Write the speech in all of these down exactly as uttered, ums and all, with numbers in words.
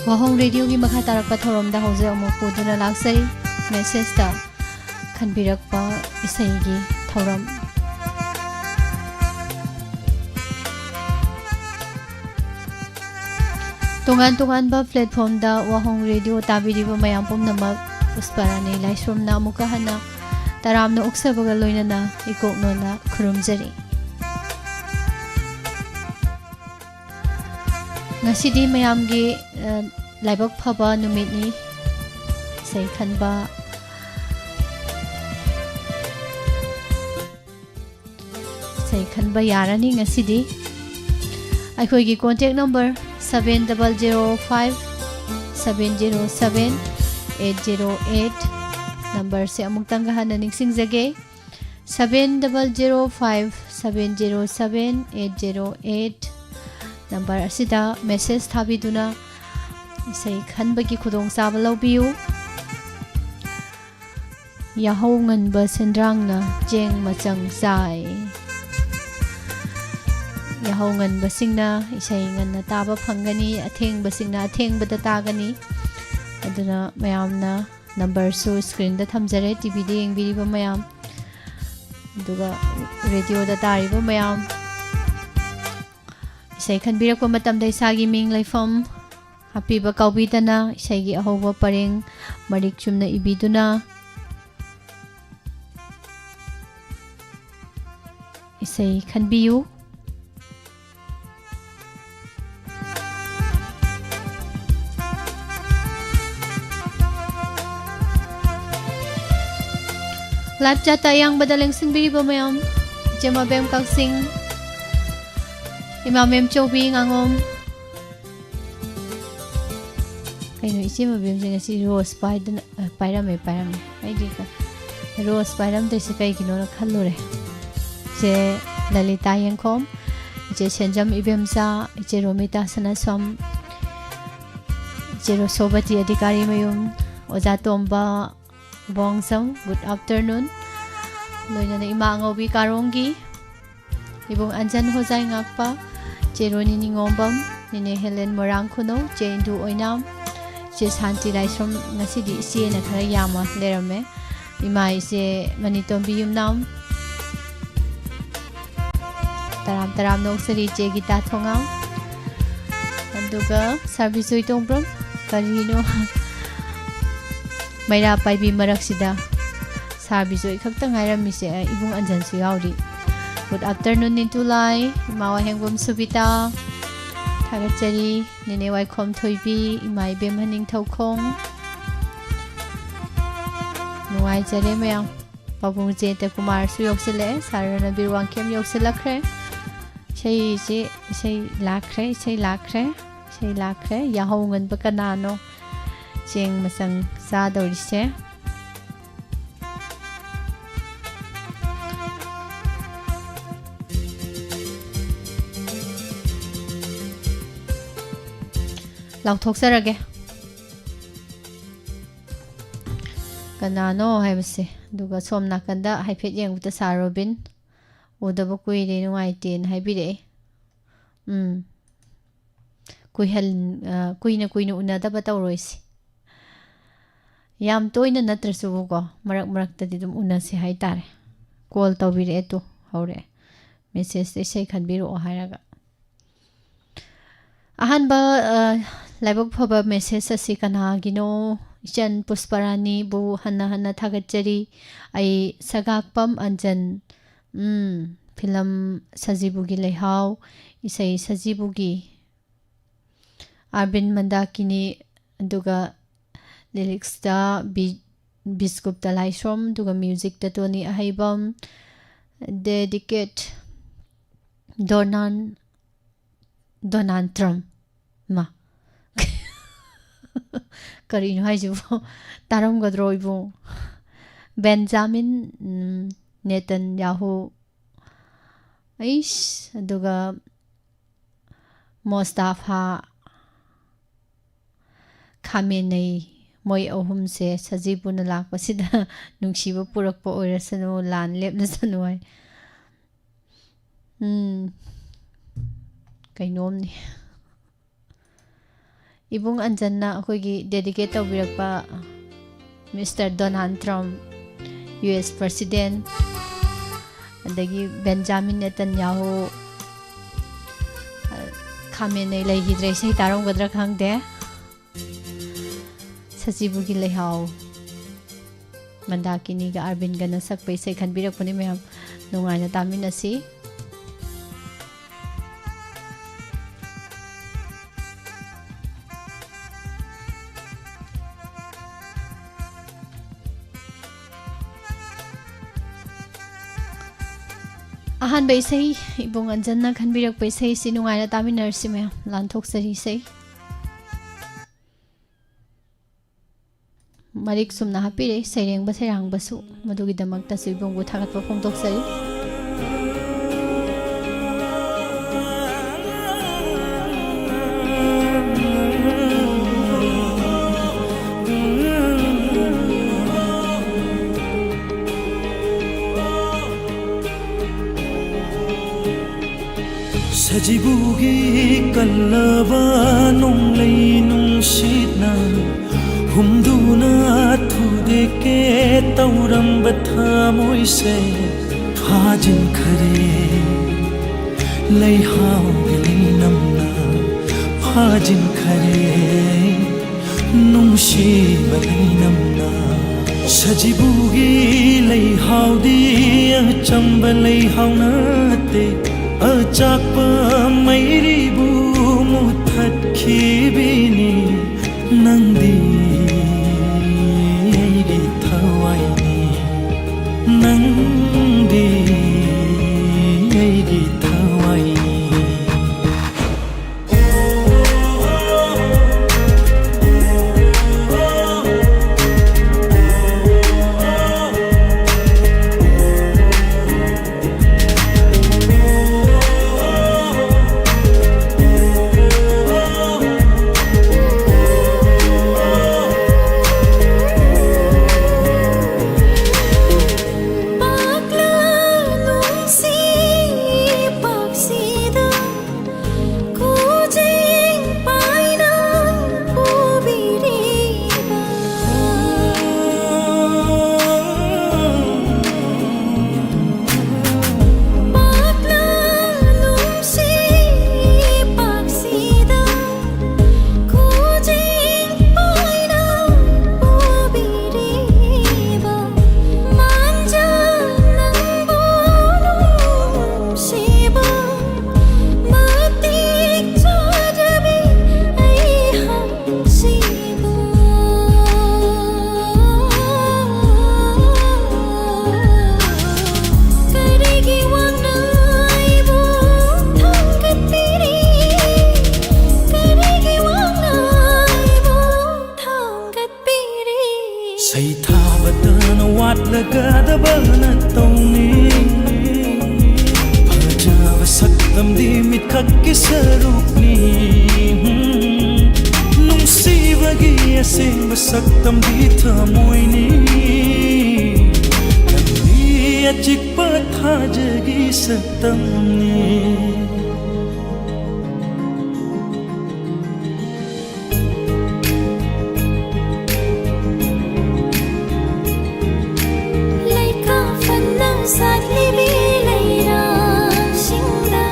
ꯋꯥꯍꯣꯡ ꯔꯦꯗꯤꯑꯣꯒꯤ ꯃꯈꯥ ꯇꯥꯔꯛꯄ ꯊꯧꯔꯝꯗ ꯍꯧꯖꯤꯛ ꯑꯃꯨꯛ ꯄꯨꯗꯨꯅ ꯂꯥꯛꯆꯔꯤ꯫ ꯃꯦꯁꯦꯖꯇ ꯈꯟꯕꯤꯔꯛꯄ ꯏꯁꯩꯒꯤ ꯊꯧꯔꯝ꯫ ꯇꯣꯉꯥꯟ ꯇꯣꯉꯥꯟꯕ ꯄ꯭ꯂꯦꯠꯐꯣꯝꯗ ꯋꯥꯍꯣꯡ ꯔꯦꯗꯤꯑꯣ ꯇꯥꯕꯤꯔꯤꯕ ꯃꯌꯥꯝ ꯄꯨꯝꯅꯃꯛ ꯄꯨꯁꯄꯔꯥꯅꯤ ꯂꯥꯏꯁ꯭ꯔꯝꯅ ꯑꯃꯨꯛꯀ ꯍꯟꯅ ꯇꯔꯥꯝꯅ ꯑꯣꯛꯆꯕꯒ ꯂꯣꯏꯅꯅ ꯏꯀꯣꯛ ꯅꯣꯟꯅ ꯈꯨꯔꯨꯝꯖꯔꯤ꯫ ꯉꯁꯤꯗꯤ ꯃꯌꯥꯝꯒꯤ, ꯑ, ꯂꯥꯏꯕꯛ ꯐꯕ ꯅꯨꯃꯤꯠꯅꯤ꯫ ꯏꯁꯩ ꯈꯟꯕ, ꯏꯁꯩ ꯈꯟꯕ ꯌꯥꯔꯅꯤ ꯉꯁꯤꯗꯤ꯫ ꯑꯩꯈꯣꯏꯒꯤ contact number seven double zero five seven zero seven eight zero eight, numberꯁꯦ ꯑꯃꯨꯛꯇꯪꯒ ꯍꯟꯅ ꯅꯤꯡꯁꯤꯡꯖꯒꯦ꯫ Seven double zero five seven zero seven eight zero eight number ꯑꯁꯤꯗ ꯃꯦꯁꯦꯖ ꯊꯥꯕꯤꯗꯨꯅ ꯏꯁꯩ ꯈꯟꯕꯒꯤ ꯈꯨꯗꯣꯡꯆꯥꯕ ꯂꯧꯕꯤꯌꯨ꯫ ꯌꯥꯍꯧ ꯉꯟꯕ ꯁꯦꯟꯗ꯭ꯔꯥꯡꯅ ꯆꯦꯡ ꯃꯆꯪ ꯆꯥꯏ꯫ ꯌꯥꯍꯧ ꯉꯟꯕꯁꯤꯡꯅ ꯏꯁꯩ ꯉꯟꯅ ꯇꯥꯕ ꯐꯪꯒꯅꯤ, ꯑꯊꯦꯡꯕꯁꯤꯡꯅ ꯑꯊꯦꯡꯕꯗ ꯇꯥꯒꯅꯤ꯫ ꯑꯗꯨꯅ ꯃꯌꯥꯝꯅ numberꯁꯨ screenꯗ ꯊꯝꯖꯔꯦ, TVꯗ ꯌꯦꯡꯕꯤꯔꯤꯕ ꯃꯌꯥꯝ, ꯑꯗꯨꯒ radioꯗ ꯇꯥꯔꯤꯕ ꯃꯌꯥꯝ꯫ ꯏꯁꯩ ꯈꯟꯕꯤꯔꯛꯄ ꯃꯇꯝꯗ ꯏꯁꯥꯒꯤ ꯃꯤꯡ, ꯂꯩꯐꯝ ꯍꯥꯞꯄꯤꯕ ꯀꯥꯎꯕꯤꯗꯅ, ꯏꯁꯩꯒꯤ ꯑꯍꯧꯕ ꯄꯔꯦꯡ ꯃꯔꯤꯛ ꯆꯨꯝꯅ ꯏꯕꯤꯗꯨꯅ ꯏꯁꯩ ꯈꯟꯕꯤꯌꯨ꯫ Live chatꯇ ꯑꯌꯥꯡꯕꯗ ꯂꯦꯡꯁꯤꯟꯕꯤꯔꯤꯕ ꯃꯌꯥꯝ, ꯏꯆꯦ ꯃꯕꯦꯝ ꯀꯛꯆꯤꯡ, ꯏꯃꯥ ꯃꯦꯝꯆꯧꯕꯤ ꯉꯥꯉꯣꯝ, ꯀꯩꯅꯣ, ꯏꯆꯦ ꯃꯕꯦꯝꯁꯦ ꯉꯁꯤ ꯔꯣꯁ ꯄꯥꯏꯗꯅ, ꯑ, ꯄꯥꯏꯔꯝꯃꯦ, ꯄꯥꯏꯔꯝꯃꯦ꯫ ꯑꯩꯗꯤ ꯀ-, ꯔꯣꯁ ꯄꯥꯏꯔꯝꯗꯣꯏꯁꯦ ꯀꯩꯒꯤꯅꯣꯅ ꯈꯜꯂꯨꯔꯦ꯫ ꯏꯆꯦ ꯂꯂꯤꯇꯥ ꯌꯦꯡꯈꯣꯝ, ꯏꯆꯦ ꯁꯦꯟꯖꯝ ꯏꯕꯦꯝꯆꯥ, ꯏꯆꯦ ꯔꯣꯃꯤꯇꯥ ꯁꯅꯥꯁꯝ, ꯏꯆꯦ ꯔꯣꯁꯣꯕꯇꯤ ꯑꯙꯤꯀꯥꯔꯤ ꯃꯌꯨꯝ, ꯑꯣꯖꯥ ꯇꯣꯝꯕ, ꯕꯣꯡꯖꯝ, good afternoon꯫ ꯂꯣꯏꯅꯅ ꯏꯃꯥ ꯑꯉꯧꯕꯤ ꯀꯥꯔꯣꯡꯒꯤ, ꯏꯕꯨꯡ ꯑꯟꯖꯟ ꯍꯣꯖꯥꯏ ꯉꯥꯛꯄ, ꯆꯦ ꯔꯣꯅꯤ ꯅꯤꯉꯣꯝꯕꯝ, ꯅꯦꯅꯦ ꯍꯦꯂꯦꯟ ꯃꯣꯏꯔꯥꯡ ꯈꯨꯅꯧ, ꯆꯦ ꯏꯟꯗꯨ ꯑꯣꯏꯅꯥꯝ, ꯆꯦ ꯁꯥꯟꯇꯤ ꯂꯥꯏꯁ꯭ꯔꯝ꯫ ꯉꯁꯤꯗꯤ ꯏꯆꯦꯅ ꯈꯔ ꯌꯥꯝꯃ ꯂꯩꯔꯝꯃꯦ꯫ ꯏꯃꯥ ꯏꯆꯦ ꯃꯅꯤꯇꯣꯝꯕꯤ ꯌꯨꯝꯅꯥꯝ, ꯇꯔꯥꯝ ꯇꯔꯥꯝꯅ ꯑꯣꯛꯆꯔꯤ ꯏꯆꯦ ꯒꯤꯇꯥ ꯊꯣꯉꯥꯝ꯫ ꯑꯗꯨꯒ ꯁꯥꯔ ꯕꯤꯖꯣꯏ ꯇꯣꯡꯕ꯭ꯔꯝ, ꯀꯔꯤꯅꯣ? ꯃꯩꯔꯥ ꯄꯥꯏꯕꯤ ꯃꯔꯛꯁꯤꯗ ꯁꯥꯔ ꯕꯤꯖꯣꯏ ꯈꯛꯇ ꯉꯥꯏꯔꯝꯃꯤꯁꯦ, ꯏꯕꯨꯡ ꯑꯟꯖꯟꯁꯨ ꯌꯥꯎꯔꯤ꯫ Good afternoon, ꯅꯤꯇꯨꯂꯥꯏ, ꯏꯃꯥ ꯋꯥꯍꯦꯡꯕꯝ ꯁꯨꯕꯤꯇꯥ, ꯊꯥꯒꯠꯆꯔꯤ꯫ ꯅꯦꯅꯦ ꯋꯥꯏꯈꯣꯝ ꯊꯣꯏꯕꯤ, ꯏꯃꯥ ꯏꯕꯦꯝꯍ ꯅꯤꯡꯊꯧꯈꯣꯡ꯫ ꯅꯨꯡꯉꯥꯏꯖꯔꯦ ꯃꯌꯥꯝ꯫ ꯄꯥꯕꯨꯡ ꯖꯌꯟꯇ ꯀꯨꯃꯥꯔꯁꯨ ꯌꯧꯁꯤꯜꯂꯛꯑꯦ, ꯁꯥꯔ ꯔꯅꯕꯤꯔ ꯋꯥꯡꯈꯦꯝ ꯌꯧꯁꯤꯜꯂꯛꯈ꯭ꯔꯦ꯫ ꯏꯁꯩꯁꯤ, ꯏꯁꯩ ꯂꯥꯛꯈ꯭ꯔꯦ, ꯏꯁꯩ ꯂꯥꯛꯈ꯭ꯔꯦ, ꯏꯁꯩ ꯂꯥꯛꯈ꯭ꯔꯦ꯫ ꯌꯥꯍꯧ ꯉꯟꯕ ꯀꯅꯥꯅꯣ? ꯆꯦꯡ ꯃꯆꯪ ꯆꯥꯗꯧꯔꯤꯁꯦ꯫ ꯂꯥꯎꯊꯣꯛꯆꯔꯒꯦ꯫ ꯀꯅꯥꯅꯣ ꯍꯥꯏꯕꯁꯦ꯫ ꯑꯗꯨꯒ ꯁꯣꯝ ꯅꯥꯀꯟꯗ ꯍꯥꯏꯐꯦꯠ ꯌꯦꯡꯕꯗ ꯁꯥꯔ ꯔꯣꯕꯤꯟ, "ꯎꯗꯕ ꯀꯨꯏꯔꯦ, ꯅꯨꯡꯉꯥꯏꯇꯦꯅ" ꯍꯥꯏꯕꯤꯔꯛꯑꯦ꯫ ꯎꯝ꯫ ꯀꯨꯏꯍꯟ-, ꯑ, ꯀꯨꯏꯅ ꯀꯨꯏꯅ ꯎꯅꯗꯕ ꯇꯧꯔꯣꯏꯁꯤ꯫ ꯌꯥꯝ ꯇꯣꯏꯅ ꯅꯠꯇ꯭ꯔꯁꯨꯕꯀꯣ, ꯃꯔꯛ ꯃꯔꯛꯇꯗꯤ ꯑꯗꯨꯝ ꯎꯅꯁꯦ ꯍꯥꯏꯇꯥꯔꯦ꯫ ꯀꯣꯜ ꯇꯧꯕꯤꯔꯛꯑꯦ ꯇꯨ, ꯍꯧꯔꯛꯑꯦ꯫ ꯃꯦꯁꯦꯖꯇ ꯏꯁꯩ ꯈꯟꯕꯤꯔꯛꯑꯣ ꯍꯥꯏꯔꯒ꯫ ꯑꯍꯥꯟꯕ, ꯑ, ꯂꯥꯏꯕꯛ ꯐꯕ ꯃꯦꯁꯦꯖ ꯑꯁꯤ ꯀꯅꯥꯒꯤꯅꯣ? ꯏꯆꯟ ꯄꯨꯁꯄꯔꯥꯅꯤꯕꯨ ꯍꯟꯅ ꯍꯟꯅ ꯊꯥꯒꯠꯆꯔꯤ꯫ ꯑꯩ ꯁꯒꯥꯛꯄꯝ ꯑꯟꯖꯟ, ꯎꯝ, ꯐꯤꯂꯝ ꯁꯖꯤꯕꯨꯒꯤ ꯂꯩꯍꯥꯎ, ꯏꯁꯩ ꯁꯖꯤꯕꯨꯒꯤ ꯑꯥꯔꯕꯤꯟ ꯃꯟꯗꯥꯀꯤꯅꯤ, ꯑꯗꯨꯒ ꯂꯤꯔꯤꯛꯁꯇ ꯕꯤ-, ꯕꯤꯁꯒꯨꯞꯇ ꯂꯥꯏꯁ꯭ꯔꯣꯝ, ꯑꯗꯨꯒ ꯃ꯭ꯌꯨꯖꯤꯛꯇ ꯇꯣꯅꯤ ꯑꯍꯩꯕꯝ, ꯗꯦꯗꯤꯀꯦꯠ ꯗꯣꯅꯥꯟ-, ꯗꯣꯅꯥꯜ ꯇ꯭ꯔꯝꯞ꯫ ꯃꯥ꯫ ꯀꯔꯤꯅꯣ ꯍꯥꯏꯁꯤꯕꯣ? ꯇꯥꯔꯝꯒꯗ꯭ꯔꯣ ꯏꯕꯨꯡ? ꯕꯦꯟꯖꯥꯃꯤꯟ, ꯎꯝ, ꯅꯦꯇꯟꯌꯥꯍꯨ, ꯑꯩꯁ, ꯑꯗꯨꯒ ꯃꯣꯁꯇꯥꯐꯥ ꯈꯥꯃꯦꯅꯩ, ꯃꯣꯏ ꯑꯍꯨꯝꯁꯦ ꯁꯖꯤꯕꯨꯅ ꯂꯥꯛꯄꯁꯤꯗ ꯅꯨꯡꯁꯤꯕ ꯄꯨꯔꯛꯄ ꯑꯣꯏꯔꯁꯅꯨ, ꯂꯥꯟ ꯂꯦꯞꯂꯁꯅꯨ ꯍꯥꯏ꯫ ꯎꯝ, ꯀꯩꯅꯣꯝꯅꯤ꯫ ꯏꯕꯨꯡ ꯑꯟꯖꯟꯅ ꯑꯩꯈꯣꯏꯒꯤ dedicate ꯇꯧꯕꯤꯔꯛꯄ Mister Donald Trump, U S President, ꯑꯗꯒꯤ Benjamin Netanyahu, ꯈꯥꯃꯦꯟꯅꯩ ꯂꯩꯈꯤꯗ꯭ꯔꯦ, ꯏꯁꯩ ꯇꯥꯔꯝꯒꯗ꯭ꯔꯥ ꯈꯪꯗꯦ꯫ ꯁꯖꯤꯕꯨꯒꯤ ꯂꯩꯍꯥꯎ, ꯃꯟꯗꯥꯀꯤꯅꯤꯒ ꯑꯔꯕꯤꯟꯒꯅ ꯁꯛꯄ ꯏꯁꯩ ꯈꯟꯕꯤꯔꯛꯄꯅꯤ ꯃꯌꯥꯝ, ꯅꯨꯡꯉꯥꯏꯅ ꯇꯥꯃꯤꯟꯅꯁꯤ꯫ ꯑꯍꯥꯟꯕ ꯏꯁꯩ, ꯏꯕꯨꯡ ꯑꯟꯖꯟꯅ ꯈꯟꯕꯤꯔꯛꯄ ꯏꯁꯩꯁꯤ ꯅꯨꯡꯉꯥꯏꯅ ꯇꯥꯃꯤꯟꯅꯔꯁꯤ ꯃꯌꯥꯝ, ꯂꯥꯟꯊꯣꯛꯆꯔꯤ ꯏꯁꯩ꯫ ꯃꯔꯤꯛ ꯆꯨꯝꯅ ꯍꯥꯞꯄꯤꯔꯦ ꯁꯩꯔꯦꯡꯕ ꯁꯩꯔꯥꯡꯕꯁꯨ, ꯃꯗꯨꯒꯤꯗꯃꯛꯇꯁꯨ ꯏꯕꯨꯡꯕꯨ ꯊꯥꯒꯠꯄ ꯐꯣꯡꯗꯣꯛꯆꯔꯤ꯫ ꯁꯖꯤꯕꯨꯒꯤ ꯀꯜꯂꯕ ꯅꯣꯡꯂꯩ ꯅꯨꯡꯁꯤꯠꯅ ꯍꯨꯝꯗꯨꯅ ꯊꯨꯗꯦꯛꯀꯦ ꯇꯧꯔꯝꯕ ꯊꯃꯣꯏꯁꯦ ꯐꯥꯖꯤꯟꯈꯔꯦ꯫ ꯂꯩꯍꯥꯎꯒꯤ ꯂꯩꯅꯝꯅ ꯐꯥꯖꯤꯟꯈꯔꯦ꯫ ꯅꯨꯡꯁꯤꯕ ꯂꯩꯅꯝꯅ ꯁꯖꯤꯕꯨꯒꯤ ꯂꯩꯍꯥꯎꯗꯤ ꯑꯆꯝꯕ ꯂꯩꯍꯥꯎ ꯅꯠꯇꯦ, ꯑꯆꯥꯛꯄ ꯃꯩꯔꯤꯕꯨ ꯃꯨꯊꯠꯈꯤꯕꯤꯅꯤ꯫ ꯅꯪꯗꯤ ꯑꯩꯒꯤ ꯊꯋꯥꯏꯅꯤ, ꯅꯪꯗꯤ ꯑꯩꯒꯤ ꯊꯋꯥꯏꯅꯤ꯫ ꯇꯝꯗꯤ ꯃꯤꯠꯈꯛꯀꯤ ꯁꯔꯨꯛꯅꯤ꯫ ꯅꯨꯡꯁꯤꯕꯒꯤ ꯑꯁꯦꯡꯕ ꯁꯛꯇꯝꯗꯤ ꯊꯃꯣꯏꯅꯤ꯫ ꯇꯝꯗꯤ ꯑꯆꯤꯛꯄ ꯊꯥꯖꯒꯤ ꯁꯛꯇꯝꯅꯤ꯫ ꯂꯩꯀꯥ ꯐꯅ ꯁꯥꯠꯂꯤꯕꯤ ꯂꯩꯔꯥꯡꯁꯤꯡꯗ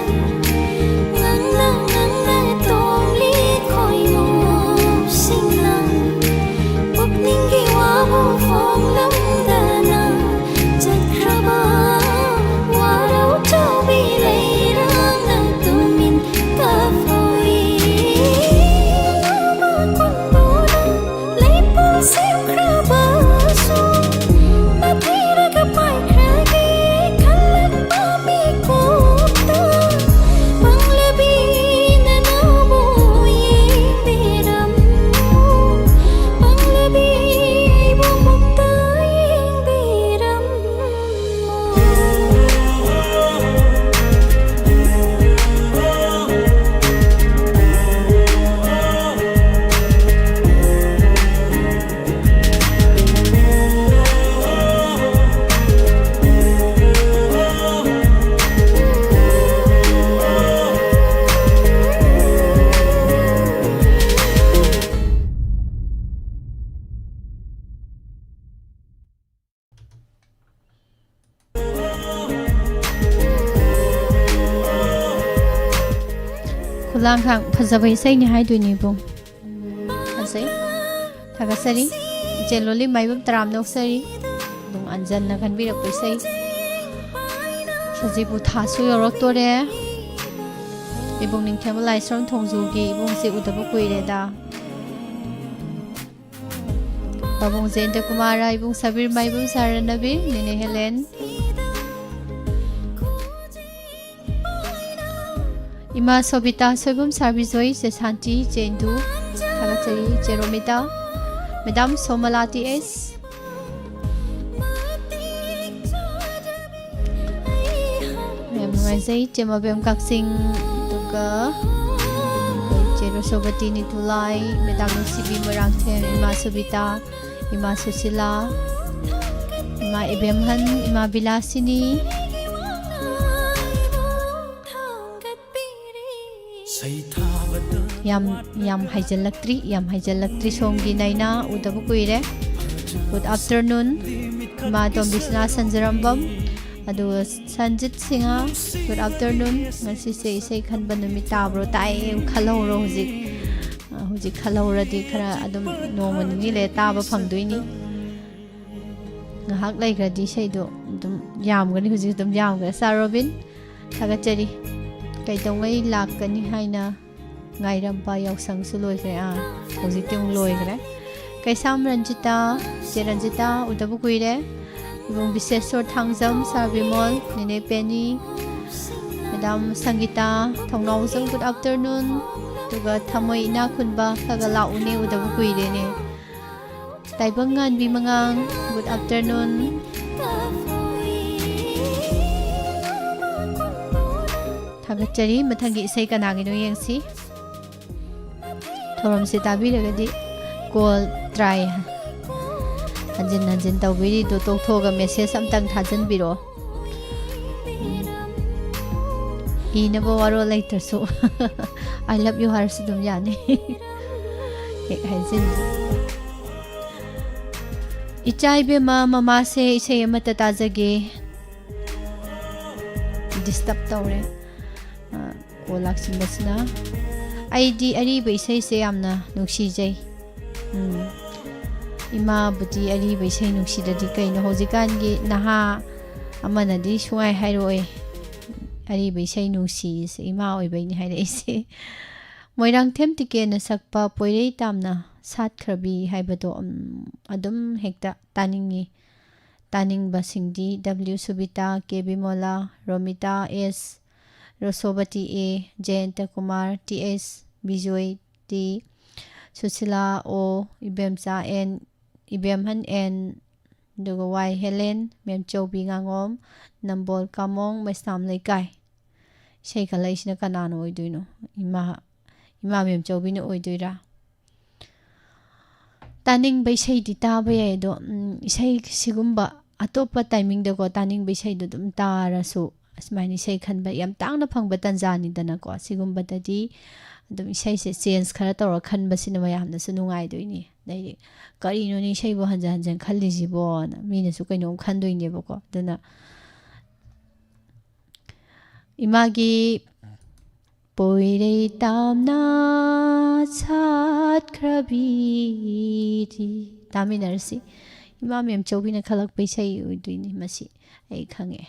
ꯉꯥꯡꯅ ꯉꯥꯡꯅ ꯇꯣꯡꯂꯤ ꯈꯣꯏꯃꯨꯁꯤꯡꯅ ꯄꯨꯛꯅꯤꯡꯒꯤ ꯋꯥꯕꯨ ꯐꯣꯡꯂꯝꯗꯅ ꯆꯠꯈ꯭ꯔꯕ ꯋꯥꯔꯧ ꯆꯥꯎꯕꯤ ꯂꯩꯔꯥꯡꯅ ꯇꯨꯃꯤꯟ ꯀꯥꯐꯣꯏ꯫ ꯂꯩꯄꯥꯛ ꯁꯦꯝꯈ꯭ꯔꯕꯁꯨ ꯅꯥꯊꯩꯔꯒ ꯄꯥꯏꯈ꯭ꯔꯒꯦ ꯈꯜꯂꯛꯄ ꯃꯤꯀꯨꯞꯇ ꯄꯪꯂꯕꯤ ꯅꯅꯥꯎꯕꯨ ꯌꯦꯡꯕꯤꯔꯝꯃꯨ꯫ ꯄꯪꯂꯕꯤ ꯑꯩꯕꯨ ꯃꯨꯛꯇ ꯌꯦꯡꯕꯤꯔꯝꯃꯨ꯫ ꯈꯨꯂꯥꯡꯈꯥꯡ ꯐꯖꯕ ꯏꯁꯩꯅꯤ ꯍꯥꯏꯗꯣꯏꯅꯦ ꯏꯕꯨꯡ꯫ ꯐꯖꯩ꯫ ꯊꯥꯒꯠꯆꯔꯤ꯫ ꯏꯆꯦ ꯂꯣꯂꯤ ꯃꯥꯏꯕꯝ ꯇꯔꯥꯝꯅ ꯑꯣꯛꯆꯔꯤ꯫ ꯏꯕꯨꯡ ꯑꯟꯖꯟꯅ ꯈꯟꯕꯤꯔꯛꯄ ꯏꯁꯩ꯫ ꯁꯖꯤꯕꯨ ꯊꯥꯁꯨ ꯌꯧꯔꯛꯇꯣꯔꯦ꯫ ꯏꯕꯨꯡ ꯅꯤꯡꯊꯦꯝꯕ ꯂꯥꯏꯁ꯭ꯔꯝ ꯊꯣꯡꯖꯨꯒꯤ ꯏꯕꯨꯡꯁꯦ ꯎꯗꯕ ꯀꯨꯏꯔꯦꯗ꯫ ꯄꯥꯕꯨꯡ ꯖꯌꯟꯇ ꯀꯨꯃꯥꯔ, ꯏꯕꯨꯡ ꯁꯕꯤꯔ, ꯃꯥꯏꯕꯝ ꯁꯥꯔꯅꯕꯤ, ꯅꯦꯅꯦ ꯍꯦꯂꯦꯟ, ꯏꯃꯥ ꯁꯣꯕꯤꯇꯥ, ꯁꯣꯏꯕꯝ ꯁꯥꯔ ꯕꯤꯖꯣꯏ, ꯏꯆꯦ ꯁꯥꯟꯇꯤ, ꯏꯆꯦ ꯏꯟꯗꯨ, ꯊꯥꯒꯠꯆꯔꯤ, ꯏꯆꯦ ꯔꯣꯃꯤꯇꯥ, ꯃꯦꯗꯥꯝ ꯁꯣꯃꯂꯥ ꯇꯤ ꯑꯦꯁ꯫ ꯌꯥꯝ ꯅꯨꯡꯉꯥꯏ꯫ ꯅꯨꯡꯉꯥꯏꯖꯩ, ꯆꯦ ꯃꯕꯦꯝ ꯀꯛꯆꯤꯡ, ꯑꯗꯨꯒ ꯑꯩꯈꯣꯏ ꯆꯦ ꯔꯣꯁꯣꯕꯇꯤ ꯅꯤꯊꯨꯂꯥꯏ, ꯃꯦꯗꯥꯝ ꯅꯨꯡꯁꯤꯕꯤ ꯃꯣꯏꯔꯥꯡꯊꯦꯝ, ꯏꯃꯥ ꯁꯨꯕꯤꯇꯥ, ꯏꯃꯥ ꯁꯨꯁꯤꯂꯥ, ꯏꯃꯥ ꯏꯕꯦꯝꯍꯟ, ꯏꯃꯥ ꯕꯤꯂꯥꯁꯤꯅꯤ꯫ ꯌꯥꯝ, ꯌꯥꯝ ꯍꯥꯏꯖꯤꯜꯂꯛꯇ꯭ꯔꯤ, ꯌꯥꯝ ꯍꯥꯏꯖꯤꯜꯂꯛꯇ꯭ꯔꯤ꯫ ꯁꯣꯝꯒꯤ ꯅꯥꯏꯅꯥ ꯎꯗꯕ ꯀꯨꯏꯔꯦ꯫ Good afternoon, ꯏꯃꯥ ꯇꯣꯝꯕꯤꯁꯅꯥ ꯁꯟꯖꯔꯝꯕꯝ꯫ ꯑꯗꯨꯒ ꯁꯟꯖꯤꯠ ꯁꯤꯡꯍ, good afternoon꯫ ꯉꯁꯤꯁꯦ ꯏꯁꯩ ꯈꯟꯕ ꯅꯨꯃꯤꯠ ꯇꯥꯕ꯭ꯔꯣ? ꯇꯥꯏꯌꯦ, ꯈꯜꯍꯧꯔꯣ ꯍꯧꯖꯤꯛ꯫ ꯑ, ꯍꯧꯖꯤꯛ ꯈꯜꯍꯧꯔꯗꯤ ꯈꯔ ꯑꯗꯨꯝ ꯅꯣꯡꯃ ꯅꯤꯅꯤ ꯂꯩꯔ ꯇꯥꯕ ꯐꯪꯗꯣꯏꯅꯤ꯫ ꯉꯥꯏꯍꯥꯛ ꯂꯩꯈ꯭ꯔꯗꯤ ꯏꯁꯩꯗꯣ ꯑꯗꯨꯝ ꯌꯥꯝꯒꯅꯤ, ꯍꯧꯖꯤꯛ ꯑꯗꯨꯝ ꯌꯥꯝꯈ꯭ꯔꯦ꯫ ꯁꯥꯔ ꯔꯣꯕꯤꯟ, ꯊꯥꯒꯠꯆꯔꯤ꯫ ꯀꯩꯗꯧꯉꯩ ꯂꯥꯛꯀꯅꯤ ꯍꯥꯏꯅ ꯉꯥꯏꯔꯝꯕ ꯌꯥꯎꯁꯪꯁꯨ ꯂꯣꯏꯈ꯭ꯔꯦ꯫ ꯑꯥ, ꯍꯧꯖꯤꯛꯇꯤ ꯑꯃꯨꯛ ꯂꯣꯏꯈ꯭ꯔꯦ꯫ ꯀꯩꯁꯥꯝ ꯔꯟꯖꯤꯇꯥ, ꯆꯦ ꯔꯟꯖꯤꯇꯥ, ꯎꯗꯕ ꯀꯨꯏꯔꯦ꯫ ꯏꯕꯨꯡ ꯕꯤꯁꯦꯁꯣꯔ ꯊꯥꯡꯖꯝ, ꯁꯥꯔ ꯕꯤꯃꯣꯜ, ꯅꯦꯅꯦ ꯄꯦꯅꯤ, ꯃꯦꯗꯥꯝ ꯁꯪꯒꯤꯇꯥ, ꯊꯧꯅꯥꯎꯖꯝ, good afternoon꯫ ꯑꯗꯨꯒ ꯊꯃꯣꯏ ꯏꯅꯥꯛ ꯈꯨꯟꯕ, ꯈꯔ ꯈꯔ ꯂꯥꯛꯎꯅꯦ, ꯎꯗꯕ ꯀꯨꯏꯔꯦꯅꯦ꯫ ꯇꯥꯏꯕꯪ ꯉꯥꯟꯕꯤ ꯃꯉꯥꯡ, good afternoon꯫ ꯊꯥꯒꯠꯆꯔꯤ꯫ ꯃꯊꯪꯒꯤ ꯏꯁꯩ ꯀꯅꯥꯒꯤꯅꯣ ꯌꯦꯡꯁꯤ꯫ ꯊꯧꯔꯝꯁꯦ ꯇꯥꯕꯤꯔꯒꯗꯤ call try ꯍꯟꯖꯤꯟ ꯍꯟꯖꯤꯟ ꯇꯧꯕꯤꯔꯤꯗꯣ ꯇꯣꯛꯊꯣꯛꯑꯒ message ꯑꯝꯇꯪ ꯊꯥꯖꯤꯟꯕꯤꯔꯛꯑꯣ꯫ ꯎꯝ꯫ ꯏꯅꯕ ꯋꯥꯔꯣꯜ ꯂꯩꯇ꯭ꯔꯁꯨ "I love you" ꯍꯥꯏꯔꯁꯨ ꯑꯗꯨꯝ ꯌꯥꯅꯤ꯫ ꯍꯦꯛ ꯍꯥꯏꯖꯤꯟ꯫ ꯏꯆꯥ ꯏꯕꯦꯝꯃ, ꯃꯃꯥꯁꯦ ꯏꯁꯩ ꯑꯃꯠꯇ ꯇꯥꯖꯒꯦ꯫ Disturb ꯇꯧꯔꯦ꯫ ꯑ, call ꯂꯥꯛꯁꯤꯟꯕꯁꯤꯅ꯫ ꯑꯩꯗꯤ ꯑꯔꯤꯕ ꯏꯁꯩꯁꯦ ꯌꯥꯝꯅ ꯅꯨꯡꯁꯤꯖꯩ꯫ ꯎꯝ꯫ ꯏꯃꯥꯕꯨꯗꯤ ꯑꯔꯤꯕ ꯏꯁꯩ ꯅꯨꯡꯁꯤꯗ꯭ꯔꯗꯤ ꯀꯩꯅꯣ? ꯍꯧꯖꯤꯛꯀꯥꯟꯒꯤ ꯅꯍꯥ ꯑꯃꯅꯗꯤ ꯁꯨꯡꯍꯥꯏ ꯍꯥꯏꯔꯛꯑꯣꯏ ꯑꯔꯤꯕ ꯏꯁꯩ ꯅꯨꯡꯁꯤꯁꯦ꯫ ꯏꯃꯥ ꯑꯣꯏꯕꯩꯅꯤ ꯍꯥꯏꯔꯛꯏꯁꯦ꯫ ꯃꯣꯏꯔꯥꯡꯊꯦꯝ ꯇꯤꯀꯦꯟꯅ ꯁꯛꯄ ꯄꯣꯏꯔꯩ ꯇꯥꯝꯅ ꯁꯥꯠꯈ꯭ꯔꯕꯤ ꯍꯥꯏꯕꯗꯣ, ꯎꯝ, ꯑꯗꯨꯝ ꯍꯦꯛꯇ ꯇꯥꯅꯤꯡꯉꯤ꯫ ꯇꯥꯅꯤꯡꯕꯁꯤꯡꯗꯤ W Subita, K Bimola, Romita S, Rosobati A, Jayanta Kumar T S, Bijoy T, Sushila O, Ibemcha N, Ibemhan N, ꯑꯗꯨꯒ Y ꯍꯦꯂꯦꯟ, ꯃꯦꯝꯆꯧꯕꯤ ꯉꯥꯉꯣꯝ, ꯅꯝꯕꯣꯜ ꯀꯥꯃꯣꯡ, ꯃꯩꯁꯅꯥꯝ ꯂꯩꯀꯥꯏ꯫ ꯏꯁꯩ ꯈꯜꯂꯛꯏꯁꯤꯅ ꯀꯅꯥꯅ ꯑꯣꯏꯗꯣꯏꯅꯣ? ꯏꯃꯥ, ꯏꯃꯥ ꯃꯦꯝꯆꯧꯕꯤꯅ ꯑꯣꯏꯗꯣꯏꯔꯥ? ꯇꯥꯅꯤꯡꯕ ꯏꯁꯩꯗꯤ ꯇꯥꯕ ꯌꯥꯏ, ꯑꯗꯣ, ꯎꯝ, ꯏꯁꯩ ꯁꯤꯒꯨꯝꯕ ꯑꯇꯣꯞꯄ timingꯗꯀꯣ, ꯇꯥꯅꯤꯡꯕ ꯏꯁꯩꯗꯣ ꯑꯗꯨꯝ ꯇꯥꯔꯁꯨ, ꯑꯁꯨꯃꯥꯏꯅ ꯏꯁꯩ ꯈꯟꯕ ꯌꯥꯝ ꯇꯥꯡꯅ ꯐꯪꯕ ꯇꯥꯟꯖꯥꯅꯤꯗꯅꯀꯣ꯫ ꯁꯤꯒꯨꯝꯕꯗꯗꯤ ꯑꯗꯨꯝ ꯏꯁꯩꯁꯦ change ꯈꯔ ꯇꯧꯔ ꯈꯟꯕꯁꯤꯅ ꯃꯌꯥꯝꯅꯁꯨ ꯅꯨꯡꯉꯥꯏꯗꯣꯏꯅꯤ꯫ ꯑꯗꯩꯗꯤ, "ꯀꯔꯤꯅꯣꯅꯦ ꯏꯁꯩꯕꯨ ꯍꯟꯖꯟ ꯍꯟꯖꯟ ꯈꯜꯂꯤꯁꯤꯕꯣꯅ?" ꯃꯤꯅꯁꯨ ꯀꯩꯅꯣꯝ ꯈꯟꯗꯣꯏꯅꯦꯕꯀꯣ꯫ ꯑꯗꯨꯅ ꯏꯃꯥꯒꯤ ꯄꯣꯏꯔꯩ ꯇꯥꯝꯅ ꯁꯥꯠꯈ꯭ꯔꯕꯤꯗꯤ ꯇꯥꯃꯤꯟꯅꯔꯁꯤ꯫ ꯏꯃꯥ ꯃꯦꯝꯆꯧꯕꯤꯅ ꯈꯜꯂꯛꯄ ꯏꯁꯩ ꯑꯣꯏꯗꯣꯏꯅꯤ ꯃꯁꯤ, ꯑꯩ ꯈꯪꯉꯦ꯫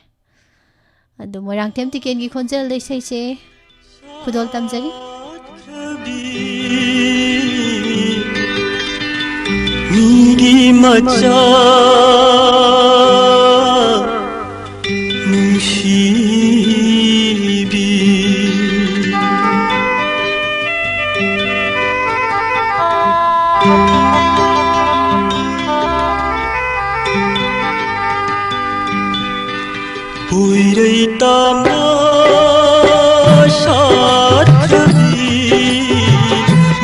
ꯑꯗꯣ ꯃꯣꯏꯔꯥꯡꯊꯦꯝ ꯇꯤꯀꯦꯟꯒꯤ ꯈꯣꯟꯖꯦꯜꯗ ꯏꯁꯩꯁꯦ ꯈꯨꯗꯣꯜ ꯇꯝꯖꯔꯤ꯫ ꯃꯤꯒꯤ ꯃꯆꯥ ꯅꯨꯡꯁꯤꯕꯤ꯫ ꯄꯣꯏꯔꯩ ꯇꯥꯝꯅ ꯁꯥꯠꯈ꯭ꯔꯕꯤ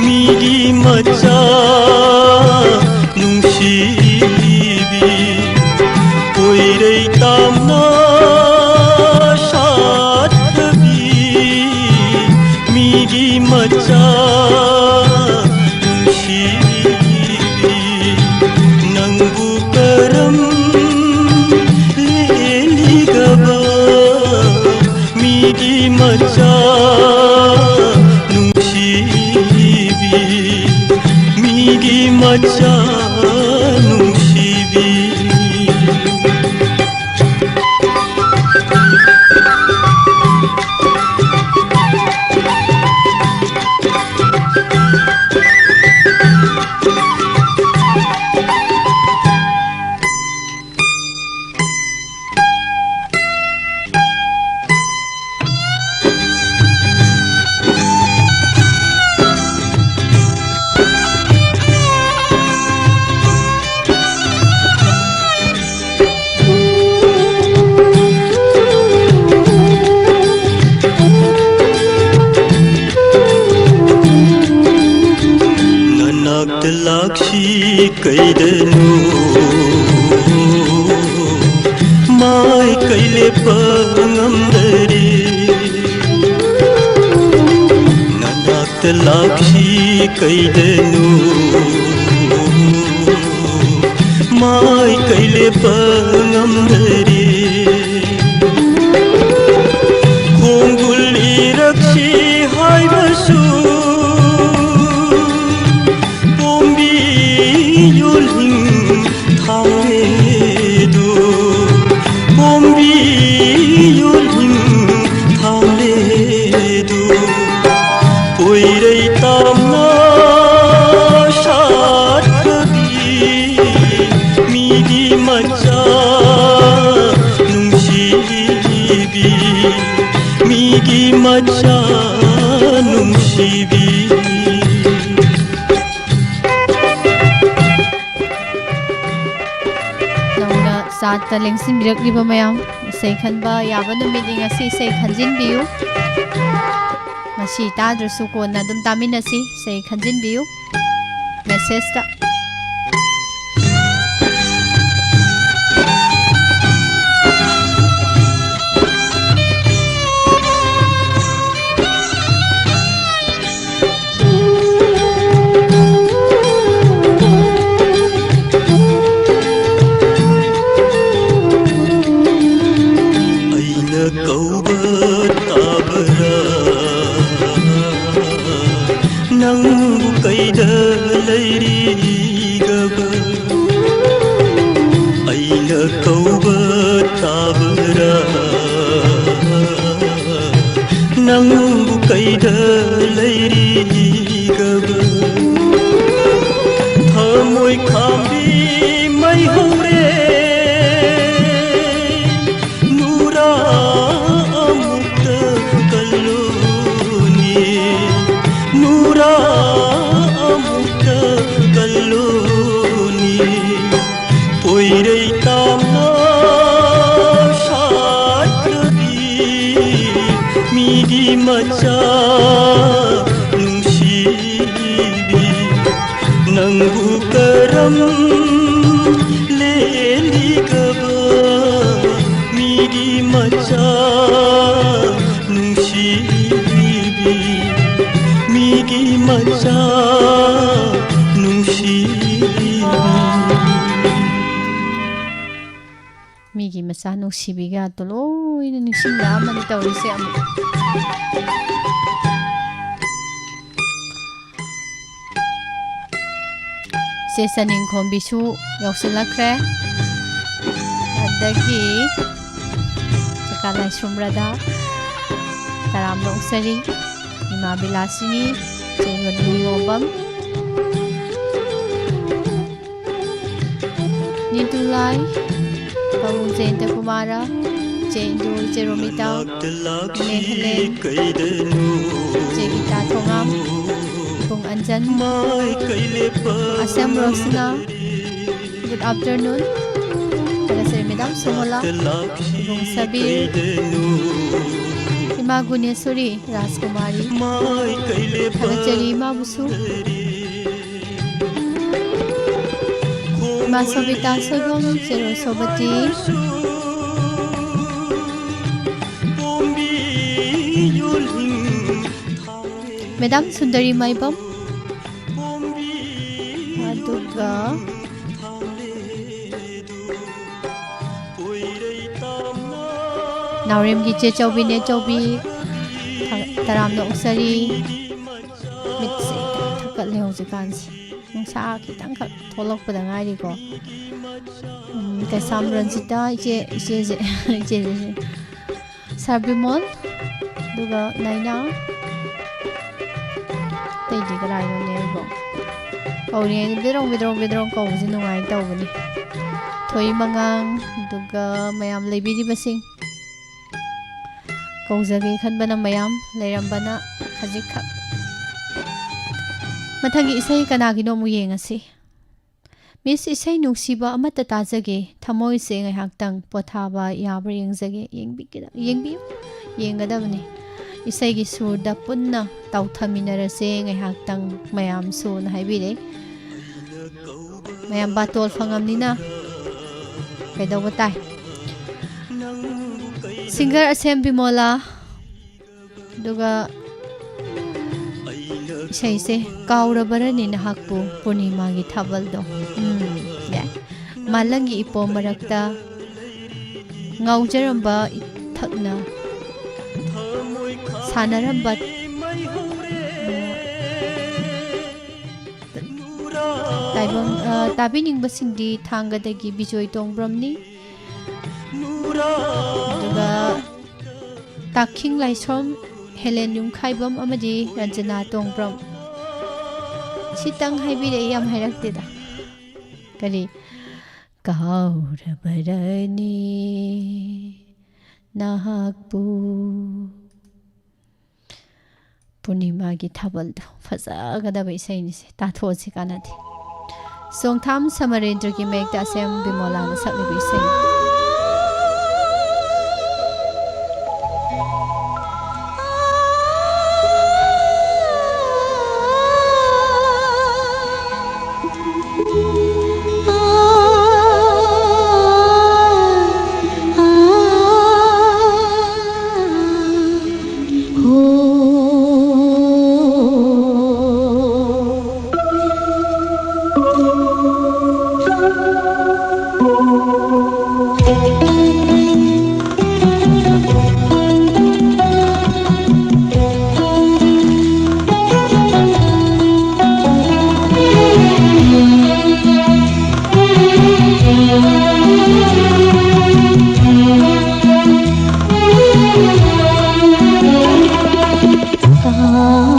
ꯃꯤꯒꯤ ꯃꯆꯥ ꯅꯨꯡꯁꯤꯕꯤ꯫ ꯄꯣꯏꯔꯩ ꯇꯥꯝꯅ ꯁꯥꯠꯈ꯭ꯔꯕꯤ ꯃꯤꯒꯤ ꯃꯆꯥ ꯅꯨꯡꯁꯤꯕꯤ꯫ ꯅꯪꯕꯨ ꯀꯔꯝ ꯂꯦꯜꯂꯤꯒꯕ ꯃꯤꯒꯤ ꯃꯆꯥ ꯅꯨꯡꯁꯤꯕꯤ, ꯃꯤꯒꯤ ꯃꯆꯥ ꯅꯨꯡꯁꯤꯕꯤ꯫ ꯀꯩꯗꯅꯣ ꯃꯥꯏ ꯀꯩ ꯂꯦꯞꯄ ꯉꯝꯗꯔꯦ꯫ ꯅꯅꯥꯛꯇ ꯂꯥꯛꯈꯤ ꯀꯩꯗꯅꯣ ꯃꯥꯏ ꯀꯩ ꯂꯦꯞꯄ ꯉꯝꯗꯔꯦ꯫ ꯈꯣꯡꯒꯨꯜ ꯏꯔꯛꯁꯤ ꯍꯥꯏꯕꯁꯨ ꯄꯣꯝꯕꯤ ꯌꯣꯜꯍꯤꯡ ꯊꯥꯡꯂꯦꯗꯨ ꯄꯣꯝꯕꯤ ꯌꯣꯜꯍꯤꯡ ꯊꯥꯡꯂꯦꯗꯨ ꯄꯣꯏꯔꯩ ꯇꯥꯝꯅ ꯁꯥꯠꯈ꯭ꯔꯕꯤ ꯃꯤꯒꯤ ꯃꯆꯥ ꯅꯨꯡꯁꯤꯕꯤ ꯃꯤꯒꯤ ꯃꯆꯥ ꯅꯨꯡꯁꯤꯕꯤ꯫ ꯅꯧꯅ ꯆꯥꯠꯇ ꯂꯦꯡꯁꯤꯟꯕꯤꯔꯛꯂꯤꯕ ꯃꯌꯥꯝ, ꯏꯁꯩ ꯈꯟꯕ ꯌꯥꯕ ꯅꯨꯃꯤꯠꯅꯤ ꯉꯁꯤ꯫ ꯏꯁꯩ ꯈꯟꯖꯤꯟꯕꯤꯌꯨ꯫ ꯉꯁꯤ ꯇꯥꯗ꯭ꯔꯁꯨ ꯀꯣꯟꯅ ꯑꯗꯨꯝ ꯇꯥꯃꯤꯟꯅꯁꯤ꯫ ꯏꯁꯩ ꯈꯟꯖꯤꯟꯕꯤꯌꯨ꯫ ꯃꯦꯁꯦꯖꯇ꯫ ꯑꯩꯅ ꯀꯧꯕ ꯇꯥꯕꯔꯥ? ꯅꯪꯕꯨ ꯀꯩꯗ ꯂꯩꯔꯤꯒꯕ? ꯑꯩꯅ ꯀꯧꯕ ꯇꯥꯕꯔꯥ? ꯅꯪꯕꯨ ꯀꯩꯗ ꯂꯩꯔꯤꯒꯕ? ꯊꯃꯣꯏ ꯈꯥꯝꯕꯤ ꯃꯩ ꯍꯧꯔꯦ꯫ ꯅꯨꯔꯥ ꯑꯃꯨꯛꯇ ꯀꯜꯂꯨꯅꯤ, ꯅꯨꯔꯥ ꯑꯃꯨꯛꯇ ꯀꯜꯂꯨꯅꯤ꯫ ꯄꯣꯏꯔꯩ ꯇꯥꯝꯅ ꯁꯥꯠꯈ꯭ꯔꯕꯤ ꯃꯤꯒꯤ ꯃꯆꯥ ꯅꯨꯡꯁꯤꯕꯤ, ꯅꯪꯕꯨ ꯀꯔꯝ ꯂꯦꯟꯗꯤꯒꯕ ꯃꯤꯒꯤ ꯃꯆꯥ ꯅꯨꯡꯁꯤꯕꯤ, ꯃꯤꯒꯤ ꯃꯆꯥ ꯅꯨꯡꯁꯤꯕꯤ꯫ ꯃꯤꯒꯤ ꯃꯆꯥ ꯅꯨꯡꯁꯤꯕꯤꯒ ꯇꯣ ꯂꯣꯏꯅ ꯅꯤꯡꯁꯤꯡꯂꯛꯑꯝꯃꯅꯤ ꯇꯧꯔꯤꯁꯦ ꯑꯃꯨꯛ꯫ ꯆꯦ ꯆꯅꯤꯡꯈꯣꯝꯕꯤꯁꯨ ꯌꯥꯎꯁꯤꯜꯂꯛꯈ꯭ꯔꯦ꯫ ꯑꯗꯒꯤ ꯀꯀꯥ ꯂꯥꯏꯁ꯭ꯔꯝ ꯔꯥꯙꯥ, ꯇꯔꯥꯝꯅ ꯑꯣꯛꯆꯔꯤ, ꯏꯃꯥ ꯕꯤꯂꯥꯁꯤꯅꯤ, ꯆꯦ ꯃꯅꯤꯉꯣꯝꯕꯝ, ꯅꯤꯇꯨꯂꯥꯏ, ꯄꯥꯕꯨꯡ ꯖꯌꯟꯇ ꯀꯨꯃꯥꯔ, ꯆꯦ ꯏꯟꯗꯨ, ꯆꯦ ꯔꯣꯃꯤꯇꯥ, ꯅꯦ ꯍꯦꯂꯦꯟ, ꯆꯦ ꯒꯤꯇꯥ ꯊꯣꯉꯥꯝ, ꯄꯨꯡ ꯑꯟꯖꯟ, ꯑꯁꯦꯝ ꯔꯣꯁꯅꯥ, good afternoon꯫ ꯊꯥꯒꯠꯆꯔꯤ ꯃꯦꯗꯥꯝ ꯁꯣꯃꯣꯂꯥ, ꯏꯕꯨꯡ ꯁꯕꯤꯔ, ꯏꯃꯥ ꯒꯨꯅꯦꯁꯣꯔꯤ, ꯔꯥꯖꯀꯨꯃꯥꯔꯤ, ꯊꯥꯒꯠꯆꯔꯤ ꯏꯃꯥꯕꯨꯁꯨ꯫ ꯏꯃꯥ ꯁꯣꯕꯤꯇꯥ ꯁꯣꯏꯕꯝ, ꯆꯦꯔꯣꯜ ꯁꯣꯕꯇꯤ, ꯃꯦꯗꯥꯝ ꯁꯨꯟꯗꯔꯤ ꯃꯥꯏꯕꯝ, ꯑꯗꯨꯒ ꯅꯥꯎꯔꯦꯝꯒꯤ ꯆꯦ ꯆꯧꯕꯤ, ꯅꯦ ꯆꯧꯕꯤ, ꯊ-, ꯇꯔꯥꯝꯅ ꯑꯣꯛꯆꯔꯤ꯫ ꯃꯤꯠꯁꯦ ꯈꯤꯇꯪ ꯊꯛꯀꯠꯂꯦ ꯍꯧꯖꯤꯛꯀꯥꯟꯁꯦ꯫ ꯅꯨꯡꯁꯥ ꯈꯤꯇꯪꯈꯛ ꯊꯣꯛꯂꯛꯄꯗ ꯉꯥꯏꯔꯤꯀꯣ꯫ ꯎꯝ, ꯀꯩꯁꯥꯝ ꯔꯟꯖꯤꯇꯥ, ꯏꯆꯦ, ꯏꯆꯦꯁꯦ, ꯏꯆꯦꯁꯦ꯫ ꯁꯥꯔ ꯕꯤꯃꯣꯜ, ꯑꯗꯨꯒ ꯅꯥꯏꯅꯥ, ꯑꯇꯩꯗꯤ ꯀꯅꯥꯅꯣꯅꯦ ꯑꯩꯕꯣ? ꯀꯧꯔꯤꯉꯩꯗ ꯕꯤꯗ꯭ꯔꯣꯡ, ꯕꯤꯗ꯭ꯔꯣꯡ, ꯕꯤꯗ꯭ꯔꯣꯡ ꯀꯧꯕꯁꯦ ꯅꯨꯡꯉꯥꯏꯅ ꯇꯧꯕꯅꯤ꯫ ꯊꯣꯏꯃꯉꯥꯡ, ꯑꯗꯨꯒ ꯃꯌꯥꯝ ꯂꯩꯕꯤꯔꯤꯕꯁꯤꯡ꯫ ꯀꯧꯖꯒꯦ ꯈꯟꯕꯅ ꯃꯌꯥꯝ, ꯂꯩꯔꯝꯕꯅ ꯈꯖꯤꯛꯈꯛ꯫ ꯃꯊꯪꯒꯤ ꯏꯁꯩ ꯀꯅꯥꯒꯤꯅꯣ ꯑꯃꯨꯛ ꯌꯦꯡꯉꯁꯤ꯫ ꯃꯤꯁ, ꯏꯁꯩ ꯅꯨꯡꯁꯤꯕ ꯑꯃꯠꯇ ꯇꯥꯖꯒꯦ꯫ ꯊꯃꯣꯏꯁꯦ ꯉꯥꯏꯍꯥꯛꯇꯪ ꯄꯣꯊꯥꯕ ꯌꯥꯕ꯭ꯔꯥ ꯌꯦꯡꯖꯒꯦ꯫ ꯌꯦꯡꯕꯤꯒꯗ-, ꯌꯦꯡꯕꯤꯌꯨ꯫ ꯌꯦꯡꯒꯗꯕꯅꯤ꯫ ꯏꯁꯩꯒꯤ ꯁꯨꯔꯗ ꯄꯨꯟꯅ ꯇꯥꯎꯊꯃꯤꯟꯅꯔꯁꯦ ꯉꯥꯏꯍꯥꯛꯇꯪ ꯃꯌꯥꯝꯁꯨꯅ ꯍꯥꯏꯕꯤꯔꯦ꯫ ꯃꯌꯥꯝ ꯕꯥꯇꯣꯜ ꯐꯪꯉꯝꯅꯤꯅ ꯀꯩꯗꯧꯕ ꯇꯥꯏ? ꯁꯤꯡꯒꯔ ꯑꯁꯦꯝ ꯕꯤꯃꯣꯂꯥ, ꯑꯗꯨꯒ ꯏꯁꯩꯁꯦ ꯀꯥꯎꯔꯕꯔꯅꯤ ꯅꯍꯥꯛꯄꯨ, ꯄꯨꯔꯅꯤꯃꯥꯒꯤ ꯊꯥꯕꯜꯗꯣ꯫ ꯎꯝ, ꯌꯥꯏ꯫ ꯃꯥꯂꯪꯒꯤ ꯏꯄꯣꯝ ꯃꯔꯛꯇ ꯉꯥꯎꯖꯔꯝꯕ ꯏꯊꯛꯅ ꯁꯥꯟꯅꯔꯝꯕ, ꯇꯥꯏꯕꯪ, ꯑ, ꯇꯥꯕꯤꯅꯤꯡꯕꯁꯤꯡꯗꯤ ꯊꯥꯡꯒꯗꯒꯤ ꯕꯤꯖꯣꯏ ꯇꯣꯡꯕ꯭ꯔꯝꯅꯤ꯫ ꯑꯗꯨꯒ ꯇꯥꯈꯤꯡ ꯂꯥꯏꯁ꯭ꯔꯣꯝ, ꯍꯦꯂꯦꯟ ꯌꯨꯝꯈꯥꯏꯕꯝ ꯑꯃꯗꯤ ꯔꯟꯖꯅꯥ ꯇꯣꯡꯕ꯭ꯔꯝ꯫ ꯁꯤꯇꯪ ꯍꯥꯏꯕꯤꯔꯛꯏ, ꯌꯥꯝ ꯍꯥꯏꯔꯛꯇꯦꯗ꯫ ꯀꯔꯤ? ꯀꯥꯎꯔꯕꯔꯅꯤ ꯅꯍꯥꯛꯄꯨ꯫ ꯄꯨꯔꯅꯤꯃꯥꯒꯤ ꯊꯥꯕꯜꯗꯣ ꯐꯖꯒꯗꯕ ꯏꯁꯩꯅꯤꯁꯦ, ꯇꯥꯊꯣꯛꯑꯁꯤ ꯀꯥꯟꯅꯗꯦ꯫ ꯁꯣꯡꯊꯥꯝ ꯁꯃꯔꯦꯟꯗ꯭ꯔꯒꯤ ꯃꯌꯦꯛꯇ ꯑꯁꯦꯝ ꯕꯤꯃꯣꯂꯥꯅ ꯁꯛꯂꯤꯕ ꯏꯁꯩꯅꯤ꯫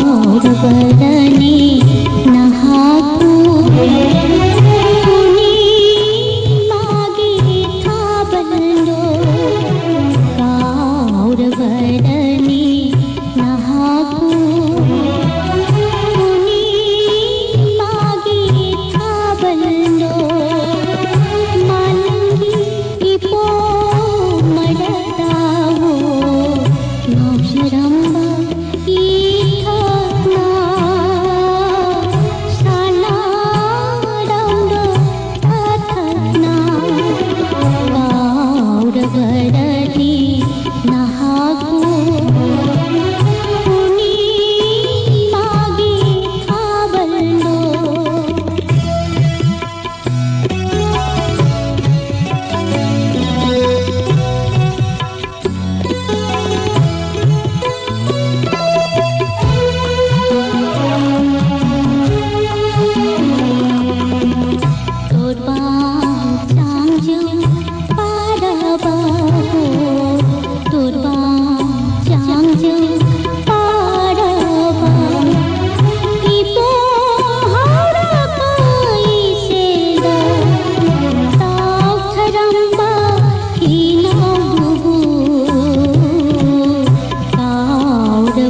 ꯀꯥꯎꯔꯕꯔꯅꯤ ꯅꯍꯥꯛꯄꯨ ꯄꯨꯔꯅꯤꯃꯥꯒꯤ ꯊꯥꯕꯜꯗꯣ꯫ ꯀꯥꯎꯔꯕꯔꯅꯤ ꯅꯍꯥꯛꯄꯨ ꯄꯨꯔꯅꯤꯃꯥꯒꯤ ꯊꯥꯕꯜꯗꯣ꯫ ꯃꯥꯂꯪꯒꯤ ꯏꯄꯣꯝ ꯃꯔꯛꯇ ꯍꯣ ꯉꯥꯎꯖꯔꯝꯕ ꯏꯊꯛꯅ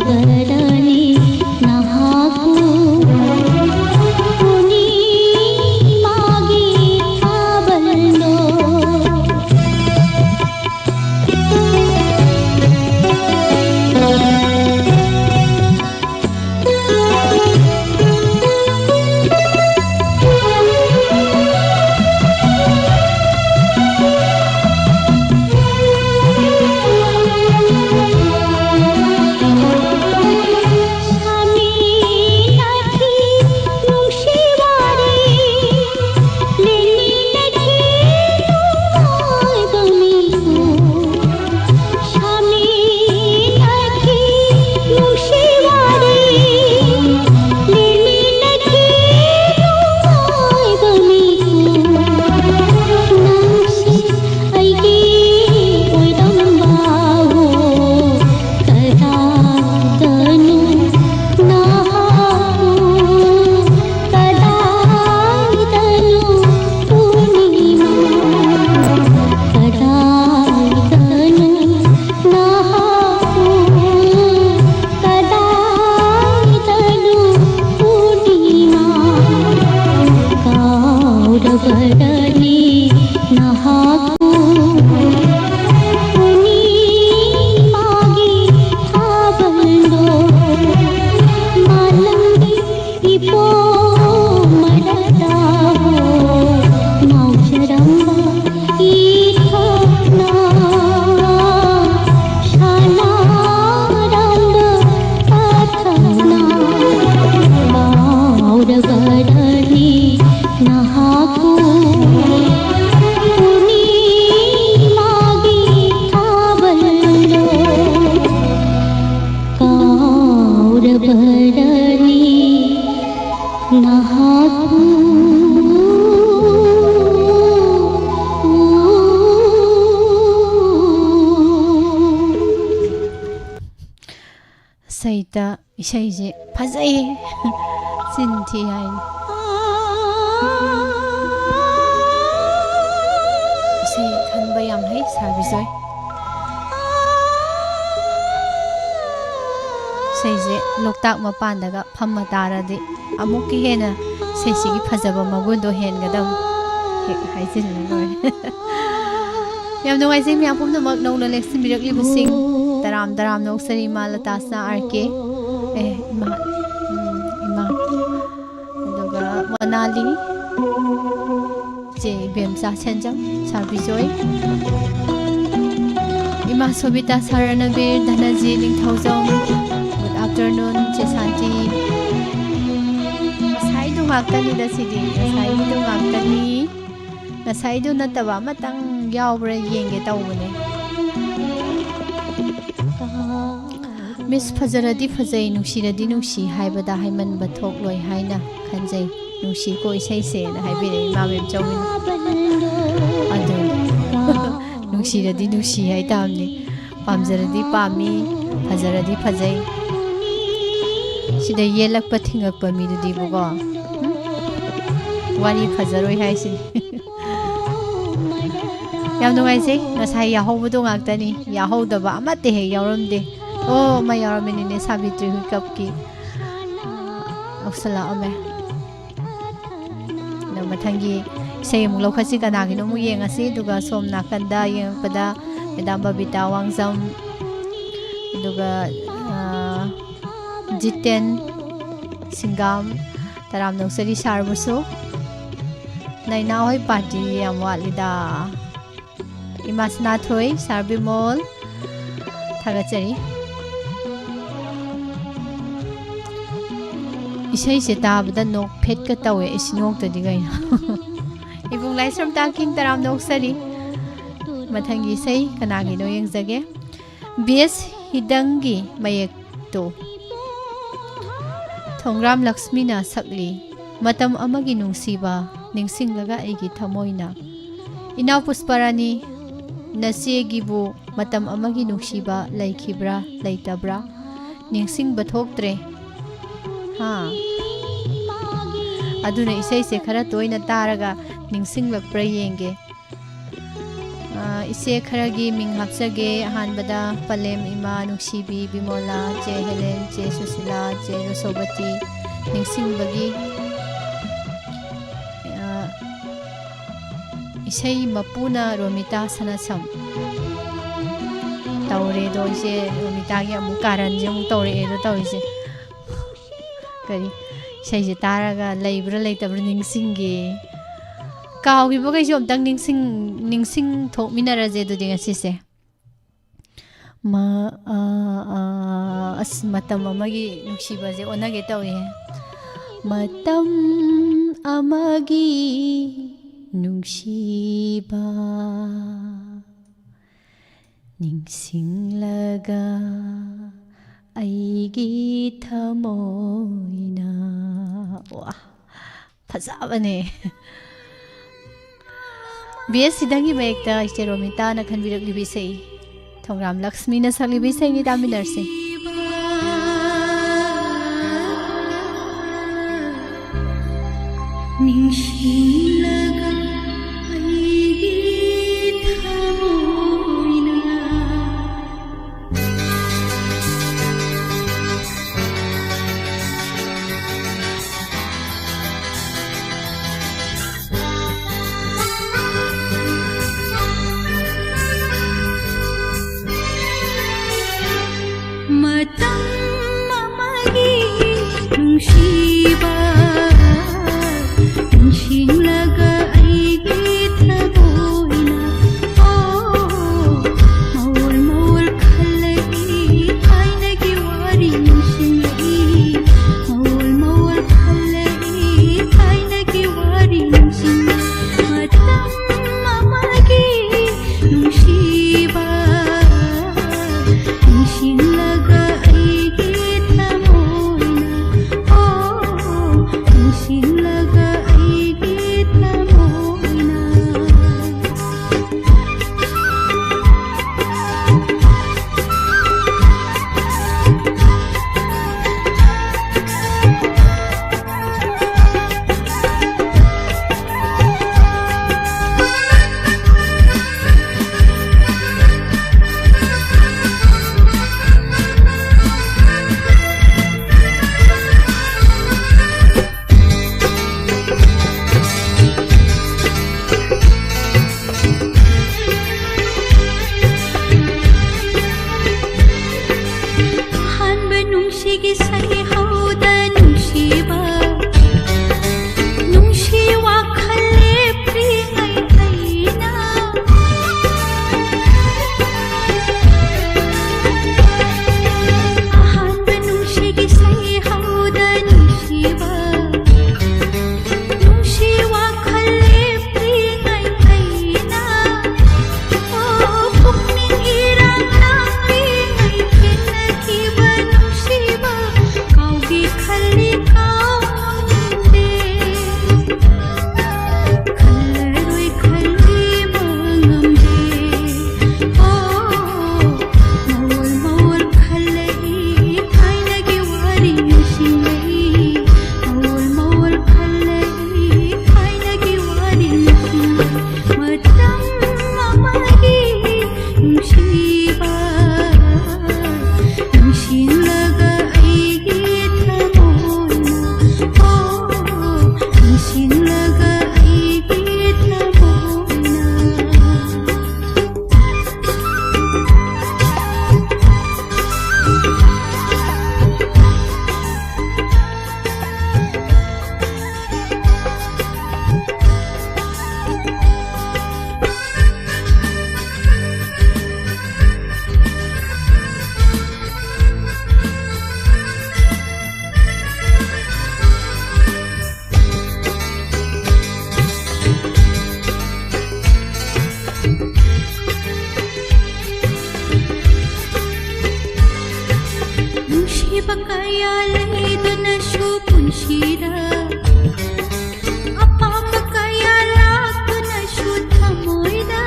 ꯕꯔꯅꯤ ꯅꯍꯥꯛꯄꯨ ꯄꯨꯔꯅꯤꯃꯥꯒꯤ ꯊꯥꯕꯜꯗꯣ꯫ ꯁꯩꯇ ꯏꯁꯩꯁꯦ ꯐꯖꯩ꯫ ꯆꯤꯟ ꯊꯤ ꯍꯥꯏꯅꯤ꯫ ꯏꯁꯩ ꯈꯟꯕ ꯌꯥꯝ ꯍꯩ ꯁꯥꯔ ꯕꯤꯖꯣꯏ꯫ ꯏꯁꯩꯁꯦ ꯂꯣꯛꯇꯥꯛ ꯃꯄꯥꯟꯗꯒ ꯐꯝꯃ ꯇꯥꯔꯗꯤ ꯑꯃꯨꯛꯀ ꯍꯦꯟꯅ ꯏꯁꯩꯁꯤꯒꯤ ꯐꯖꯕ ꯃꯒꯨꯟꯗꯣ ꯍꯦꯟꯒꯗꯕꯅꯤ꯫ ꯍꯦꯛ ꯍꯥꯏꯖꯤꯜꯂ ꯂꯣꯏꯔꯦ꯫ ꯌꯥꯝ ꯅꯨꯡꯉꯥꯏꯖꯩ ꯃꯌꯥꯝ ꯄꯨꯝꯅꯃꯛ ꯅꯧꯅ ꯂꯦꯡꯁꯤꯟꯕꯤꯔꯛꯂꯤꯕꯁꯤꯡ꯫ ꯇꯔꯥꯝ ꯇꯔꯥꯝꯅ ꯑꯣꯛꯆꯔꯤ ꯏꯃꯥ ꯂꯇꯥꯁꯅꯥ ꯑꯥꯔ ꯀꯦ꯫ ꯑꯦ, ꯏꯃꯥ꯫ ꯎꯝ, ꯏꯃꯥ꯫ ꯑꯗꯨꯒ ꯃꯅꯥꯂꯤ꯫ ꯆꯦ ꯏꯕꯦꯝꯆꯥ ꯁꯦꯟꯖꯝ, ꯁꯥꯔ ꯕꯤꯖꯣꯏ, ꯏꯃꯥ ꯁꯣꯕꯤꯇꯥ, ꯁꯥꯔ ꯔꯅꯕꯤꯔ, ꯙꯅꯖꯤ ꯅꯤꯡꯊꯧꯖꯝ, good afternoon, ꯆꯦ ꯁꯥꯟꯇꯤ꯫ ꯉꯁꯥꯏꯗꯨ ꯉꯥꯛꯇꯅꯤꯗ ꯁꯤꯗꯤ, ꯉꯁꯥꯏꯒꯤꯗꯨ ꯉꯥꯛꯇꯅꯤ꯫ ꯉꯁꯥꯏꯗꯨ ꯅꯠꯇꯕ ꯑꯃꯇꯪ ꯌꯥꯎꯕ꯭ꯔꯥ ꯌꯦꯡꯒꯦ ꯇꯧꯕꯅꯦ꯫ ꯃꯤꯁ ꯐꯖꯔꯗꯤ ꯐꯖꯩ, ꯅꯨꯡꯁꯤꯔꯗꯤ ꯅꯨꯡꯁꯤ ꯍꯥꯏꯕꯗ ꯍꯥꯏꯃꯟꯕ ꯊꯣꯛꯂꯣꯏ ꯍꯥꯏꯅ ꯈꯟꯖꯩ꯫ ꯅꯨꯡꯁꯤꯀꯣ ꯏꯁꯩꯁꯦꯅ ꯍꯥꯏꯕꯤꯔꯛꯑꯦ ꯏꯃꯥ ꯃꯦꯝꯆꯧꯕꯤꯅ꯫ ꯑꯗꯨꯅꯤ꯫ ꯅꯨꯡꯁꯤꯔꯗꯤ ꯅꯨꯡꯁꯤ ꯍꯥꯏꯇꯥꯕꯅꯤ꯫ ꯄꯥꯝꯖꯔꯗꯤ ꯄꯥꯝꯃꯤ, ꯐꯖꯔꯗꯤ ꯐꯖꯩ꯫ ꯁꯤꯗ ꯌꯦꯜꯂꯛꯄ ꯊꯤꯡꯉꯛꯄ ꯃꯤꯗꯨꯗꯤꯕꯀꯣ, ꯎꯝ? ꯋꯥꯔꯤ ꯐꯖꯔꯣꯏ ꯍꯥꯏꯁꯤꯅꯤ꯫ ꯌꯥꯝ ꯅꯨꯡꯉꯥꯏꯖꯩ꯫ ꯉꯁꯥꯏ ꯌꯥꯎꯍꯧꯕꯗꯣ ꯉꯥꯛꯇꯅꯤ, ꯌꯥꯎꯍꯧꯗꯕ ꯑꯃꯠꯇ ꯍꯦꯛ ꯌꯥꯎꯔꯝꯗꯦ꯫ ꯑꯣ, ꯑꯃ ꯌꯥꯎꯔꯝꯃꯤꯅꯤꯅꯦ, ꯁꯥꯕꯤꯇ꯭ꯔꯤ ꯍꯨꯏꯀꯞꯀꯤ꯫ ꯌꯥꯎꯁꯜꯂꯛꯑꯝꯃꯦ꯫ ꯑꯗꯣ ꯃꯊꯪꯒꯤ ꯏꯁꯩ ꯑꯃꯨꯛ ꯂꯧꯈꯠꯁꯤ, ꯀꯅꯥꯒꯤꯅꯣ ꯑꯃꯨꯛ ꯌꯦꯡꯉꯁꯤ꯫ ꯑꯗꯨꯒ ꯁꯣꯝ ꯅꯥꯀꯟꯗ ꯌꯦꯡꯉꯛꯄꯗ ꯃꯦꯗꯥꯝ ꯕꯕꯤꯇꯥ ꯋꯥꯡꯖꯝ, ꯑꯗꯨꯒ, ꯑ, ꯖꯤꯇꯦꯟ ꯁꯤꯡꯒꯥꯝ, ꯇꯔꯥꯝꯅ ꯑꯣꯛꯆꯔꯤ ꯁꯥꯔꯕꯨꯁꯨ꯫ ꯅꯩꯅꯥ ꯍꯣꯏ ꯄꯥꯔꯇꯤ ꯌꯥꯝ ꯋꯥꯠꯂꯤꯗ꯫ ꯏꯃꯥ ꯁꯅꯥꯊꯣꯏ, ꯁꯥꯔ ꯕꯤꯃꯣꯜ, ꯊꯥꯒꯠꯆꯔꯤ꯫ ꯏꯁꯩꯁꯦ ꯇꯥꯕꯗ ꯅꯣꯛ ꯐꯦꯠꯀ ꯇꯧꯋꯦ, ꯏꯁ ꯅꯣꯛꯇꯗꯤ ꯀꯩꯅꯣ꯫ ꯏꯕꯨꯡ ꯂꯥꯏꯁ꯭ꯔꯝ ꯇꯥꯀꯤꯡ ꯇꯔꯥꯝꯅ ꯑꯣꯛꯆꯔꯤ꯫ ꯃꯊꯪꯒꯤ ꯏꯁꯩ ꯀꯅꯥꯒꯤꯅꯣ ꯌꯦꯡꯖꯒꯦ꯫ ꯕꯤ ꯑꯦꯁ ꯍꯤꯗꯪꯒꯤ ꯃꯌꯦꯛꯇꯣ꯫ ꯊꯣꯡꯒ꯭ꯔꯥꯝ ꯂꯛꯁꯃꯤꯅ ꯁꯛꯂꯤ꯫ ꯃꯇꯝ ꯑꯃꯒꯤ ꯅꯨꯡꯁꯤꯕ ꯅꯤꯡꯁꯤꯡꯂꯒ ꯑꯩꯒꯤ ꯊꯃꯣꯏꯅ꯫ ꯏꯅꯥꯎ ꯄꯨꯁꯄꯔꯥꯅꯤ, ꯅꯆꯦꯒꯤꯕꯨ ꯃꯇꯝ ꯑꯃꯒꯤ ꯅꯨꯡꯁꯤꯕ ꯂꯩꯈꯤꯕ꯭ꯔꯥ ꯂꯩꯇꯕ꯭ꯔꯥ ꯅꯤꯡꯁꯤꯡꯕ ꯊꯣꯛꯇ꯭ꯔꯦ꯫ ꯍꯥ? ꯑꯗꯨꯅ ꯏꯁꯩꯁꯦ ꯈꯔ ꯇꯣꯏꯅ ꯇꯥꯔꯒ ꯅꯤꯡꯁꯤꯡꯂꯛꯄ꯭ꯔꯥ ꯌꯦꯡꯒꯦ꯫ ꯑ, ꯏꯆꯦ ꯈꯔꯒꯤ ꯃꯤꯡ ꯍꯥꯞꯆꯒꯦ꯫ ꯑꯍꯥꯟꯕꯗ ꯄꯂꯦꯝ ꯏꯃꯥ, ꯅꯨꯡꯁꯤꯕꯤ, ꯕꯤꯃꯣꯂꯥ, ꯆꯦ ꯍꯦꯂꯦꯟ, ꯆꯦ ꯁꯨꯁꯤꯂꯥ, ꯆꯦ ꯔꯣꯁꯣꯕꯇꯤ, ꯅꯤꯡꯁꯤꯡꯕꯒꯤ, ꯑ, ꯏꯁꯩ ꯃꯄꯨꯅ ꯔꯣꯃꯤꯇꯥ ꯁꯅꯥꯁꯝ꯫ ꯇꯧꯔꯦꯗꯣ ꯏꯆꯦ, ꯔꯣꯃꯤꯇꯥꯒꯤ ꯑꯃꯨꯛ ꯀꯥꯔꯟꯁꯦ ꯑꯃꯨꯛ ꯇꯧꯔꯛꯑꯦꯗꯣ ꯇꯧꯔꯤꯁꯦ꯫ ꯀꯔꯤ, ꯏꯁꯩꯁꯦ ꯇꯥꯔꯒ ꯂꯩꯕ꯭ꯔꯥ ꯂꯩꯇꯕ꯭ꯔꯥ ꯅꯤꯡꯁꯤꯡꯒꯦ꯫ ꯀꯥꯎꯈꯤꯕꯈꯩꯁꯨ ꯑꯝꯇꯪ ꯅꯤꯡꯁꯤꯡ-, ꯅꯤꯡꯁꯤꯡ ꯊꯣꯛꯃꯤꯟꯅꯔꯁꯦ ꯑꯗꯨꯗꯤ ꯉꯁꯤꯁꯦ꯫ ꯃ-, ꯑ, ꯑ, ꯑꯁ, ꯃꯇꯝ ꯑꯃꯒꯤ ꯅꯨꯡꯁꯤꯕꯁꯦ ꯑꯣꯟꯅꯒꯦ ꯇꯧꯏꯍꯦ꯫ ꯃꯇꯝ ꯑꯃꯒꯤ ꯅꯨꯡꯁꯤꯕ ꯅꯤꯡꯁꯤꯡꯂꯒ ꯑꯩꯒꯤ ꯊꯃꯣꯏꯅ꯫ ꯋꯥ, ꯐꯖꯕꯅꯦ꯫ ꯕꯤ ꯑꯦꯁ ꯁꯤꯗꯪꯒꯤ ꯃꯌꯦꯛꯇ ꯏꯆꯦ ꯔꯣꯃꯤꯇꯥꯅ ꯈꯟꯕꯤꯔꯛꯂꯤꯕ ꯏꯁꯩ, ꯊꯣꯡꯒ꯭ꯔꯥꯝ ꯂꯛꯁꯃꯤꯅ ꯁꯛꯂꯤꯕ ꯏꯁꯩꯅꯤ, ꯇꯥꯃꯤꯟꯅꯔꯁꯤ꯫ ꯅꯤꯡꯁꯤꯡꯂꯒ ꯑꯩꯒꯤ ꯊꯃꯣꯏꯅ꯫ ꯃꯇꯝ ꯑꯃꯒꯤ ꯅꯨꯡꯁꯤꯕ ꯅꯤꯡꯁꯤꯡꯂꯒ ꯑꯩꯒꯤ ꯊꯃꯣꯏꯅ, ꯑꯣ, ꯃꯣꯜ ꯃꯣꯜ ꯈꯜꯂꯛꯏ ꯊꯥꯏꯅꯒꯤ ꯋꯥꯔꯤ ꯅꯤꯡꯁꯤꯡꯂꯛꯏ, ꯃꯣꯜ ꯃꯣꯜ ꯈꯜꯂꯛꯏ ꯊꯥꯏꯅꯒꯤ ꯋꯥꯔꯤ ꯅꯤꯡꯁꯤꯡꯂꯛꯏ꯫ ꯃꯇꯝ ꯑꯃꯒꯤ ꯅꯨꯡꯁꯤꯕ ꯅꯤꯡꯁꯤꯡꯂꯒ ꯑꯩꯒꯤ ꯊꯃꯣꯏꯅ, ꯑꯣ, ꯁꯤꯒꯤ ꯁꯩꯍꯧꯗ ꯅꯨꯡꯁꯤꯕ, ꯅꯨꯡꯁꯤ ꯋꯥꯈꯜ ꯂꯦꯞꯇ꯭ꯔꯤꯉꯩ ꯑꯩꯅ ꯑꯍꯥꯟꯕ ꯅꯨꯡꯁꯤꯒꯤ ꯁꯩꯍꯧꯗ ꯅꯨꯡꯁꯤꯕ, ꯅꯨꯡꯁꯤ ꯋꯥꯈꯜ ꯂꯦꯞꯇ꯭ꯔꯤꯉꯩ ꯑꯩꯅ, ꯑꯣ, ꯄꯨꯛꯅꯤꯡ ꯏꯔꯥꯡ ꯂꯥꯡꯂꯤꯉꯩ ꯈꯦꯠꯅꯈꯤꯕ ꯅꯨꯡꯁꯤꯕ ꯀꯥꯎꯒꯦ ꯈꯜꯂꯤ ꯀꯥꯎꯉꯝꯗꯦ꯫ ꯈꯜꯂꯔꯣꯏ ꯈꯜꯂꯤ ꯃꯉꯝꯗꯦ꯫ ꯑꯣ, ꯃꯑꯣꯜ ꯃꯑꯣꯜ ꯈꯜꯂꯛꯏ ꯊꯥꯏꯅꯒꯤ ꯋꯥꯔꯤ ꯅꯤꯡꯁꯤꯡꯂꯛꯏ꯫ ꯃꯑꯣꯜ ꯃꯑꯣꯜ ꯈꯜꯂꯛꯏ ꯊꯥꯏꯅꯒꯤ ꯋꯥꯔꯤ ꯅꯤꯡꯁꯤꯡꯂꯛꯏ꯫ ꯃꯇꯝ ꯑꯃꯒꯤ ꯅꯨꯡꯁꯤꯕ ꯅꯤꯡꯁꯤꯡꯂꯒ ꯑꯩꯒꯤ ꯊꯃꯣꯏꯅ, ꯑꯣ, ꯅꯤꯡꯁꯤꯡꯂꯒ ꯑꯩꯒꯤ ꯊꯃꯣꯏꯅ꯫ ꯅꯨꯡꯁꯤꯕ ꯀꯌꯥ ꯂꯩꯗꯨꯅꯁꯨ ꯄꯨꯟꯁꯤꯗ ꯑꯄꯥꯝꯕ ꯀꯌꯥ ꯂꯥꯛꯇꯨꯅꯁꯨ ꯊꯃꯣꯏꯗ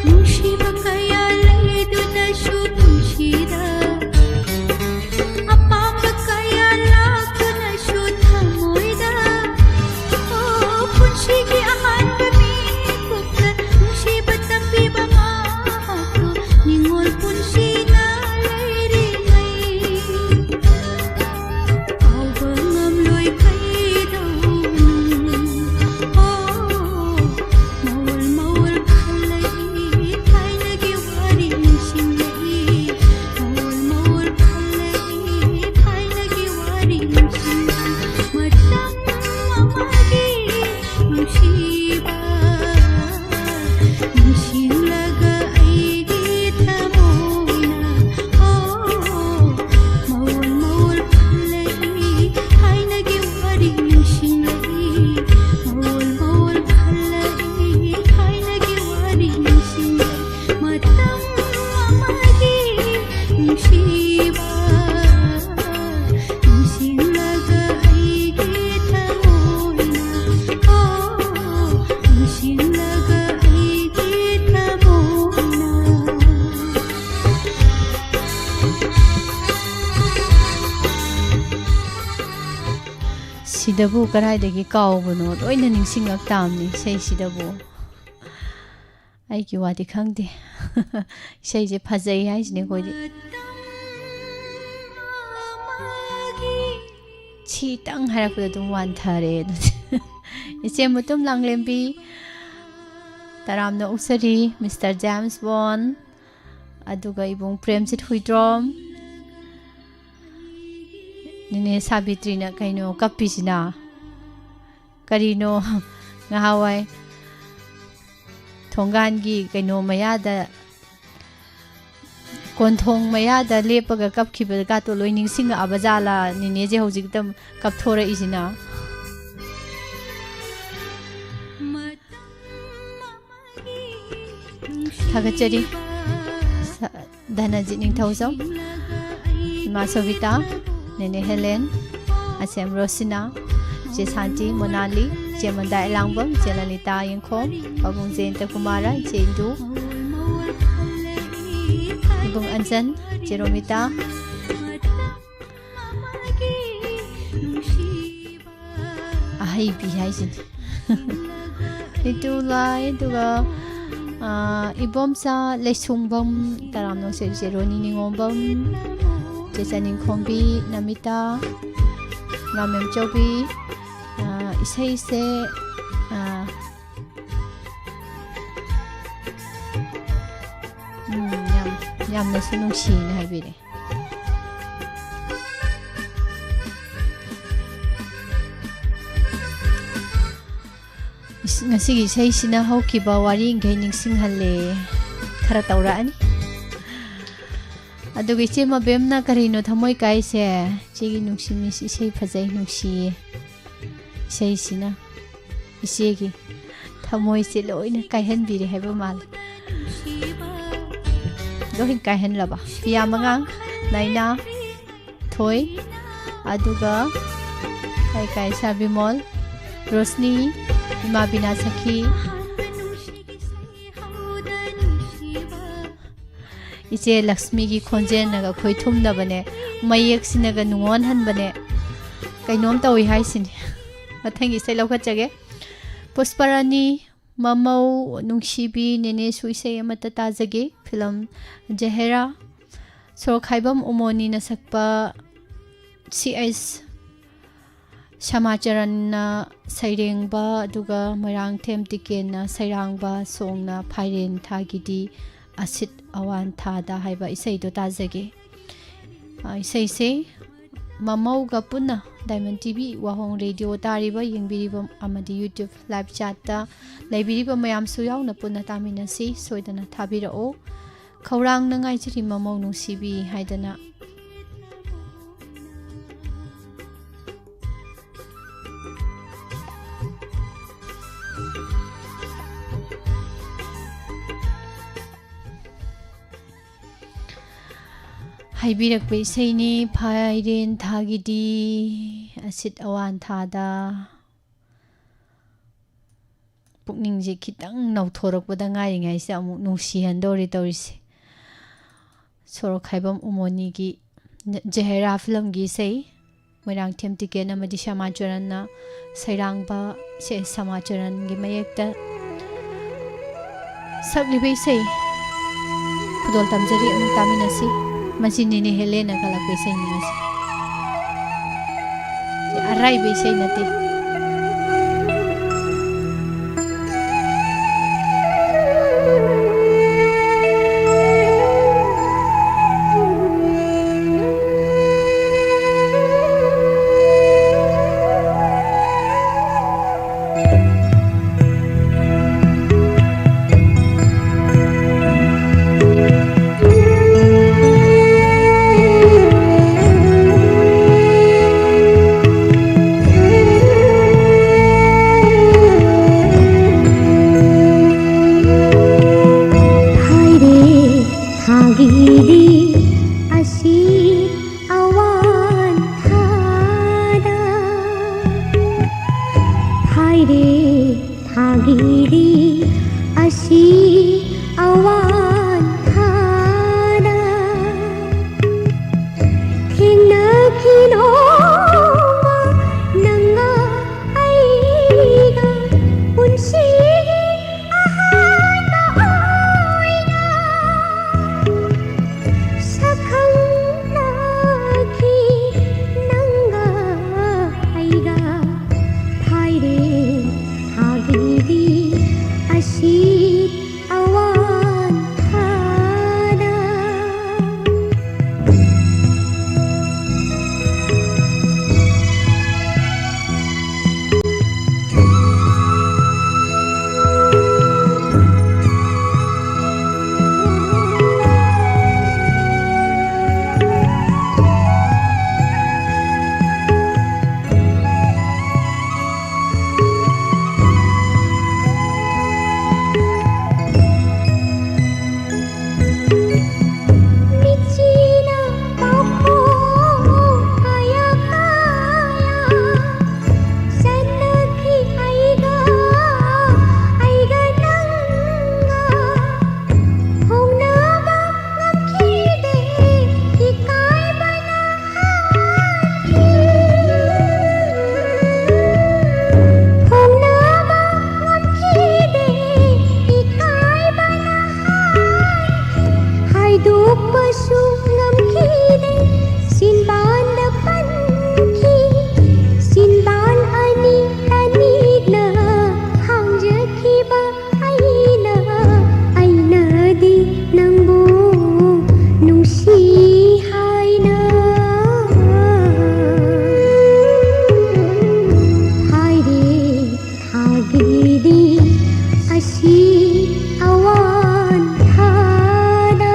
ꯅꯨꯡꯁꯤꯕ ꯀꯌꯥ ꯂꯩꯗꯨꯅꯁꯨ ꯄꯨꯟꯁꯤꯗ ꯑꯄꯥꯝꯕ ꯀꯌꯥ ꯂꯥꯛꯇꯨꯅꯁꯨ ꯊꯃꯣꯏꯗ, ꯑꯣ, ꯄꯨꯟꯁꯤꯒꯤ ꯑꯍꯥꯟꯕ ꯃꯤꯀꯨꯞꯇ ꯅꯨꯡꯁꯤꯕ ꯇꯝꯕꯤꯕ ꯃꯍꯥꯛꯄꯨ ꯅꯤꯡꯉꯣꯜ ꯄꯨꯟꯁꯤꯅ ꯂꯩꯔꯤ꯫ ꯃꯇꯝ ꯑꯃꯒꯤ ꯅꯨꯡꯁꯤꯕ, ꯅꯤꯡꯁꯤꯡꯂꯒ ꯑꯩꯒꯤ ꯊꯃꯣꯏꯅ, ꯑꯣ, ꯅꯤꯡꯁꯤꯡꯂꯒ ꯑꯩꯒꯤ ꯊꯃꯣꯏꯅ꯫ ꯁꯤꯗꯕꯨ ꯀꯗꯥꯏꯗꯒꯤ ꯀꯥꯎꯕꯅꯣ? ꯂꯣꯏꯅ ꯅꯤꯡꯁꯤꯡꯂꯛ ꯇꯥꯕꯅꯤ ꯏꯁꯩꯁꯤꯗꯕꯨ꯫ ꯑꯩꯒꯤ ꯋꯥꯗꯤ ꯈꯪꯗꯦ꯫ ꯏꯁꯩꯁꯦ ꯐꯖꯩ ꯍꯥꯏꯁꯤꯅꯦ ꯑꯩꯈꯣꯏꯗꯤ꯫ ꯁꯤꯇꯪ ꯍꯥꯏꯔꯛꯄꯗ ꯑꯗꯨꯝ ꯋꯥꯟꯊꯔꯦ꯫ ꯏꯆꯦ ꯃꯨꯇꯨꯝ ꯂꯥꯡꯂꯦꯝꯕꯤ, ꯇꯔꯥꯝꯅ ꯑꯣꯛꯆꯔꯤ, ꯃꯤꯁꯇꯔ ꯖꯦꯝꯁ ꯕꯣꯟ, ꯑꯗꯨꯒ ꯏꯕꯨꯡ ꯄ꯭ꯔꯦꯝꯖꯤꯠ ꯍꯨꯏꯗ꯭ꯔꯣꯝ꯫ ꯅꯦꯅꯦ ꯁꯥꯕꯤꯇ꯭ꯔꯤꯅ ꯀꯩꯅꯣ ꯀꯞꯄꯤꯁꯤꯅ? ꯀꯔꯤꯅꯣ? ꯉꯍꯥꯟꯋꯥꯏ ꯊꯣꯡꯒꯥꯟꯒꯤ ꯀꯩꯅꯣ ꯃꯌꯥꯗ, ꯀꯣꯟꯊꯣꯡ ꯃꯌꯥꯗ ꯂꯦꯞꯄꯒ ꯀꯞꯈꯤꯕꯒꯥꯇꯣ ꯂꯣꯏ ꯅꯤꯡꯁꯤꯡꯉꯛꯑꯕ ꯖꯥꯠꯂꯥ ꯅꯦꯅꯦꯁꯦ ꯍꯧꯖꯤꯛꯇ ꯀꯞꯊꯣꯔꯛꯏꯁꯤꯅ? ꯊꯥꯒꯠꯆꯔꯤ꯫ ꯁ-, ꯙꯅꯖꯤꯠ ꯅꯤꯡꯊꯧꯖꯝ, ꯏꯃꯥ ꯁꯣꯕꯤꯇꯥ, ꯅꯦꯅꯦ ꯍꯦꯂꯦꯟ, ꯑꯁꯦꯝ ꯔꯣꯁꯤꯅꯥ, ꯏꯆꯦ ꯁꯥꯟꯇꯤ, ꯃꯣꯅꯥꯂꯤ, ꯏꯆꯦ ꯃꯟꯗꯥ ꯑꯦꯂꯥꯡꯕꯝ, ꯏꯆꯦ ꯂꯂꯤꯇꯥ ꯌꯦꯡꯈꯣꯝ, ꯄꯥꯕꯨꯡ ꯖꯌꯟꯇ ꯀꯨꯃꯥꯔ, ꯏꯆꯦ ꯏꯟꯗꯨ, ꯏꯕꯨꯡ ꯑꯟꯖꯟ, ꯏꯆꯦ ꯔꯣꯃꯤꯇꯥ, ꯑꯍꯩꯕꯤ ꯍꯥꯏꯁꯤꯅꯤ꯫ ꯏꯇꯨ ꯂꯥꯏ, ꯑꯗꯨꯒ, ꯑꯥ, ꯏꯕꯣꯝꯆꯥ ꯂꯩꯁꯨꯡꯕꯝ, ꯇꯔꯥꯝꯅ ꯑꯣꯛꯆꯔꯤ ꯏꯆꯦ ꯔꯣꯅꯤ ꯅꯤꯉꯣꯝꯕꯝ, ꯏꯆꯦ ꯆꯅꯤꯡꯈꯣꯝꯕꯤ ꯅꯃꯤꯇꯥ, ꯉꯥꯃꯦꯝꯆꯧꯕꯤ, ꯑꯥ, ꯏꯁꯩꯁꯦ, ꯑꯥ, ꯎꯝ, ꯌꯥꯝ, ꯌꯥꯝꯅꯁꯨ ꯅꯨꯡꯁꯤꯅ ꯍꯥꯏꯕꯤꯔꯦ꯫ ꯏꯁ, ꯉꯁꯤꯒꯤ ꯏꯁꯩꯁꯤꯅ ꯍꯧꯈꯤꯕ ꯋꯥꯔꯤꯈꯩ ꯅꯤꯡꯁꯤꯡꯍꯜꯂꯦ꯫ ꯈꯔ ꯇꯧꯔꯛꯑꯅꯤ꯫ ꯑꯗꯨꯒ ꯏꯆꯦ ꯃꯕꯦꯝꯅ ꯀꯔꯤꯅꯣ ꯊꯃꯣꯏ ꯀꯥꯏꯁꯦ? ꯏꯆꯦꯒꯤ ꯅꯨꯡꯁꯤ ꯃꯤꯁ ꯏꯁꯩ ꯐꯖꯩ, ꯅꯨꯡꯁꯤꯌꯦ꯫ ꯏꯁꯩꯁꯤꯅ ꯏꯆꯦꯒꯤ ꯊꯃꯣꯏꯁꯦ ꯂꯣꯏꯅ ꯀꯥꯏꯍꯟꯕꯤꯔꯦ ꯍꯥꯏꯕ ꯃꯥꯜꯂꯦ꯫ ꯂꯣꯏ ꯀꯥꯏꯍꯜꯂꯕ꯫ ꯄꯤꯌꯥ ꯃꯉꯥꯡ, ꯅꯥꯏꯅꯥ, ꯊꯣꯏ, ꯑꯗꯨꯒ ꯀꯥꯏ ꯀꯥꯏ, ꯁꯥꯕꯤꯃꯣꯜ, ꯔꯣꯁꯅꯤ, ꯏꯃꯥ ꯕꯤꯅꯥ ꯁꯈꯤ꯫ ꯏꯆꯦ ꯂꯛꯁꯃꯤꯒꯤ ꯈꯣꯟꯖꯦꯜꯅꯒ ꯈꯣꯏ ꯊꯨꯝꯅꯕꯅꯦ, ꯃꯌꯦꯛꯁꯤꯅꯒ ꯅꯨꯡꯉꯣꯟꯍꯟꯕꯅꯦ꯫ ꯀꯩꯅꯣꯝ ꯇꯧꯏ ꯍꯥꯏꯁꯤꯅꯤ꯫ ꯃꯊꯪꯒꯤ ꯏꯁꯩ ꯂꯧꯈꯠꯆꯒꯦ꯫ ꯄꯨꯁꯄꯔꯥꯅꯤ, ꯃꯃꯧ ꯅꯨꯡꯁꯤꯕꯤ, ꯅꯦꯅꯦꯁꯨ ꯏꯁꯩ ꯑꯃꯠꯇ ꯇꯥꯖꯒꯦ꯫ ꯐꯤꯂꯝ ꯖꯍꯦꯔꯥ꯫ ꯁꯣꯔꯣꯛꯈꯥꯏꯕꯝ ꯎꯃꯣꯅꯤꯅ ꯁꯛꯄ, ꯁꯤ ꯑꯩꯆ ꯁꯃꯥꯆꯔꯟꯅ ꯁꯩꯔꯦꯡꯕ, ꯑꯗꯨꯒ ꯃꯣꯏꯔꯥꯡꯊꯦꯝ ꯇꯤꯀꯦꯟꯅ ꯁꯩꯔꯥꯡꯕ ꯁꯣꯡꯅ ꯐꯥꯏꯔꯦꯟ ꯊꯥꯒꯤꯗꯤ ꯑꯁꯤꯠ ꯑꯋꯥꯟ ꯊꯥꯗ ꯍꯥꯏꯕ ꯏꯁꯩꯗꯣ ꯇꯥꯖꯒꯦ꯫ ꯑ, ꯏꯁꯩꯁꯦ ꯃꯃꯧꯒ ꯄꯨꯟꯅ Diamond ꯇꯤ ꯚꯤ ꯋꯥꯍꯣꯡ ꯔꯦꯗꯤꯑꯣ ꯇꯥꯔꯤꯕ, ꯌꯦꯡꯕꯤꯔꯤꯕ ꯑꯃꯗꯤ YouTube live chatꯇ ꯂꯩꯕꯤꯔꯤꯕ ꯃꯌꯥꯝꯁꯨ ꯌꯥꯎꯅ ꯄꯨꯟꯅ ꯇꯥꯃꯤꯟꯅꯁꯤ꯫ ꯁꯣꯏꯗꯅ ꯊꯥꯕꯤꯔꯛꯑꯣ꯫ "ꯈꯧꯔꯥꯡꯅ ꯉꯥꯏꯖꯔꯤ ꯃꯃꯧ ꯅꯨꯡꯁꯤꯕꯤ" ꯍꯥꯏꯗꯅ꯫ ꯍꯥꯏꯕꯤꯔꯛꯄ ꯏꯁꯩꯅꯤ, ꯐꯥꯏꯔꯦꯟ ꯊꯥꯒꯤꯗꯤ ꯑꯁꯤꯠ ꯑꯋꯥꯟ ꯊꯥꯗ꯫ ꯄꯨꯛꯅꯤꯡꯁꯦ ꯈꯤꯇꯪ ꯅꯧꯊꯣꯔꯛꯄꯗ ꯉꯥꯏꯔꯤꯉꯩꯁꯤꯗ ꯑꯃꯨꯛ ꯅꯨꯡꯁꯤꯍꯟꯗꯧꯔꯦ ꯇꯧꯔꯤꯁꯦ꯫ ꯁꯣꯔꯣꯛꯈꯥꯏꯕꯝ ꯎꯃꯣꯅꯤꯒꯤ ꯖ-, ꯖꯍꯦꯔꯥ ꯐꯤꯂꯝꯒꯤ ꯏꯁꯩ, ꯃꯣꯏꯔꯥꯡꯊꯦꯝ ꯇꯤꯀꯦꯟ ꯑꯃꯗꯤ ꯁꯃꯥꯆꯔꯟꯅ ꯁꯩꯔꯥꯡꯕ, ꯁꯦ ꯁꯃꯥꯆꯔꯟꯒꯤ ꯃꯌꯦꯛꯇ ꯁꯛꯂꯤꯕ ꯏꯁꯩ ꯈꯨꯗꯣꯜ ꯇꯝꯖꯔꯤ, ꯑꯃꯨꯛ ꯇꯥꯃꯤꯟꯅꯁꯤ꯫ ꯃꯁꯤ ꯅꯦꯅꯦ ꯍꯦꯂꯦꯟꯅ ꯀꯜꯂꯛꯄ ꯏꯁꯩꯅꯤ ꯉꯁꯤ꯫ ꯑꯔꯥꯏꯕ ꯏꯁꯩ ꯅꯠꯇꯦ꯫ ꯍꯥꯏꯗꯣꯛꯄꯁꯨ ꯉꯝꯈꯤꯗꯦ꯫ ꯆꯤꯟꯕꯥꯟꯗ ꯄꯟꯈꯤ꯫ ꯆꯤꯟꯕꯥꯟ ꯑꯅꯤ ꯑꯅꯤꯅ ꯍꯥꯡꯖꯈꯤꯕ ꯑꯩꯅ, ꯑꯩꯅꯗꯤ ꯅꯪꯕꯨ ꯅꯨꯡꯁꯤ ꯍꯥꯏꯅ ꯍꯥꯏꯔꯦ꯫ ꯊꯥꯒꯤꯗꯤ ꯑꯁꯤ ꯑꯋꯥꯟ ꯊꯥꯗ꯫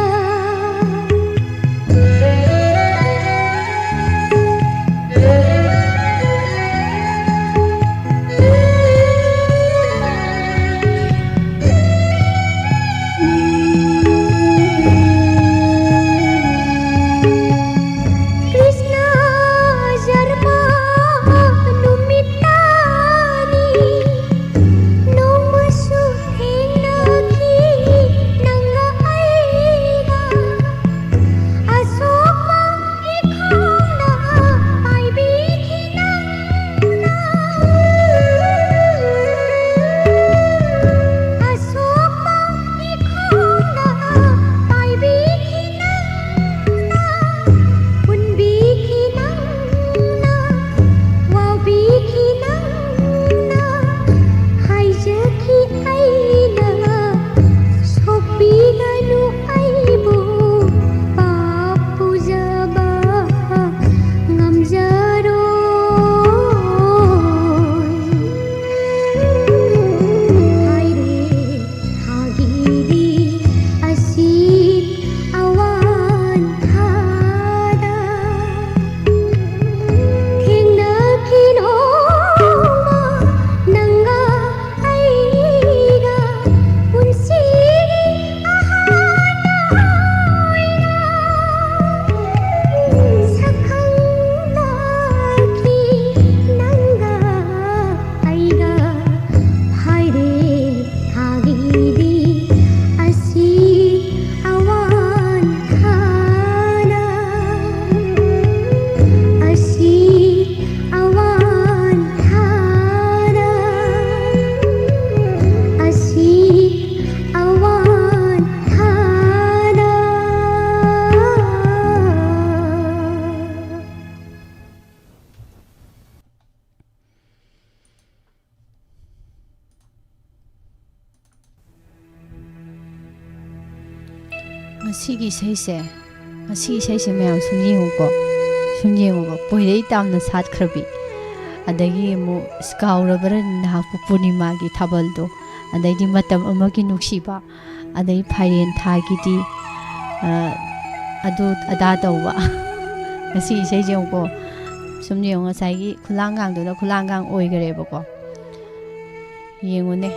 ꯁꯤꯒꯤ ꯏꯁꯩꯁꯦ, ꯉꯁꯤ ꯏꯁꯩꯁꯦ ꯃꯌꯥꯝ ꯁꯨꯝ ꯌꯦꯡꯉꯨꯀꯣ, ꯁꯨꯝ ꯌꯦꯡꯉꯨꯀꯣ, ꯄꯣꯏꯔꯩ ꯇꯥꯝꯅ ꯁꯥꯠꯈ꯭ꯔꯕꯤ, ꯑꯗꯒꯤ ꯑꯃꯨꯛ ꯀꯥꯎꯔꯕ꯭ꯔꯥ ꯅꯍꯥꯛꯄꯨ ꯄꯨꯔꯅꯤꯃꯥꯒꯤ ꯊꯥꯕꯜꯗꯣ, ꯑꯗꯩꯗꯤ ꯃꯇꯝ ꯑꯃꯒꯤ ꯅꯨꯡꯁꯤꯕ, ꯑꯗꯩ ꯐꯥꯏꯔꯦꯟ ꯊꯥꯒꯤꯗꯤ, ꯑ, ꯑꯗꯨ ꯑꯗꯥ ꯇꯧꯕ꯫ ꯉꯁꯤ ꯏꯁꯩꯁꯦ ꯌꯦꯡꯉꯨꯀꯣ, ꯁꯨꯝ ꯌꯦꯡꯉꯨ, ꯉꯁꯥꯏꯒꯤ ꯈꯨꯂꯥꯡꯒꯥꯡꯗꯨꯅ ꯈꯨꯂꯥꯡꯒꯥꯡ ꯑꯣꯏꯈꯔꯦꯕꯀꯣ꯫ ꯌꯦꯡꯉꯨꯅꯦ꯫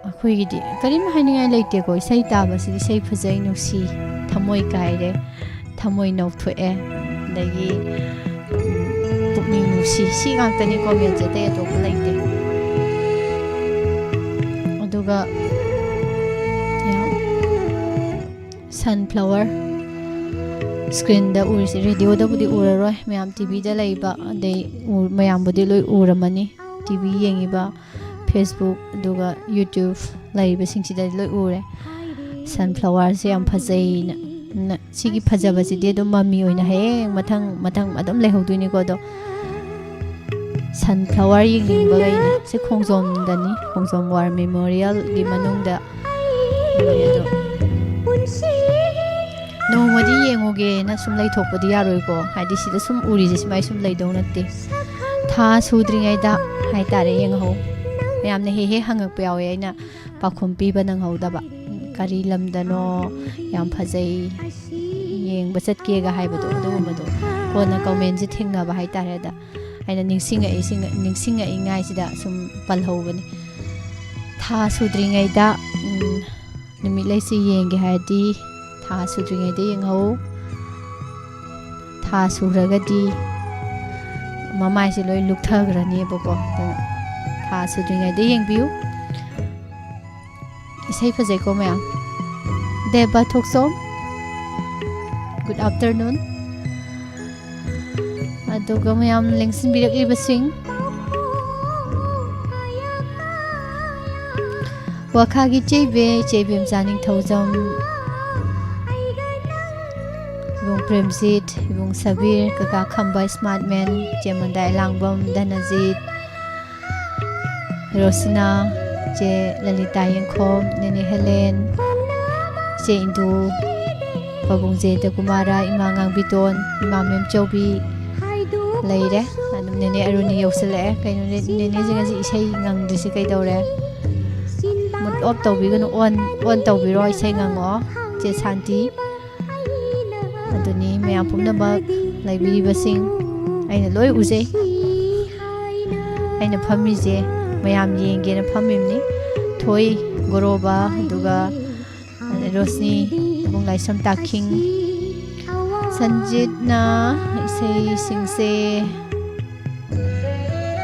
ꯑꯩꯈꯣꯏꯒꯤꯗꯤ ꯀꯔꯤꯝ ꯍꯥꯏꯅꯤꯡꯉꯥꯏ ꯂꯩꯇꯦꯀꯣ꯫ ꯏꯁꯩ ꯇꯥꯕꯁꯤꯗꯤ ꯏꯁꯩ ꯐꯖꯩ, ꯅꯨꯡꯁꯤ, ꯊꯃꯣꯏ ꯀꯥꯏꯔꯦ, ꯊꯃꯣꯏ ꯅꯧꯊꯣꯛꯑꯦ, ꯑꯗꯒꯤ ꯄꯨꯛꯅꯤꯡ ꯅꯨꯡꯁꯤ, ꯁꯤ ꯉꯥꯛꯇꯅꯤꯀꯣ, ꯃꯦꯟꯁꯦ ꯑꯇꯩ ꯑꯇꯣꯞꯄ ꯂꯩꯇꯦ꯫ ꯑꯗꯨꯒ ꯁꯟꯐ꯭ꯂꯥꯋꯔ ꯁ꯭ꯀ꯭ꯔꯤꯟꯗ ꯎꯔꯤꯁꯦ, ꯔꯦꯗꯤꯑꯣꯗꯕꯨꯗꯤ ꯎꯔꯔꯣꯏ, ꯃꯌꯥꯝ ꯇꯤ ꯚꯤꯗ ꯂꯩꯕ, ꯑꯗꯩ ꯎ-, ꯃꯌꯥꯝꯕꯨꯗꯤ ꯂꯣꯏ ꯎꯔꯝꯃꯅꯤ꯫ ꯇꯤ ꯚꯤ ꯌꯦꯡꯉꯤꯕ, ꯐꯦꯁꯕꯨꯛ, ꯑꯗꯨꯒ ꯌꯨꯇ꯭ꯌꯨꯕ ꯂꯩꯔꯤꯕꯁꯤꯡꯁꯤꯗꯗꯤ ꯂꯣꯏ ꯎꯔꯦ꯫ ꯁꯟꯐ꯭ꯂꯥꯋꯔꯁꯦ ꯌꯥꯝ ꯐꯖꯩꯅ꯫ ꯅ-, ꯁꯤꯒꯤ ꯐꯖꯕꯁꯤꯗꯤ ꯑꯗꯨꯝ ꯃꯃꯤ ꯑꯣꯏꯅ ꯍꯌꯦꯡ ꯃꯊꯪ ꯃꯊꯪ ꯑꯗꯨꯝ ꯂꯩꯍꯧꯗꯣꯏꯅꯤꯀꯣ꯫ ꯑꯗꯣ ꯁꯟꯐ꯭ꯂꯥꯋꯔ ꯌꯦꯡꯅꯤꯡꯕꯈꯩꯅ ꯁꯤ ꯈꯣꯡꯖꯣꯝꯗꯅꯤ, ꯈꯣꯡꯖꯣꯝ ꯋꯥꯔ ꯃꯦꯃꯣꯔꯤꯌꯦꯜꯒꯤ ꯃꯅꯨꯡꯗ ꯂꯩ꯫ ꯑꯗꯣ ꯅꯣꯡꯃꯗꯤ ꯌꯦꯡꯉꯨꯒꯦꯅ ꯁꯨꯝ ꯂꯩꯊꯣꯛꯄꯗꯤ ꯌꯥꯔꯣꯏꯀꯣ, ꯍꯥꯏꯗꯤ ꯁꯤꯗ ꯁꯨꯝ ꯎꯔꯤꯁꯦ ꯁꯨꯃꯥꯏ ꯁꯨꯝ ꯂꯩꯗꯧ ꯅꯠꯇꯦ꯫ ꯊꯥ ꯁꯨꯗ꯭ꯔꯤꯉꯩꯗ ꯍꯥꯏꯇꯥꯔꯦ ꯌꯦꯡꯍꯧ꯫ ꯃꯌꯥꯝꯅ ꯍꯦꯛ ꯍꯦꯛ ꯍꯪꯉꯛꯄ ꯌꯥꯎꯋꯦ, ꯑꯩꯅ ꯄꯥꯎꯈꯨꯝ ꯄꯤꯕ ꯅꯪꯍꯧꯗꯕ꯫ ꯀꯔꯤ ꯂꯝꯗꯅꯣ, ꯌꯥꯝ ꯐꯖꯩ, ꯌꯦꯡꯕ ꯆꯠꯀꯦꯒ ꯍꯥꯏꯕꯗꯣ, ꯑꯗꯨꯒꯨꯝꯕꯗꯣ ꯀꯣꯟꯅ ꯀꯃꯦꯟꯁꯦ ꯊꯦꯡꯅꯕ ꯍꯥꯏꯇꯥꯔꯦ꯫ ꯑꯗ ꯑꯩꯅ ꯅꯤꯡꯁꯤꯡꯉꯛꯏꯁꯤꯡ-, ꯅꯤꯡꯁꯤꯡꯉꯛꯏꯉꯥꯏꯁꯤꯗ ꯁꯨꯝ ꯄꯜꯍꯧꯕꯅꯤ꯫ ꯊꯥ ꯁꯨꯗ꯭ꯔꯤꯉꯩꯗ, ꯎꯝ, ꯅꯨꯃꯤꯠ ꯂꯩꯁꯤ ꯌꯦꯡꯒꯦ ꯍꯥꯏꯔꯗꯤ ꯊꯥ ꯁꯨꯗ꯭ꯔꯤꯉꯩꯗ ꯌꯦꯡꯍꯧ꯫ ꯊꯥ ꯁꯨꯔꯒꯗꯤ ꯃꯃꯥꯏꯁꯦ ꯂꯣꯏ ꯂꯨꯞꯊꯈ꯭ꯔꯅꯦꯕꯀꯣ꯫ ꯑꯗꯨꯅ ꯊꯥ ꯁꯨꯗ꯭ꯔꯤꯉꯩꯗ ꯌꯦꯡꯕꯤꯌꯨ꯫ ꯏꯁꯩ ꯐꯖꯩꯀꯣ ꯃꯌꯥꯝ꯫ ꯗꯦꯕ ꯊꯣꯛꯆꯣꯝ, good afternoon꯫ ꯑꯗꯨꯒ ꯃꯌꯥꯝ ꯂꯦꯡꯁꯤꯟꯕꯤꯔꯛꯂꯤꯕꯁꯤꯡ, ꯋꯥꯈꯥꯒꯤ ꯆꯦꯕꯦ, ꯆꯦꯕꯦꯝꯆꯥ ꯅꯤꯡꯊꯧꯖꯝ, ꯏꯕꯨꯡ ꯄ꯭ꯔꯦꯝꯖꯤꯠ, ꯏꯕꯨꯡ ꯁꯕꯤꯔ, ꯀꯀꯥ ꯈꯝꯕ ꯁ꯭ꯃꯥꯔꯠ ꯃꯦꯟ, ꯆꯦꯃꯟꯗꯥꯏ ꯑꯦꯂꯥꯡꯕꯝ, ꯙꯅꯖꯤꯠ, ꯔꯣꯁꯤꯅꯥ, ꯏꯆꯦ ꯂꯂꯤꯇꯥ ꯌꯦꯡꯈꯣꯝ, ꯅꯦꯅꯦ ꯍꯦꯂꯦꯟ, ꯏꯆꯦ ꯏꯟꯗꯨ, ꯄꯥꯕꯨꯡ ꯖꯦꯟꯇ ꯀꯨꯃꯥꯔ, ꯏꯃꯥ ꯉꯥꯡꯕꯤꯇꯣꯟ, ꯏꯃꯥ ꯃꯦꯝꯆꯧꯕꯤ ꯂꯩꯔꯦ꯫ ꯑꯗꯨꯝ ꯅꯦꯅꯦ ꯑꯔꯨꯅꯤ ꯌꯧꯁꯤꯜꯂꯛꯑꯦ꯫ ꯀꯩꯅꯣ ꯅꯦ-, ꯅꯦꯅꯦꯁꯦ ꯉꯁꯤ ꯏꯁꯩ ꯉꯪꯗ꯭ꯔꯤꯁꯦ ꯀꯩꯗꯧꯔꯦ? ꯃꯨꯠ ꯑꯣꯐ ꯇꯧꯕꯤꯒꯅꯨ, ꯑꯣꯟ, ꯑꯣꯟ ꯇꯧꯕꯤꯔꯣ, ꯏꯁꯩ ꯉꯪꯉꯛꯑꯣ꯫ ꯏꯆꯦ ꯁꯥꯟꯇꯤ, ꯑꯗꯨꯅꯤ ꯃꯌꯥꯝ ꯄꯨꯝꯅꯃꯛ ꯂꯩꯕꯤꯔꯤꯕꯁꯤꯡ ꯑꯩꯅ ꯂꯣꯏ ꯎꯖꯩ꯫ ꯑꯩꯅ ꯐꯝꯃꯤꯁꯦ ꯃꯌꯥꯝ ꯌꯦꯡꯒꯦꯅ ꯐꯝꯃꯤꯕꯅꯤ꯫ ꯊꯣꯏ ꯒꯣꯔꯣꯕ, ꯑꯗꯨꯒ ꯔꯣꯁꯅꯤ, ꯏꯕꯨꯡ ꯂꯥꯏꯁ꯭ꯔꯝ ꯇꯥꯈꯤꯡ, ꯁꯟꯖꯤꯠꯅ ꯏꯁꯩꯁꯤꯡꯁꯦ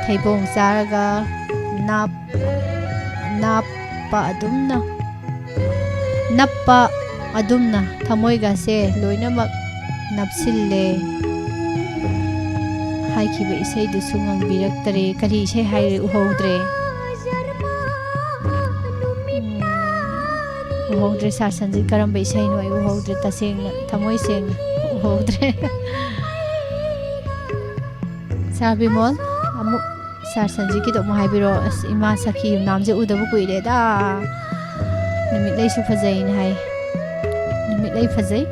ꯊꯩꯕꯣꯡ ꯆꯥꯔꯒ ꯅꯥꯞ-, ꯅꯥꯞꯄ ꯑꯗꯨꯝꯅ, ꯅꯞꯄ ꯑꯗꯨꯝꯅ ꯊꯃꯣꯏꯒꯁꯦ ꯂꯣꯏꯅꯃꯛ ꯅꯞꯁꯤꯜꯂꯦ꯫ ꯍꯥꯏꯈꯤꯕ ꯏꯁꯩꯗꯨꯁꯨ ꯉꯪꯕꯤꯔꯛꯇꯔꯦ꯫ ꯀꯔꯤ ꯏꯁꯩ ꯍꯥꯏꯔꯦ? ꯎꯍꯧꯗ꯭ꯔꯦ꯫ ꯎꯝ, ꯎꯍꯧꯗ꯭ꯔꯦ, ꯁꯥꯔ ꯁꯟꯖꯤꯠ, ꯀꯔꯝꯕ ꯏꯁꯩꯅꯣ? ꯑꯩ ꯎꯍꯧꯗ꯭ꯔꯦ, ꯇꯁꯦꯡꯅ, ꯊꯃꯣꯏ ꯁꯦꯡꯅ ꯎꯍꯧꯗ꯭ꯔꯦ꯫ ꯁꯥꯔ ꯕꯤꯃꯣꯜ, ꯑꯃꯨꯛ ꯁꯥꯔ ꯁꯟꯖꯤꯠꯀꯤꯗꯣ ꯑꯃꯨꯛ ꯍꯥꯏꯕꯤꯔꯣ꯫ ꯑꯁ, ꯏꯃꯥ ꯁꯈꯤ ꯌꯨꯝꯅꯥꯝꯁꯦ ꯎꯗꯕ ꯀꯨꯏꯔꯦꯗ꯫ ꯅꯨꯃꯤꯠ ꯂꯩꯁꯨ ꯐꯖꯩꯅ ꯍꯥꯏ꯫ ꯅꯨꯃꯤꯠ ꯂꯩ ꯐꯖꯩ꯫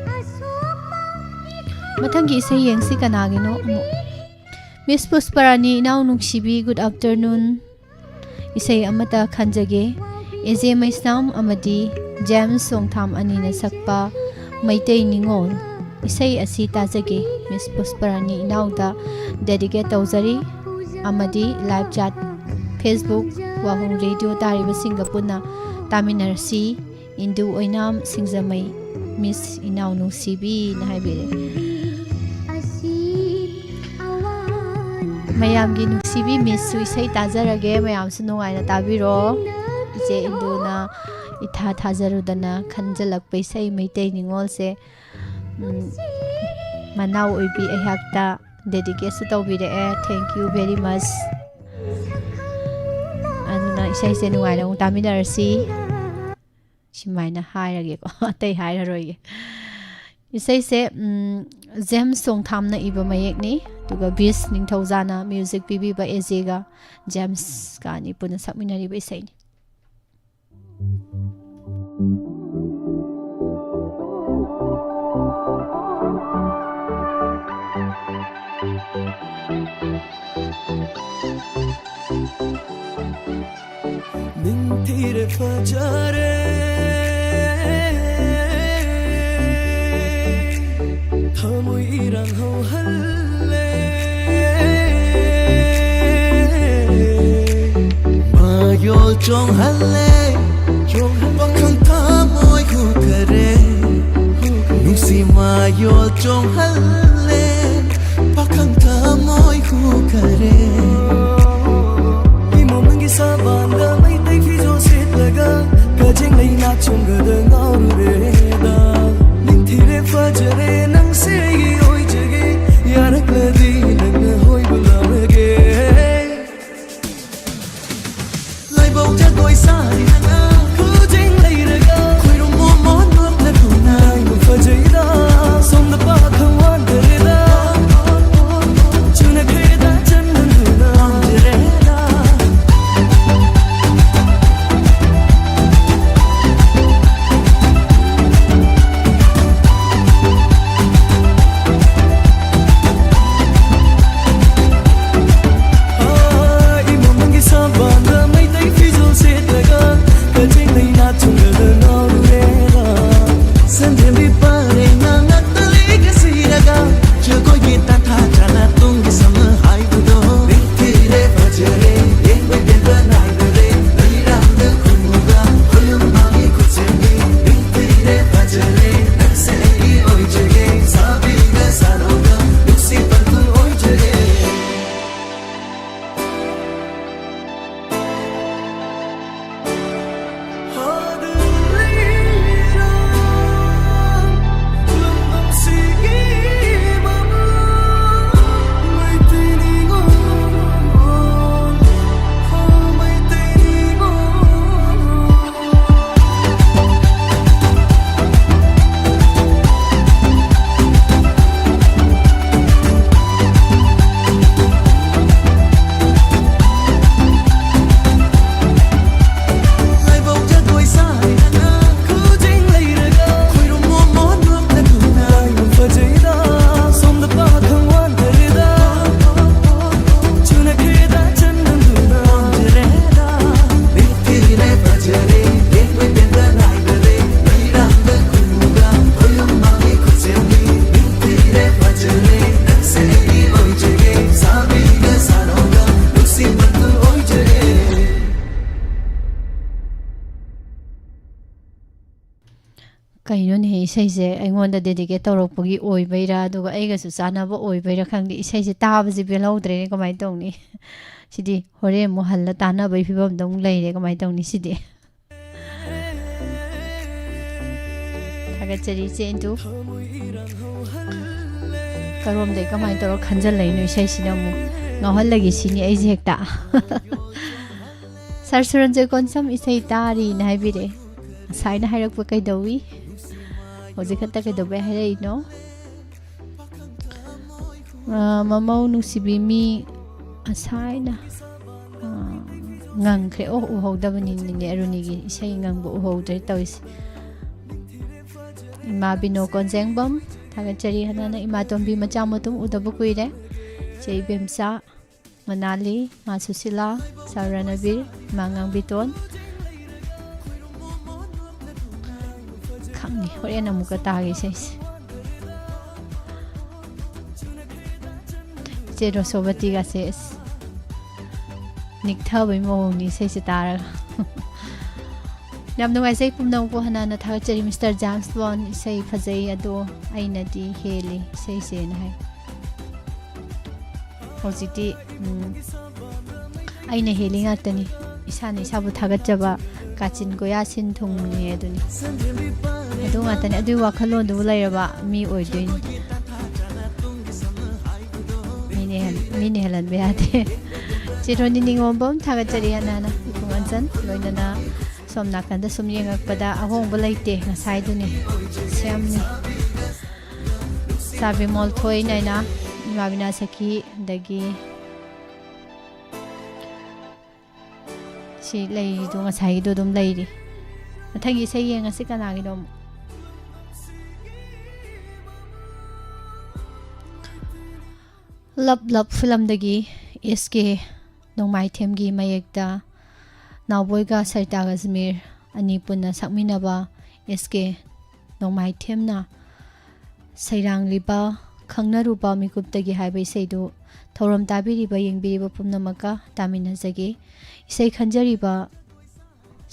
ꯃꯊꯪꯒꯤ ꯏꯁꯩ ꯌꯦꯡꯁꯤ, ꯀꯅꯥꯒꯤꯅꯣ ꯑꯃꯨꯛ꯫ ꯃꯤꯁ ꯄꯨꯁꯄꯔꯥꯅꯤ, ꯏꯅꯥꯎ ꯅꯨꯡꯁꯤꯕꯤ, good afternoon꯫ ꯏꯁꯩ ꯑꯃꯇ ꯈꯟꯖꯒꯦ꯫ ꯑꯦꯖꯦ ꯃꯩꯁꯅꯥꯝ ꯑꯃꯗꯤ ꯖꯦꯝꯁ ꯁꯣꯡꯊꯥꯝ ꯑꯅꯤꯅ ꯁꯛꯄ ꯃꯩꯇꯩ ꯅꯤꯉꯣꯜ ꯏꯁꯩ ꯑꯁꯤ ꯇꯥꯖꯒꯦ꯫ ꯃꯤꯁ ꯄꯨꯁꯄꯔꯥꯅꯤ ꯏꯅꯥꯎꯗ dedicate ꯇꯧꯖꯔꯤ꯫ ꯑꯃꯗꯤ live chat, Facebook, ꯋꯥꯍꯣꯡ ꯔꯦꯗꯤꯑꯣ ꯇꯥꯔꯤꯕꯁꯤꯡꯒ ꯄꯨꯟꯅ ꯇꯥꯃꯤꯟꯅꯔꯁꯤ꯫ ꯏꯟꯗꯨ ꯑꯣꯏꯅꯥꯝ ꯁꯤꯡꯖꯃꯩ, ꯃꯤꯁ ꯏꯅꯥꯎ ꯅꯨꯡꯁꯤꯕꯤꯅ ꯍꯥꯏꯕꯤꯔꯦ꯫ ꯃꯌꯥꯝꯒꯤ ꯅꯨꯡꯁꯤꯕꯤ ꯃꯤꯁꯁꯨ ꯏꯁꯩ ꯇꯥꯖꯔꯒꯦ, ꯃꯌꯥꯝꯁꯨ ꯅꯨꯡꯉꯥꯏꯅ ꯇꯥꯕꯤꯔꯣ꯫ ꯏꯆꯦ ꯏꯟꯗꯨꯅ ꯏꯊꯥ ꯊꯥꯖꯔꯨꯗꯅ ꯈꯟꯖꯜꯂꯛꯄ ꯏꯁꯩ ꯃꯩꯇꯩ ꯅꯤꯉꯣꯜꯁꯦ, ꯎꯝ, ꯃꯅꯥꯎ ꯑꯣꯏꯕꯤ ꯑꯩꯍꯥꯛꯇ dedicateꯁꯨ ꯇꯧꯕꯤꯔꯛꯑꯦ꯫ Thank you very much꯫ ꯑꯗꯨꯅ ꯏꯁꯩꯁꯦ ꯅꯨꯡꯉꯥꯏꯅ ꯑꯃꯨꯛ ꯇꯥꯃꯤꯟꯅꯔꯁꯤ꯫ ꯁꯨꯃꯥꯏꯅ ꯍꯥꯏꯔꯒꯦꯀꯣ, ꯑꯇꯩ ꯍꯥꯏꯔꯔꯣꯏꯒꯦ꯫ ꯏꯁꯩꯁꯦ, ꯎꯝ, ꯖꯦꯝꯁ ꯆꯣꯡꯊꯥꯝꯅ ꯏꯕ ꯃꯌꯦꯛꯅꯤ, ꯑꯗꯨꯒ ꯕꯤꯁ ꯅꯤꯡꯊꯧꯖꯥꯅ ꯃ꯭ꯌꯨꯖꯤꯛ ꯄꯤꯕꯤꯕ, ꯑꯦꯖꯦꯒ ꯖꯦꯝꯁꯀ ꯑꯅꯤ ꯄꯨꯟꯅ ꯁꯛꯃꯤꯟꯅꯔꯤꯕ ꯏꯁꯩꯅꯤ꯫ ꯅꯤꯡꯊꯤꯔꯦ ꯐꯖꯔꯦ, ꯊꯃꯣꯏ ꯏꯔꯥꯡ ꯍꯧꯍꯜꯂꯦ꯫ ꯃꯌꯣꯜ ꯆꯣꯡꯍꯜꯂꯦ, ꯄꯥꯈꯪ ꯊꯃꯣꯏ ꯍꯨꯈꯔꯦ꯫ ꯅꯨꯡꯁꯤ ꯃꯌꯣꯜ ꯆꯣꯡꯍꯜꯂꯦ, ꯄꯥꯈꯪ ꯊꯃꯣꯏ ꯍꯨꯈꯔꯦ꯫ ꯏꯃꯣꯝ ꯅꯪꯒꯤ ꯁꯥꯕꯥꯟꯗ ꯃꯩꯇꯩ ꯐꯤꯖꯣꯜ ꯁꯦꯠꯂꯒ ꯀꯖꯦꯡ ꯂꯩꯅꯥ ꯆꯣꯡꯒꯗ ꯉꯥꯎꯔꯨꯔꯦꯗ꯫ ꯅꯤꯡꯊꯤꯔꯦ ꯐꯖꯔꯦ ꯅꯪꯁꯦ ꯑꯩꯒꯤ ꯑꯣꯏꯖꯒꯦ, ꯌꯥꯔꯛꯂꯗꯤ ꯅꯪꯅ ꯍꯣꯏꯕꯨ ꯂꯥꯎꯔꯒꯦ꯫ ꯂꯥꯏꯕꯧ ꯖꯒꯣꯏ ꯁꯥꯔꯤ ꯅꯪꯅ ꯈꯨꯖꯦꯡ ꯂꯩꯔꯒ ꯈꯣꯏꯔꯨꯝ ꯃꯣꯃꯣꯟ ꯅꯣꯛꯅꯗꯨꯅ ꯂꯥꯏꯕꯨ ꯐꯖꯩꯗ, ꯁꯣꯝꯗ ꯄꯥꯈꯪ ꯋꯥꯟꯗꯔꯦꯗ꯫ ꯆꯨꯅꯈ꯭ꯔꯦꯗ ꯆꯟꯗꯨꯅ ꯄꯥꯝꯖꯔꯦꯗ꯫ ꯏꯃꯣꯝ ꯅꯪꯒꯤ ꯁꯥꯕꯥꯟꯗ ꯃꯩꯇꯩ ꯐꯤꯖꯣꯜ ꯁꯦꯠꯂꯒ ꯀꯩꯅꯣꯅꯦ, ꯏꯁꯩꯁꯦ ꯑꯩꯉꯣꯟꯗ ꯗꯦꯗꯤꯀꯦꯠ ꯇꯧꯔꯛꯄꯒꯤ ꯑꯣꯏꯕꯩꯔꯥ, ꯑꯗꯨꯒ ꯑꯩꯒꯁꯨ ꯆꯥꯟꯅꯕ ꯑꯣꯏꯕꯩꯔꯥ ꯈꯪꯗꯦ, ꯏꯁꯩꯁꯦ ꯇꯥꯕꯁꯤ ꯄꯦꯜꯍꯧꯗ꯭ꯔꯦꯅꯦ꯫ ꯀꯃꯥꯏꯅ ꯇꯧꯅꯤ? ꯁꯤꯗꯤ ꯍꯣꯔꯦꯟ ꯑꯃꯨꯛ ꯍꯜꯂ ꯇꯥꯟꯅꯕꯒꯤ ꯐꯤꯕꯝꯗ ꯑꯃꯨꯛ ꯂꯩꯔꯦ꯫ ꯀꯃꯥꯏꯅ ꯇꯧꯅꯤ ꯁꯤꯗꯤ? ꯊꯥꯒꯠꯆꯔꯤ ꯏꯆꯦ ꯏꯟꯗꯨ꯫ ꯀꯔꯣꯝꯗꯩ ꯀꯃꯥꯏꯅ ꯇꯧꯔ ꯈꯟꯖꯜꯂꯛꯏꯅꯣ ꯏꯁꯩꯁꯤꯅ ꯑꯃꯨꯛ? ꯉꯥꯎꯍꯜꯂꯒꯦ ꯁꯤꯅꯤ ꯑꯩꯁꯦ ꯍꯦꯛꯇ꯫ ꯁꯥꯔ ꯁꯨꯔꯟꯖꯣꯏ ꯀꯣꯟꯁꯝ ꯏꯁꯩ ꯇꯥꯔꯤꯅ ꯍꯥꯏꯕꯤꯔꯛꯑꯦ꯫ ꯉꯁꯥꯏꯅ ꯍꯥꯏꯔꯛꯄ ꯀꯩꯗꯧꯏ? ꯍꯧꯖꯤꯛ ꯈꯛꯇ ꯀꯩꯗꯧꯕꯩ ꯍꯥꯏꯔꯛꯏꯅꯣ? ꯑ, ꯃꯃꯧ ꯅꯨꯡꯁꯤꯕꯤ ꯃꯤ ꯉꯁꯥꯏꯅ, ꯑ, ꯉꯪꯈ꯭ꯔꯦ꯫ ꯑꯣ, ꯎꯍꯧꯗꯕꯅꯤꯅꯦ, ꯑꯔꯨꯅꯤꯒꯤ ꯏꯁꯩ ꯉꯪꯕ ꯎꯍꯧꯗ꯭ꯔꯦ ꯇꯧꯔꯤꯁꯦ꯫ ꯏꯃꯥ ꯕꯤꯅꯣ ꯀꯣꯟꯖꯦꯡꯕꯝ, ꯊꯥꯒꯠꯆꯔꯤ ꯍꯟꯅ ꯍꯟꯅ꯫ ꯏꯃꯥ ꯇꯣꯝꯕꯤ ꯃꯆꯥ ꯃꯇꯨꯝ ꯎꯗꯕ ꯀꯨꯏꯔꯦ꯫ ꯆꯦ ꯏꯕꯦꯝꯆꯥ, ꯃꯅꯥꯂꯤ, ꯃꯥ ꯁꯨꯁꯤꯂꯥ, ꯁꯥꯔ ꯔꯅꯕꯤꯔ, ꯏꯃꯥ ꯉꯥꯡꯕꯤꯇꯣꯟ꯫ ꯈꯪꯉꯦ, ꯍꯣꯔꯦꯟ ꯑꯃꯨꯛꯀ ꯇꯥꯒꯦ ꯏꯁꯩꯁꯦ꯫ ꯏꯆꯦ ꯔꯣꯁꯣꯕꯇꯤꯒꯁꯦ ꯑꯁ ꯅꯤꯛꯊꯕꯩ ꯃꯑꯣꯡꯅꯤ ꯏꯁꯩꯁꯦ ꯇꯥꯔꯒ꯫ ꯌꯥꯝ ꯅꯨꯡꯉꯥꯏꯖꯩ ꯄꯨꯝꯅꯃꯛꯄꯨ ꯍꯟꯅ ꯍꯟꯅ ꯊꯥꯒꯠꯆꯔꯤ꯫ ꯃꯤꯁꯇꯔ ꯖꯦꯝꯁ ꯕꯣꯟ ꯏꯁꯩ ꯐꯖꯩ, ꯑꯗꯣ ꯑꯩꯅꯗꯤ ꯍꯦꯜꯂꯤ ꯏꯁꯩꯁꯦꯅ ꯍꯥꯏ꯫ ꯍꯧꯖꯤꯛꯇꯤ, ꯎꯝ, ꯑꯩꯅ ꯍꯦꯜꯂꯤ ꯉꯥꯛꯇꯅꯤ꯫ ꯏꯁꯥꯅ ꯏꯁꯥꯕꯨ ꯊꯥꯒꯠꯆꯕ ꯀꯥꯆꯤꯟ ꯀꯣꯌꯥ ꯁꯤꯟ ꯊꯨꯡꯅꯦ ꯑꯗꯨꯅꯤ꯫ ꯑꯗꯨ ꯉꯥꯛꯇꯅꯤ꯫ ꯑꯗꯨꯒꯤ ꯋꯥꯈꯜꯂꯣꯟꯗꯨꯕꯨ ꯂꯩꯔꯕ ꯃꯤ ꯑꯣꯏꯗꯣꯏꯅꯤ꯫ ꯃꯤꯅ ꯍꯦꯟ-, ꯃꯤꯅ ꯍꯦꯜꯍꯟꯕ ꯌꯥꯗꯦ꯫ ꯆꯦ ꯔꯣꯅꯤ ꯅꯤꯉꯣꯝꯕꯝ, ꯊꯥꯒꯠꯆꯔꯤ ꯍꯟꯅ ꯍꯟꯅ꯫ ꯏꯄꯨꯡ ꯑꯟꯆꯟ, ꯂꯣꯏꯅꯅ ꯁꯣꯝ ꯅꯥꯀꯟꯗ ꯁꯨꯝ ꯌꯦꯡꯉꯛꯄꯗ ꯑꯍꯣꯡꯕ ꯂꯩꯇꯦ, ꯉꯁꯥꯏꯗꯨꯅꯤ, ꯁꯦꯝꯅꯤ꯫ ꯆꯥꯕꯤꯃꯣꯜ ꯊꯣꯏ ꯅꯥꯏꯅ, ꯏꯃꯥ ꯕꯤꯅꯥ ꯁꯈꯤ, ꯑꯗꯒꯤ ꯁꯤ ꯂꯩꯔꯤꯗꯣ ꯉꯁꯥꯏꯒꯤꯗꯣ ꯑꯗꯨꯝ ꯂꯩꯔꯤ꯫ ꯃꯊꯪꯒꯤ ꯏꯁꯩ ꯌꯦꯡꯉꯁꯤ ꯀꯅꯥꯒꯤꯅꯣ ꯑꯃꯨꯛ꯫ ꯂꯞ ꯂꯞ ꯐꯤꯂꯝꯗꯒꯤ ꯑꯦꯁ ꯀꯦ ꯅꯣꯡꯃꯥꯏꯊꯦꯝꯒꯤ ꯃꯌꯦꯛꯇ ꯅꯥꯎꯕꯣꯏꯒ ꯁꯔꯤꯇꯥ ꯀꯥꯁꯃꯤꯔ ꯑꯅꯤ ꯄꯨꯟꯅ ꯁꯛꯃꯤꯟꯅꯕ ꯑꯦꯁ ꯀꯦ ꯅꯣꯡꯃꯥꯏꯊꯦꯝꯅ ꯁꯩꯔꯥꯡꯂꯤꯕ ꯈꯪꯅꯔꯨꯕ ꯃꯤꯀꯨꯞꯇꯒꯤ ꯍꯥꯏꯕ ꯏꯁꯩꯗꯨ ꯊꯧꯔꯝ ꯇꯥꯕꯤꯔꯤꯕ, ꯌꯦꯡꯕꯤꯔꯤꯕ ꯄꯨꯝꯅꯃꯛꯀ ꯇꯥꯃꯤꯟꯅꯖꯒꯦ꯫ ꯏꯁꯩ ꯈꯟꯖꯔꯤꯕ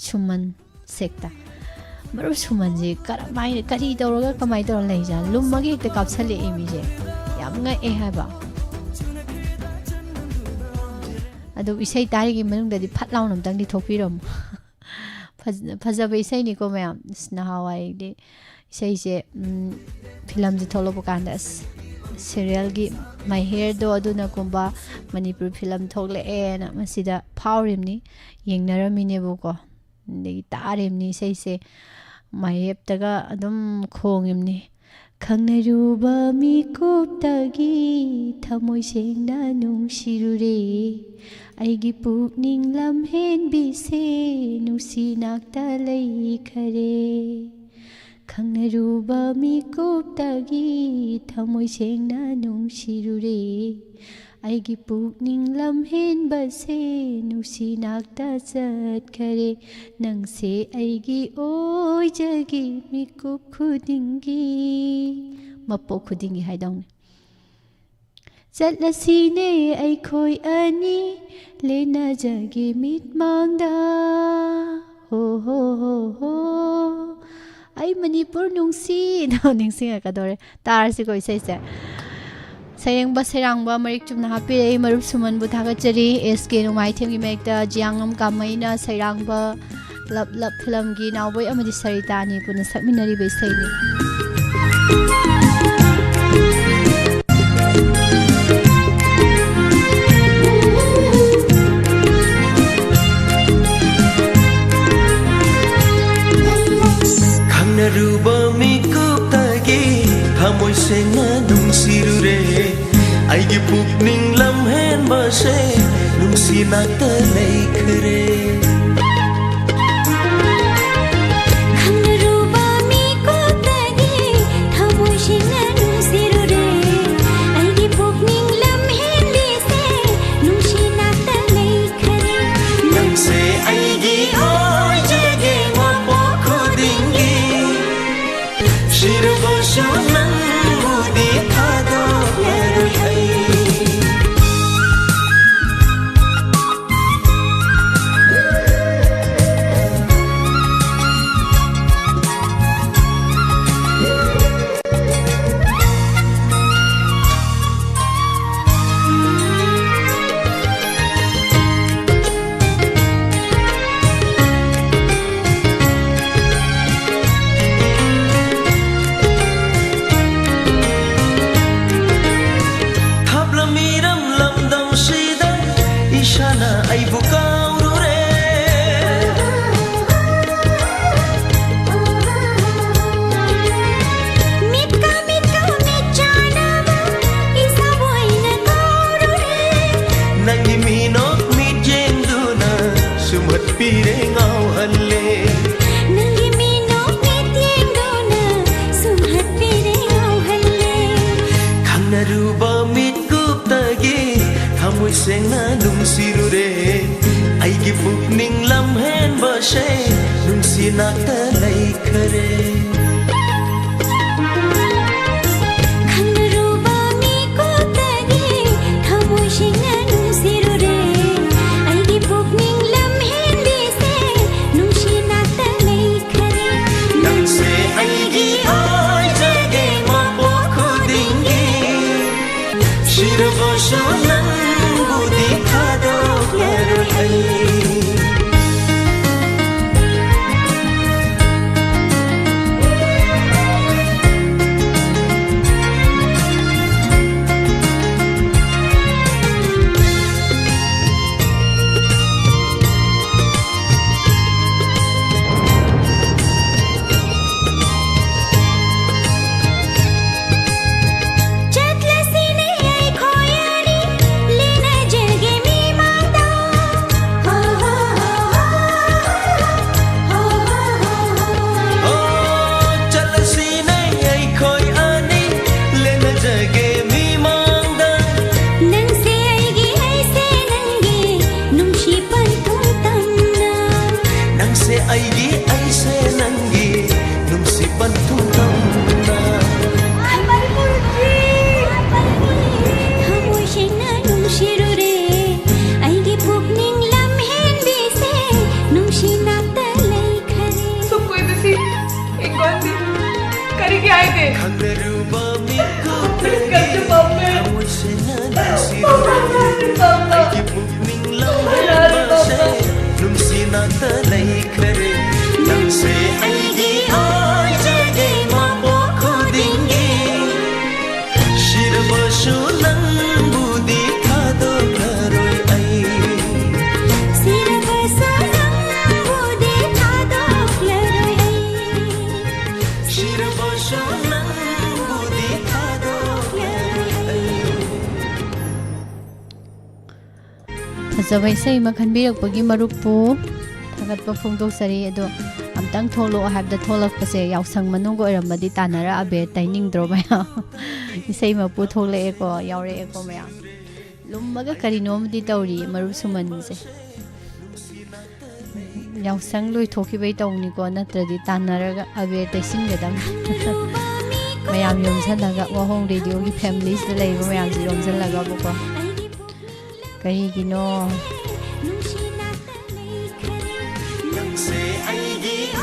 ꯁꯨꯃꯟ ꯁꯦꯛꯇ꯫ ꯃꯔꯨꯞ ꯁꯨꯃꯟꯁꯦ ꯀꯔꯝꯍꯥꯏꯅ, ꯀꯔꯤ ꯇꯧꯔꯒ, ꯀꯃꯥꯏꯅ ꯇꯧꯔ ꯂꯩꯖꯥꯠꯅꯣ? ꯂꯨꯝꯃꯒ ꯍꯦꯛꯇ ꯀꯥꯞꯁꯜꯂꯛꯑꯦ ꯃꯤꯁꯦ꯫ ꯌꯥꯝ ꯉꯛꯑꯦ ꯍꯥꯏꯕ꯫ ꯑꯗꯨ ꯏꯁꯩ ꯇꯥꯔꯤꯉꯩ ꯃꯅꯨꯡꯗꯗꯤ ꯐꯠ ꯂꯥꯎꯅ ꯑꯝꯇꯪꯗꯤ ꯊꯣꯛꯄꯤꯔꯝꯃꯨ꯫ ꯐꯖ-, ꯐꯖꯕ ꯏꯁꯩꯅꯤꯀꯣ ꯃꯌꯥꯝ꯫ ꯑꯁ, ꯅꯍꯥꯟꯋꯥꯏꯗꯤ ꯏꯁꯩꯁꯦ, ꯎꯝ, ꯐꯤꯂꯝꯁꯦ ꯊꯣꯛꯂꯛꯄ ꯀꯥꯟꯗ, ꯑꯁ, ꯁꯦꯔꯤꯌꯦꯜꯒꯤ ꯃꯥꯏ ꯍꯤꯌꯔꯗꯣ ꯑꯗꯨꯅꯒꯨꯝꯕ ꯃꯅꯤꯄꯨꯔ ꯐꯤꯂꯝ ꯊꯣꯛꯂꯛꯑꯦꯅ ꯃꯁꯤꯗ ꯐꯥꯎꯔꯤꯕꯅꯤ, ꯌꯦꯡꯅꯔꯝꯃꯤꯅꯦꯕꯀꯣ꯫ ꯑꯗꯒꯤ ꯇꯥꯔꯤꯕꯅꯤ ꯏꯁꯩꯁꯦ, ꯃꯥꯏꯌꯦꯞꯇꯒ ꯑꯗꯨꯝ ꯈꯣꯡꯉꯤꯕꯅꯤ꯫ ꯈꯪꯅꯔꯨꯕ ꯃꯤꯀꯨꯞꯇꯒꯤ ꯊꯃꯣꯏ ꯁꯦꯡꯅ ꯅꯨꯡꯁꯤꯔꯨꯔꯦ꯫ ꯑꯩꯒꯤ ꯄꯨꯛꯅꯤꯡ ꯂꯝꯍꯦꯟꯕꯤꯁꯦ ꯅꯨꯡꯁꯤ ꯅꯥꯛꯇ ꯂꯩꯈꯔꯦ꯫ ꯈꯪꯅꯔꯨꯕ ꯃꯤꯀꯨꯞꯇꯒꯤ ꯊꯃꯣꯏ ꯁꯦꯡꯅ ꯅꯨꯡꯁꯤꯔꯨꯔꯦ꯫ ꯑꯩꯒꯤ ꯄꯨꯛꯅꯤꯡ ꯂꯝꯍꯦꯟꯕꯁꯦ ꯅꯨꯡꯁꯤ ꯅꯥꯛꯇ ꯆꯠꯈꯔꯦ꯫ ꯅꯪꯁꯦ ꯑꯩꯒꯤ ꯑꯣꯏꯖꯒꯦ ꯃꯤꯀꯨꯞ ꯈꯨꯗꯤꯡꯒꯤ꯫ ꯃꯄꯣꯛ ꯈꯨꯗꯤꯡꯒꯤ ꯍꯥꯏꯗꯧꯅꯤ꯫ ꯆꯠꯂꯁꯤꯅꯦ ꯑꯩꯈꯣꯏ ꯑꯅꯤ ꯂꯦꯟꯅꯖꯒꯦ ꯃꯤꯠꯃꯥꯡꯗ꯫ ꯍꯣ ꯍꯣ ꯍꯣ ꯍꯣ꯫ ꯑꯩ ꯃꯅꯤꯄꯨꯔ ꯅꯨꯡꯁꯤꯗꯣ ꯅꯤꯡꯁꯤꯡꯉꯛꯀꯗꯧꯔꯦ꯫ ꯇꯥꯔꯁꯤꯀꯣ ꯏꯁꯩꯁꯦ꯫ ꯁꯩꯔꯦꯡꯕ ꯁꯩꯔꯥꯡꯕ ꯃꯔꯤꯛ ꯆꯨꯝꯅ ꯍꯥꯞꯄꯤꯔꯛꯏ ꯃꯔꯨꯞ ꯁꯨꯃꯟꯕꯨ ꯊꯥꯒꯠꯆꯔꯤ꯫ ꯑꯦꯁ ꯀꯦ ꯅꯣꯡꯃꯥꯏꯊꯦꯝꯒꯤ ꯃꯌꯦꯛꯇ ꯖꯤꯌꯥꯡꯉꯝ ꯀꯥꯃꯩꯅ ꯁꯩꯔꯥꯡꯕ ꯂꯞ ꯂꯞ ꯐꯤꯂꯝꯒꯤ ꯅꯥꯎꯕꯣꯏ ꯑꯃꯗꯤ ꯁꯔꯤꯇꯥ ꯑꯅꯤ ꯄꯨꯟꯅ ꯁꯛꯃꯤꯟꯅꯔꯤꯕ ꯏꯁꯩꯅꯤ꯫ ꯈꯪꯅꯔꯨꯕ ꯃꯤꯀꯨꯞꯇꯒꯤ ꯊꯃꯣꯏ ꯁꯦꯡꯅ ꯅꯨꯡꯁꯤꯔꯨꯔꯦ꯫ ꯑꯩꯒꯤ ꯄꯨꯛꯅꯤꯡ ꯂꯝꯍꯦꯟꯕꯁꯦ ꯅꯨꯡꯁꯤ ꯅꯥꯛꯇ ꯂꯩꯈ꯭ꯔꯦ꯫ ꯈꯪꯅꯔꯨꯕ ꯃꯤꯀꯨꯞꯇꯒꯤ ꯊꯃꯣꯏ ꯁꯦꯡꯅ ꯅꯨꯡꯁꯤꯔꯨꯔꯦ꯫ ꯑꯩꯒꯤ ꯄꯨꯛꯅꯤꯡ ꯂꯝꯍꯦꯟꯕꯤꯁꯦ ꯅꯨꯡꯁꯤ ꯅꯥꯛꯇ ꯂꯩꯈ꯭ꯔꯦ꯫ ꯅꯪꯁꯦ ꯑꯩꯒꯤ ꯑꯣꯏꯖꯒꯦ ꯃꯄꯣꯛ ꯈꯨꯗꯤꯡꯒꯤ꯫ ꯁꯤꯔꯕꯁꯨ ꯅꯪꯕꯨꯗꯤ ꯊꯥꯗꯣꯛꯂꯔꯣꯏ ꯑꯩ꯫ ꯄꯤꯔꯦ ꯉꯥꯎꯍꯜꯂꯦ꯫ ꯅꯪꯒꯤ ꯃꯤꯅꯣꯛ ꯃꯤꯠꯌꯦꯡꯗꯨꯅ ꯁꯨꯝꯍꯠꯄꯤꯔꯦ ꯉꯥꯎꯍꯜꯂꯦ꯫ ꯈꯪꯅꯔꯨꯕ ꯃꯤꯠꯀꯨꯞꯇꯒꯤ ꯊꯃꯣꯏ ꯁꯦꯡꯅ ꯅꯨꯡꯁꯤꯔꯨꯔꯦ꯫ ꯑꯩꯒꯤ ꯄꯨꯛꯅꯤꯡ ꯂꯝꯍꯦꯟꯕꯁꯦ ꯅꯨꯡꯁꯤ ꯅꯥꯛꯇ ꯂꯩꯈꯔꯦ꯫ ꯈꯪꯅꯔꯨꯕ ꯃꯤꯀꯨꯞꯇꯒꯤ ꯊꯃꯣꯏ ꯁꯦꯡꯅ ꯅꯨꯡꯁꯤꯔꯨꯔꯦ꯫ ꯑꯩꯒꯤ ꯄꯨꯛꯅꯤꯡ ꯂꯝꯍꯦꯟꯕꯤꯁꯦ ꯅꯨꯡꯁꯤ ꯅꯥꯛꯇ ꯂꯩꯈꯔꯦ꯫ ꯅꯪꯁꯦ ꯑꯩꯒꯤ ꯑꯣꯏꯖꯒꯦ ꯃꯄꯣꯛ ꯈꯨꯗꯤꯡꯒꯤ꯫ ꯁꯤꯔꯕꯁꯨ ꯅꯪꯕꯨꯗꯤ ꯊꯥꯗꯣꯛꯂꯔꯣꯏ ꯑꯩ꯫ ꯆꯠꯂꯁꯤꯅꯦ ꯑꯩꯈꯣꯏ ꯑꯅꯤ ꯂꯦꯟꯅꯖꯒꯦ ꯃꯤꯃꯥꯡꯗ꯫ ꯍꯣ, ꯍꯣ, ꯍꯣ, ꯍꯣ꯫ ꯑꯣ, ꯆꯠꯂꯁꯤꯅꯦ ꯑꯩꯈꯣꯏ ꯑꯅꯤ ꯂꯦꯟꯅꯖꯒꯦ ꯃꯤꯃꯥꯡꯗ꯫ ꯅꯪꯁꯦ ꯑꯩꯒꯤ, ꯑꯩꯁꯦ ꯅꯪꯒꯤ ꯅꯨꯡꯁꯤ ꯄꯟꯊꯨꯡ ꯇꯝꯅ꯫ ꯅꯪꯁꯦ ꯑꯩꯒꯤ, ꯑꯩꯁꯦ ꯅꯪꯒꯤ ꯅꯨꯡꯁꯤ ꯄꯟꯊꯨꯡ ꯇꯝꯅ꯫ ꯊꯃꯣꯏ ꯁꯦꯡꯅ ꯅꯨꯡꯁꯤꯔꯨꯔꯦ꯫ ꯑꯩꯒꯤ ꯄꯨꯛꯅꯤꯡ ꯂꯝꯍꯦꯟꯕꯤꯁꯦ ꯅꯨꯡꯁꯤ ꯅꯥꯛꯇ ꯂꯩꯈꯔꯦ꯫ ꯁꯨꯛ ꯀꯨꯏꯕꯁꯤ ꯏꯪꯈꯣꯜꯗꯤ ꯀꯔꯤꯒꯤ ꯍꯥꯏꯗꯦ? ꯈꯪꯅꯔꯨꯕ ꯃꯤꯀꯨꯞꯇꯒꯤ ꯀꯔꯤꯁꯨ ꯄꯥꯝꯗꯦ꯫ ꯊꯃꯣꯏ ꯁꯦꯡꯅ ꯅꯨꯡꯁꯤꯔꯨꯔꯦ꯫ ꯄꯥꯝꯗꯦ꯫ ꯑꯩꯒꯤ ꯄꯨꯛꯅꯤꯡ ꯂꯝꯍꯦꯟꯕꯁꯦ ꯅꯨꯡꯁꯤ ꯅꯥꯛꯇ ꯂꯩꯈꯔꯦ꯫ ꯅꯪꯁꯦ ꯑꯩꯒꯤ ꯑꯣꯏꯖꯒꯦ ꯃꯄꯣꯛ ꯈꯨꯗꯤꯡꯒꯤ꯫ ꯁꯤꯔꯕꯁꯨ ꯅꯪꯕꯨꯗꯤ ꯊꯥꯗꯣꯛꯂꯔꯣꯏ ꯑꯩ꯫ ꯁꯤꯔꯕꯁꯨ ꯅꯪꯕꯨꯗꯤ ꯊꯥꯗꯣꯛꯂꯔꯣꯏ ꯑꯩ꯫ ꯁꯤꯔꯕꯁꯨ ꯅꯪꯕꯨꯗꯤ ꯊꯥꯗꯣꯛꯂꯔꯣꯏ ꯑꯩ꯫ ꯐꯖꯕ ꯏꯁꯩ ꯑꯃ ꯈꯟꯕꯤꯔꯛꯄꯒꯤ ꯃꯔꯨꯞꯄꯨ ꯊꯥꯒꯠꯄ ꯐꯣꯡꯗꯣꯛꯆꯔꯤ꯫ ꯑꯗꯣ ꯑꯝꯇꯪ ꯊꯣꯛꯂꯛꯑꯣ ꯍꯥꯏꯕꯗ ꯊꯣꯛꯂꯛꯄꯁꯦ ꯌꯥꯎꯁꯪ ꯃꯅꯨꯡꯒ ꯑꯣꯏꯔꯝꯃꯗꯤ ꯇꯥꯟꯅꯔꯛꯑꯕꯦ, ꯇꯥꯏꯅꯤꯡꯗ꯭ꯔꯣ ꯃꯌꯥꯝ? ꯏꯁꯩ ꯃꯄꯨ ꯊꯣꯛꯂꯛꯑꯦꯀꯣ, ꯌꯥꯎꯔꯛꯑꯦꯀꯣ ꯃꯌꯥꯝ꯫ ꯂꯨꯝꯃꯒ ꯀꯔꯤꯅꯣꯝꯗꯤ ꯇꯧꯔꯤ ꯃꯔꯨꯞ ꯁꯨꯃꯟꯁꯦ꯫ ꯌꯥꯎꯁꯪ ꯂꯣꯏꯊꯣꯛꯈꯤꯕꯩ ꯇꯧꯅꯤꯀꯣ, ꯅꯠꯇ꯭ꯔꯗꯤ ꯇꯥꯟꯅꯔꯒ ꯑꯕꯦꯔ ꯇꯩꯁꯤꯟꯒꯗꯕꯅꯤ꯫ ꯃꯌꯥꯝ ꯌꯣꯝꯁꯜꯂꯒ, ꯋꯥꯍꯣꯡ ꯔꯦꯗꯤꯑꯣꯒꯤ ꯐꯦꯃꯤꯂꯤꯁꯤꯗ ꯂꯩꯔꯤꯕ ꯃꯌꯥꯝꯁꯦ ꯌꯣꯝꯁꯜꯂꯒꯕꯀꯣ꯫ ꯀꯔꯤꯒꯤꯅꯣ?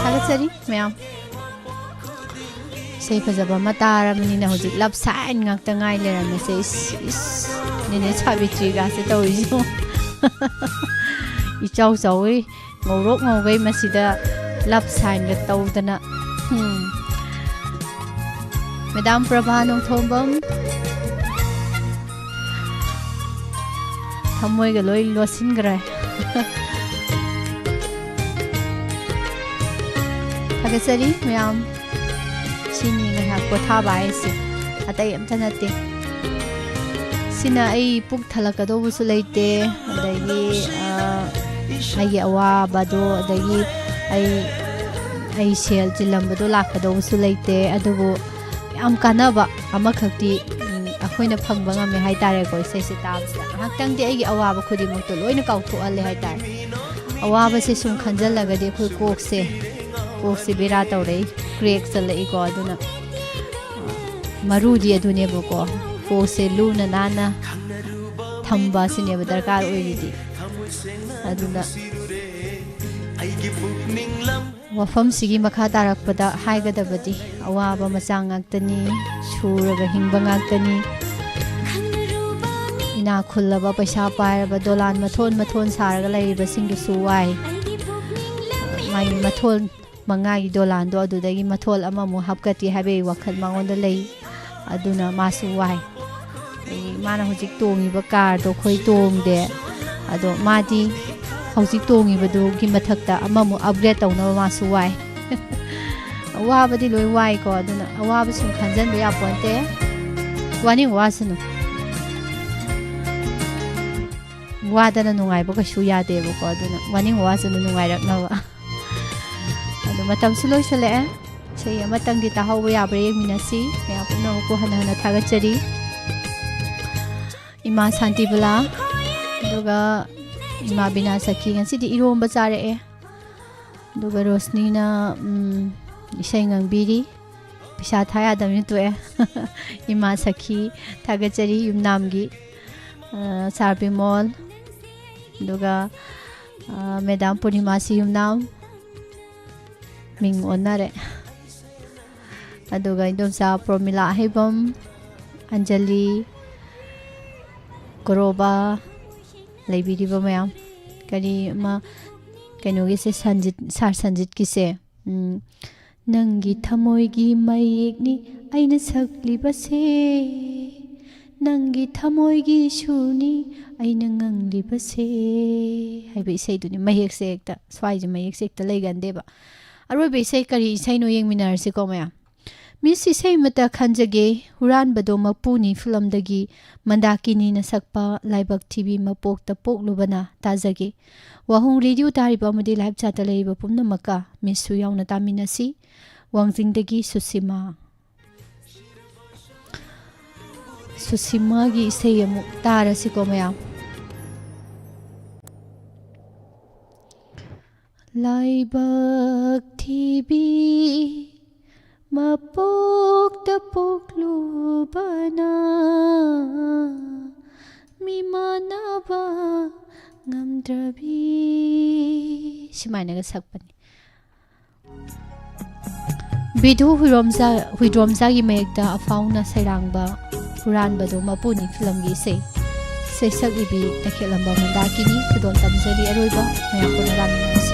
ꯊꯥꯒꯠꯆꯔꯤ ꯃꯌꯥꯝ꯫ ꯏꯁꯩ ꯐꯖꯕ ꯑꯃ ꯇꯥꯔꯕꯅꯤꯅ ꯍꯧꯖꯤꯛ ꯂꯞ ꯁꯥꯏꯟ ꯉꯥꯛꯇ ꯉꯥꯏ ꯂꯩꯔꯝꯃꯦꯁꯦ꯫ ꯏꯁ, ꯏꯁ, ꯅꯦꯅꯦ ꯁꯥꯕꯤꯇ꯭ꯔꯤꯒꯥꯁꯦ ꯇꯧꯔꯤꯁꯤꯕꯨ꯫ ꯏꯆꯥꯎ ꯆꯥꯎꯋꯤ, ꯉꯧꯔꯣꯛ ꯉꯧꯒꯩ ꯃꯁꯤꯗ ꯂꯞ ꯁꯥꯏꯟꯒ ꯇꯧꯗꯅ꯫ ꯎꯝ꯫ ꯃꯦꯗꯥꯝ ꯄ꯭ꯔꯚꯥ ꯅꯣꯡꯊꯣꯝꯕꯝ꯫ ꯊꯃꯣꯏꯒ ꯂꯣꯏ ꯂꯣꯠꯁꯤꯟꯈ꯭ꯔꯦ꯫ ꯊꯥꯒꯠꯆꯔꯤ ꯃꯌꯥꯝ꯫ ꯁꯤꯅꯤ ꯉꯥꯏꯍꯥꯛ ꯄꯣꯊꯥꯕ ꯍꯥꯏꯁꯦ, ꯑꯇꯩ ꯑꯝꯇ ꯅꯠꯇꯦ꯫ ꯁꯤꯅ ꯑꯩ ꯄꯨꯛ ꯊꯜꯂꯛꯀꯗꯧꯕꯁꯨ ꯂꯩꯇꯦ, ꯑꯗꯒꯤ, ꯑ, ꯑꯩꯒꯤ ꯑꯋꯥꯕꯗꯣ, ꯑꯗꯒꯤ ꯑꯩ, ꯑꯩ ꯁꯦꯜ ꯆꯤꯜꯂꯝꯕꯗꯣ ꯂꯥꯛꯀꯗꯧꯕꯁꯨ ꯂꯩꯇꯦ, ꯑꯗꯨꯕꯨ ꯌꯥꯝ ꯀꯥꯟꯅꯕ ꯑꯃꯈꯛꯇꯤ, ꯎꯝ, ꯑꯩꯈꯣꯏꯅ ꯐꯪꯕ ꯉꯝꯃꯦ ꯍꯥꯏꯇꯥꯔꯦꯀꯣ, ꯏꯁꯩꯁꯦ ꯇꯥꯕꯁꯤꯗ꯫ ꯉꯥꯏꯍꯥꯛꯇꯪꯗꯤ ꯑꯩꯒꯤ ꯑꯋꯥꯕ ꯈꯨꯗꯤꯡꯃꯛꯇꯣ ꯂꯣꯏꯅ ꯀꯥꯎꯊꯣꯛꯍꯜꯂꯦ ꯍꯥꯏꯇꯥꯔꯦ꯫ ꯑꯋꯥꯕꯁꯦ ꯁꯨꯝ ꯈꯟꯖꯜꯂꯒꯗꯤ ꯑꯩꯈꯣꯏ ꯀꯣꯛꯁꯦ, ꯀꯣꯛꯁꯦ ꯕꯦꯔꯥ ꯇꯧꯔꯛꯏ, ꯀ꯭ꯔꯦꯛ ꯆꯠꯂꯛꯏꯀꯣ꯫ ꯑꯗꯨꯅ, ꯑ, ꯃꯔꯨꯗꯤ ꯑꯗꯨꯅꯦꯕꯀꯣ, ꯀꯣꯛꯁꯦ ꯂꯨꯅ ꯅꯥꯟꯅ ꯊꯝꯕ ꯑꯁꯤꯅꯦꯕ ꯗꯔꯀꯥꯔ ꯑꯣꯏꯔꯤꯗꯤ꯫ ꯑꯗꯨꯅ ꯋꯥꯐꯝꯁꯤꯒꯤ ꯃꯈꯥ ꯇꯥꯔꯛꯄꯗ ꯍꯥꯏꯒꯗꯕꯗꯤ, ꯑꯋꯥꯕ ꯃꯆꯥ ꯉꯥꯛꯇꯅꯤ, ꯁꯨꯔꯒ ꯍꯤꯡꯕ ꯉꯥꯛꯇꯅꯤ꯫ ꯏꯅꯥꯛ ꯈꯨꯜꯂꯕ, ꯄꯩꯁꯥ ꯄꯥꯏꯔꯕ, ꯗꯣꯂꯥꯟ ꯃꯊꯣꯟ ꯃꯊꯣꯟ ꯁꯥꯔꯒ ꯂꯩꯔꯤꯕꯁꯤꯡꯗꯨꯁꯨ ꯋꯥꯏ꯫ ꯃꯥꯒꯤ ꯃꯊꯣꯟ ꯃꯉꯥꯒꯤ ꯗꯣꯂꯥꯟꯗꯣ ꯑꯗꯨꯗꯒꯤ ꯃꯊꯣꯜ ꯑꯃꯃꯨꯛ ꯍꯥꯞꯀꯠꯀꯦ ꯍꯥꯏꯕꯒꯤ ꯋꯥꯈꯜ ꯃꯉꯣꯟꯗ ꯂꯩ꯫ ꯑꯗꯨꯅ ꯃꯥꯁꯨ ꯋꯥꯏ꯫ ꯑꯗꯒꯤ ꯃꯥꯅ ꯍꯧꯖꯤꯛ ꯇꯣꯡꯉꯤꯕ ꯀꯥꯔꯗꯣ ꯑꯩꯈꯣꯏ ꯇꯣꯡꯗꯦ꯫ ꯑꯗꯣ ꯃꯥꯗꯤ ꯍꯧꯖꯤꯛ ꯇꯣꯡꯉꯤꯕꯗꯨꯒꯤ ꯃꯊꯛꯇ ꯑꯃꯃꯨꯛ ꯑꯞꯒ꯭ꯔꯦꯗ ꯇꯧꯅꯕ ꯃꯥꯁꯨ ꯋꯥꯏ꯫ ꯋꯥꯕꯗꯤ ꯂꯣꯏ ꯋꯥꯏꯀꯣ, ꯑꯗꯨꯅ ꯑꯋꯥꯕ ꯁꯨꯝ ꯈꯟꯖꯟꯕ ꯌꯥꯄꯣꯟꯇꯦ꯫ ꯋꯥꯅꯤꯡ ꯋꯥꯁꯅꯨ꯫ ꯋꯥꯗꯅ ꯅꯨꯡꯉꯥꯏꯕ ꯀꯩꯁꯨ ꯌꯥꯗꯦꯕꯀꯣ, ꯑꯗꯨꯅ ꯋꯥꯅꯤꯡꯕ ꯋꯥꯁꯅꯨ, ꯅꯨꯡꯉꯥꯏꯔꯛꯅꯕ꯫ ꯑꯗꯣ ꯃꯇꯝꯁꯨ ꯂꯣꯏꯁꯤꯜꯂꯛꯑꯦ꯫ ꯏꯁꯩ ꯑꯃꯇꯪꯗꯤ ꯇꯥꯍꯧꯕ ꯌꯥꯕ꯭ꯔꯥ ꯌꯦꯡꯃꯤꯟꯅꯁꯤ꯫ ꯃꯌꯥꯝ ꯄꯨꯝꯅꯃꯛꯄꯨ ꯍꯟꯅ ꯍꯟꯅ ꯊꯥꯒꯠꯆꯔꯤ꯫ ꯏꯃꯥ ꯁꯥꯟꯇꯤꯕꯂꯥ, ꯑꯗꯨꯒ ꯏꯃꯥ ꯕꯤꯅꯥ ꯁꯈꯤ, ꯉꯁꯤꯗꯤ ꯏꯔꯣꯝꯕ ꯆꯥꯔꯛꯑꯦ꯫ ꯑꯗꯨꯒ ꯔꯣꯁꯅꯤꯅ, ꯎꯝ, ꯏꯁꯩ ꯉꯥꯡꯕꯤꯔꯤ꯫ ꯄꯩꯁꯥ ꯊꯥ ꯌꯥꯗꯕꯅꯤ, ꯇꯣꯛꯑꯦ꯫ ꯏꯃꯥ ꯁꯈꯤ ꯊꯥꯒꯠꯆꯔꯤ, ꯌꯨꯝꯅꯥꯝꯒꯤ, ꯑ, ꯁꯥꯔ ꯕꯤꯃꯣꯜ, ꯑꯗꯨꯒ, ꯑ, ꯃꯦꯗꯥꯝ ꯄꯨꯔꯅꯤꯃꯥꯁꯤ ꯌꯨꯝꯅꯥꯝ, ꯃꯤꯡ ꯑꯣꯟꯅꯔꯦ꯫ ꯑꯗꯨꯒ ꯏꯟꯗꯣꯝꯆꯥ ꯄ꯭ꯔꯣꯃꯤꯂꯥ ꯑꯍꯩꯕꯝ, ꯑꯟꯖꯂꯤ, ꯀꯣꯔꯣꯕꯥ, ꯂꯩꯕꯤꯔꯤꯕ ꯃꯌꯥꯝ, ꯀꯔꯤ ꯑꯃ, ꯀꯩꯅꯣꯒꯤꯁꯦ, ꯁꯟꯖꯤꯠ, ꯁꯥꯔ ꯁꯟꯖꯤꯠꯀꯤꯁꯦ, ꯎꯝ, "ꯅꯪꯒꯤ ꯊꯃꯣꯏꯒꯤ ꯃꯌꯦꯛꯅꯤ ꯑꯩꯅ ꯁꯛꯂꯤꯕꯁꯦ, ꯅꯪꯒꯤ ꯊꯃꯣꯏꯒꯤ ꯁꯨꯔꯅꯤ ꯑꯩꯅ ꯉꯪꯂꯤꯕꯁꯦ" ꯍꯥꯏꯕ ꯏꯁꯩꯗꯨꯅꯤ꯫ ꯃꯌꯦꯛꯁꯦ ꯍꯦꯛꯇ, ꯁ꯭ꯋꯥꯏꯁꯦ ꯃꯌꯦꯛꯁꯦ ꯍꯦꯛꯇ ꯂꯩꯒꯟꯗꯦꯕ꯫ ꯑꯔꯣꯏꯕ ꯏꯁꯩ ꯀꯔꯤ ꯏꯁꯩꯅꯣ ꯌꯦꯡꯃꯤꯟꯅꯔꯁꯤꯀꯣ, ꯃꯌꯥꯝ꯫ ꯃꯤꯁ, ꯏꯁꯩ ꯑꯃꯇ ꯈꯟꯖꯒꯦ, ꯍꯨꯔꯥꯟꯕꯗꯣ ꯃꯄꯨꯅꯤ ꯐꯤꯂꯝꯗꯒꯤ ꯃꯟꯗꯥꯀꯤꯅꯤꯅ ꯁꯛꯄ ꯂꯥꯏꯕꯛ ꯊꯤꯕꯤ ꯃꯄꯣꯛꯇ ꯄꯣꯛꯂꯨꯕꯅ ꯇꯥꯖꯒꯦ꯫ ꯋꯥꯍꯣꯡ ꯔꯦꯗꯤꯑꯣ ꯇꯥꯔꯤꯕ ꯑꯃꯗꯤ ꯂꯥꯏꯚ ꯆꯥꯠꯇ ꯂꯩꯔꯤꯕ ꯄꯨꯝꯅꯃꯛꯀ ꯃꯤꯁꯁꯨ ꯌꯥꯎꯅ ꯇꯥꯃꯤꯟꯅꯁꯤ꯫ ꯋꯥꯡꯖꯤꯡꯗꯒꯤ ꯁꯨꯁꯤꯃꯥ꯫ ꯁꯨꯁꯤꯃꯥꯒꯤ ꯏꯁꯩ ꯑꯃꯨꯛ ꯇꯥꯔꯁꯤꯀꯣ, ꯃꯌꯥꯝ꯫ ꯂꯥꯏꯕꯛ ꯊꯤꯕꯤ ꯃꯄꯣꯛꯇ ꯄꯣꯛꯂꯨꯕꯅ ꯃꯤꯃꯥꯟꯅꯕ ꯉꯝꯗ꯭ꯔꯕꯤ꯫ ꯁꯨꯃꯥꯏꯅꯒ ꯁꯛꯄꯅꯤ꯫ ꯕꯤꯙꯨ ꯍꯨꯏꯔꯣꯝꯆꯥ, ꯍꯨꯏꯗ꯭ꯔꯣꯝꯆꯥꯒꯤ ꯃꯌꯦꯛꯇ ꯑꯐꯥꯎꯅ ꯁꯩꯔꯥꯡꯕ ꯍꯨꯔꯥꯟꯕꯗꯨ ꯃꯄꯨꯅꯤ ꯐꯤꯂꯝꯒꯤ ꯏꯁꯩ꯫ ꯁꯩꯁꯛ ꯏꯕꯤ ꯇꯈꯦꯜꯂꯝꯕ ꯃꯟꯗꯥꯀꯤꯅꯤ꯫ ꯈꯨꯗꯣꯜ ꯇꯝꯖꯔꯤ ꯑꯔꯣꯏꯕ ꯃꯌꯥꯝ ꯄꯨꯟꯅ ꯂꯥꯛꯃꯤꯟꯅꯁꯤ꯫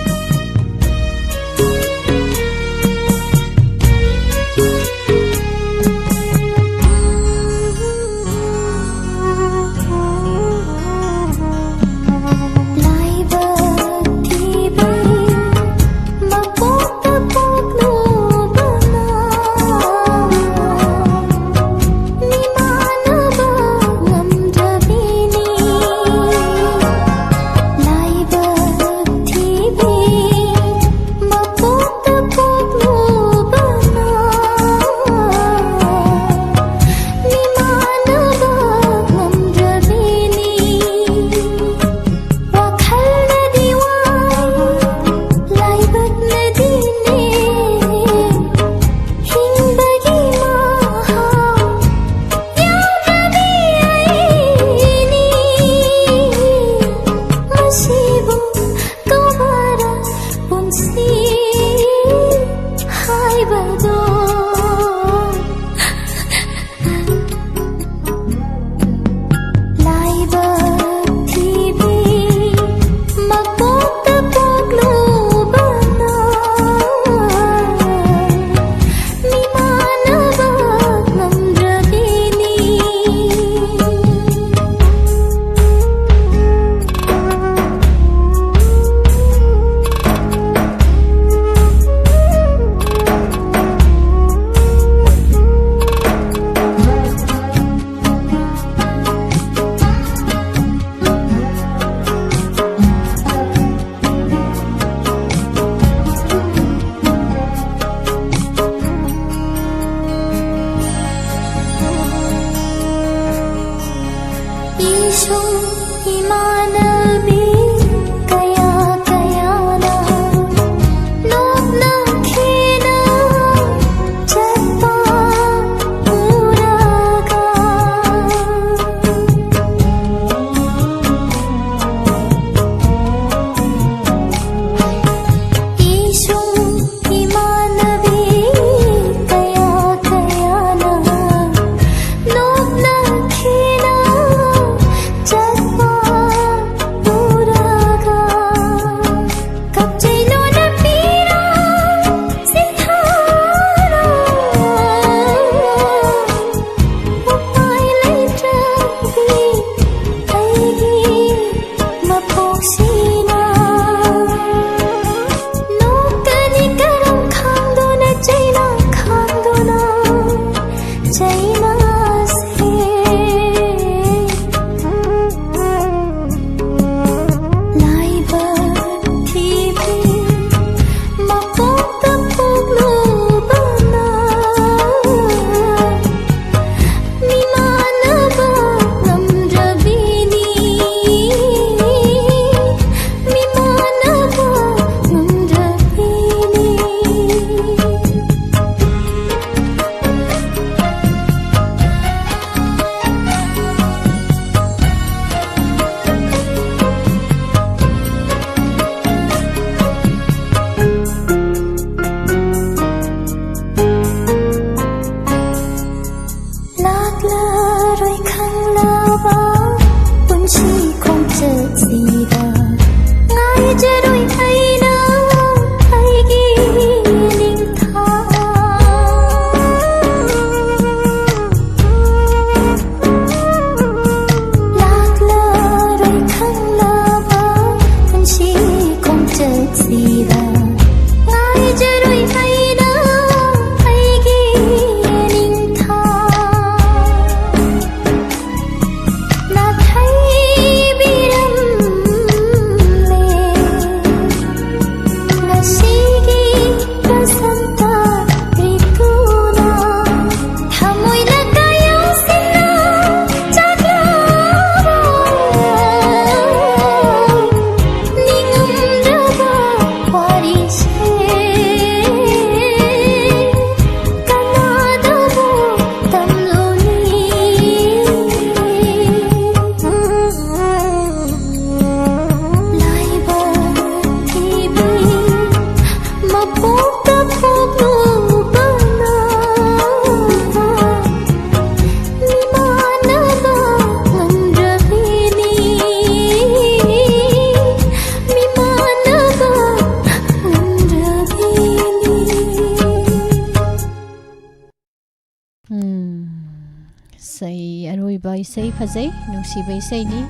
ꯏꯕ ꯏꯁꯩ ꯐꯖꯩ, ꯅꯨꯡꯁꯤꯕ ꯏꯁꯩꯅꯤ꯫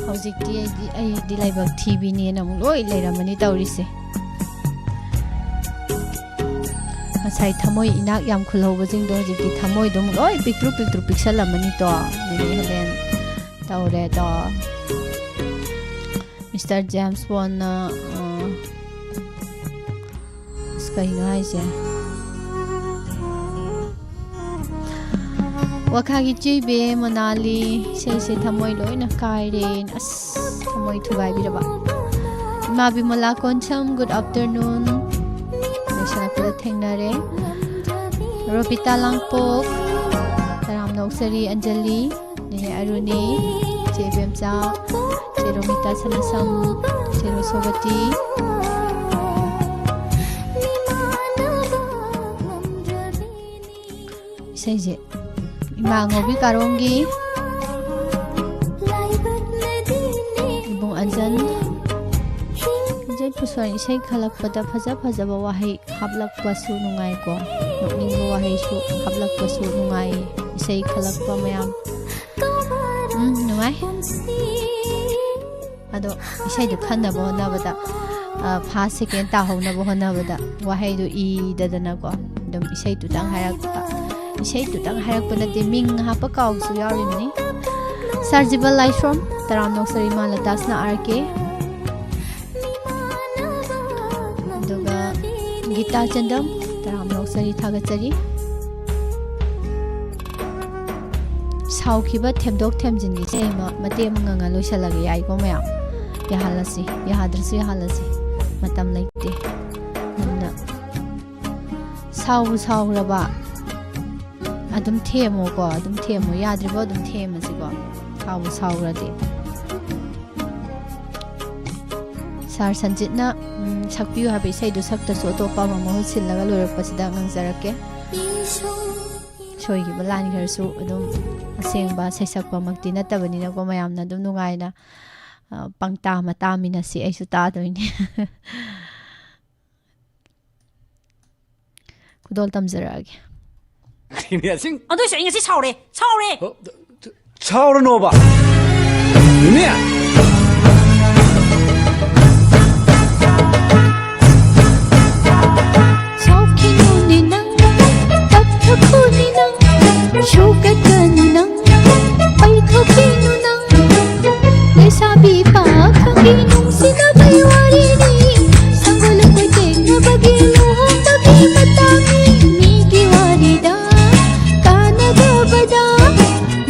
ꯍꯧꯖꯤꯛꯇꯤ ꯑꯩꯗꯤ, ꯑꯩꯗꯤ ꯂꯥꯏꯕꯛ ꯊꯤꯕꯤꯅꯦꯅ ꯑꯃꯨꯛ ꯂꯣꯏ ꯂꯩꯔꯝꯃꯅꯤ ꯇꯧꯔꯤꯁꯦ꯫ ꯉꯁꯥꯏ ꯊꯃꯣꯏ ꯏꯅꯥꯛ ꯌꯥꯝ ꯈꯨꯜꯍꯧꯕꯁꯤꯡꯗꯣ ꯍꯧꯖꯤꯛꯇꯤ ꯊꯃꯣꯏꯗꯣ ꯑꯃꯨꯛ ꯂꯣꯏ ꯄꯤꯛꯇ꯭ꯔꯨ ꯄꯤꯛꯇ꯭ꯔꯨ ꯄꯤꯛꯁꯜꯂꯝꯃꯅꯤꯗꯣ꯫ ꯅꯦꯅꯦ ꯍꯦꯂꯦꯟ ꯇꯧꯔꯦꯗꯣ꯫ ꯃꯤꯁꯇꯔ ꯖꯦꯝꯁ ꯕꯣꯟꯅ, ꯑ, ꯑꯁ, ꯀꯩꯅꯣ ꯍꯥꯏꯁꯦ? ꯋꯥꯈꯥꯒꯤ ꯆꯨꯏꯕꯦ ꯃꯣꯅꯥꯂꯤ, ꯏꯁꯩꯁꯦ ꯊꯃꯣꯏ ꯂꯣꯏꯅ ꯀꯥꯏꯔꯦ꯫ ꯑꯁ, ꯊꯃꯣꯏ ꯊꯨꯒꯥꯏꯕꯤꯔꯕ꯫ ꯏꯃꯥ ꯕꯤꯃꯣꯂꯥ ꯀꯣꯟꯁꯝ, good afternoon꯫ ꯂꯣꯏꯁꯤꯜꯂꯛꯄꯗ ꯊꯦꯡꯅꯔꯦ꯫ ꯔꯣꯕꯤꯇꯥ ꯂꯥꯡꯄꯣꯛ, ꯇꯔꯥꯝꯅ ꯑꯣꯛꯆꯔꯤ ꯑꯟꯖꯂꯤ꯫ ꯅꯦꯅꯦ ꯑꯔꯨꯅꯤ, ꯆꯦ ꯏꯕꯦꯝꯆꯥ, ꯆꯦ ꯔꯣꯃꯤꯇꯥ ꯁꯅꯥꯁꯝ, ꯆꯦ ꯔꯣꯁꯣꯕꯇꯤ꯫ ꯏꯁꯩꯁꯦ ꯏꯃꯥ ꯉꯧꯕꯤ ꯀꯥꯔꯣꯡꯒꯤ, ꯏꯕꯨꯡ ꯑꯟꯖꯟ, ꯑꯟꯖꯟ ꯄꯨꯁꯣꯟ ꯏꯁꯩ ꯈꯜꯂꯛꯄꯗ ꯐꯖ ꯐꯖꯕ ꯋꯥꯍꯩ ꯍꯥꯞꯂꯛꯄꯁꯨ ꯅꯨꯡꯉꯥꯏꯀꯣ, ꯅꯣꯛꯅꯤꯡꯕ ꯋꯥꯍꯩꯁꯨ ꯍꯥꯞꯂꯛꯄꯁꯨ ꯅꯨꯡꯉꯥꯏ꯫ ꯏꯁꯩ ꯈꯜꯂꯛꯄ ꯃꯌꯥꯝ, ꯎꯝ, ꯅꯨꯡꯉꯥꯏ꯫ ꯑꯗꯣ ꯏꯁꯩꯗꯣ ꯈꯟꯅꯕ ꯍꯣꯠꯅꯕꯗ, ꯐꯥꯔꯁ ꯁꯦꯀꯦꯟ ꯇꯥꯍꯧꯅꯕ ꯍꯣꯠꯅꯕꯗ ꯋꯥꯍꯩꯗꯣ ꯏꯗꯗꯅꯀꯣ, ꯑꯗꯨꯝ ꯏꯁꯩꯗꯨꯇꯪ ꯍꯥꯏꯔꯛꯄ, ꯏꯁꯩꯗꯨꯇꯪ ꯍꯥꯏꯔꯛꯄ ꯅꯠꯇꯦ, ꯃꯤꯡ ꯍꯥꯞꯄ ꯀꯥꯎꯕꯁꯨ ꯌꯥꯎꯔꯤꯕꯅꯤ꯫ ꯁꯥꯔꯖꯤꯕꯜ ꯂꯥꯏꯁ꯭ꯔꯣꯝ, ꯇꯔꯥꯝꯅ ꯑꯣꯛꯆꯔꯤ ꯏꯃꯥ ꯂꯇꯥꯁꯅ ꯑꯥꯔ ꯀꯦ꯫ ꯑꯗꯨꯒ ꯒꯤꯇꯥ ꯆꯟꯗꯝ, ꯇꯔꯥꯝꯅ ꯑꯣꯛꯆꯔꯤ, ꯊꯥꯒꯠꯆꯔꯤ꯫ ꯁꯥꯎꯈꯤꯕ ꯊꯦꯝꯗꯣꯛ ꯊꯦꯝꯖꯤꯟꯒꯤ ꯏꯁꯩ ꯑꯃ ꯃꯇꯦꯛ ꯑꯃ ꯉꯪꯉ ꯂꯣꯏꯁꯤꯜꯂꯒꯦ, ꯌꯥꯏꯀꯣ ꯃꯌꯥꯝ? ꯌꯥꯍꯜꯂꯁꯤ, ꯌꯥꯗ꯭ꯔꯁꯨ ꯌꯥꯍꯜꯂꯁꯤ, ꯃꯇꯝ ꯂꯩꯇꯦ꯫ ꯑꯗꯨꯅ ꯁꯥꯎꯕꯨ ꯁꯥꯎꯈ꯭ꯔꯕ ꯑꯗꯨꯝ ꯊꯦꯝꯃꯣꯀꯣ, ꯑꯗꯨꯝ ꯊꯦꯝꯃꯣ, ꯌꯥꯗ꯭ꯔꯤꯕꯣ ꯑꯗꯨꯝ ꯊꯦꯝꯃꯁꯤꯀꯣ, ꯁꯥꯎꯕꯨ ꯁꯥꯎꯈ꯭ꯔꯗꯤ꯫ ꯁꯥꯔ ꯁꯟꯖꯤꯠꯅ, ꯎꯝ, ꯁꯛꯄꯤꯌꯨ ꯍꯥꯏꯕ ꯏꯁꯩꯗꯨ ꯁꯛꯇ꯭ꯔꯁꯨ ꯑꯇꯣꯞꯄ ꯑꯃ ꯃꯍꯨꯠ ꯁꯤꯜꯂꯒ ꯂꯣꯏꯔꯛꯄꯁꯤꯗ ꯉꯪꯖꯔꯛꯀꯦ꯫ ꯁꯣꯏꯈꯤꯕ ꯂꯥꯟꯈ꯭ꯔꯁꯨ ꯑꯗꯨꯝ ꯑꯁꯦꯡꯕ ꯁꯩꯁꯛꯄꯃꯛꯇꯤ ꯅꯠꯇꯕꯅꯤꯅꯀꯣ, ꯃꯌꯥꯝꯅ ꯑꯗꯨꯝ ꯅꯨꯡꯉꯥꯏꯅ, ꯑ, ꯄꯪꯇꯥ ꯑꯃ ꯇꯥꯃꯤꯟꯅꯁꯤ꯫ ꯑꯩꯁꯨ ꯇꯥꯗꯣꯏꯅꯦ꯫ ꯈꯨꯗꯣꯜ ꯇꯝꯖꯔꯛꯑꯒꯦ꯫ ꯀꯩꯅꯦ ꯑꯁꯤꯡ? ꯑꯗꯨꯏꯁꯨ ꯑꯩ ꯉꯁꯤ ꯁꯥꯎꯔꯦ, ꯁꯥꯎꯔꯦ꯫ ꯁꯥꯎꯔꯅꯣꯕ꯫ ꯅꯦꯅꯦ꯫ ꯁꯥꯎꯈꯤꯅꯨꯅꯦ ꯅꯪ, ꯇꯞꯊꯈꯣꯅꯦ ꯅꯪ, ꯁꯨꯒꯠꯀꯅꯨ ꯅꯪ, ꯄꯩꯊꯣꯛꯈꯤꯅꯨ ꯅꯪ꯫ ꯂꯩꯁꯥꯕꯤ ꯄꯥꯈꯪꯒꯤ ꯅꯨꯡꯁꯤꯅꯕꯒꯤ ꯋꯥꯔꯤꯅꯤ, ꯁꯪꯒꯣꯜ ꯂꯨꯀꯣꯏ ꯇꯦꯡꯅꯕꯒꯤ ꯂꯨꯍꯣꯡꯕꯒꯤ ꯃꯇꯥꯡꯅꯤ꯫ ꯃꯤꯒꯤ ꯋꯥꯔꯤꯗ ꯀꯥꯟꯅꯗꯕꯗ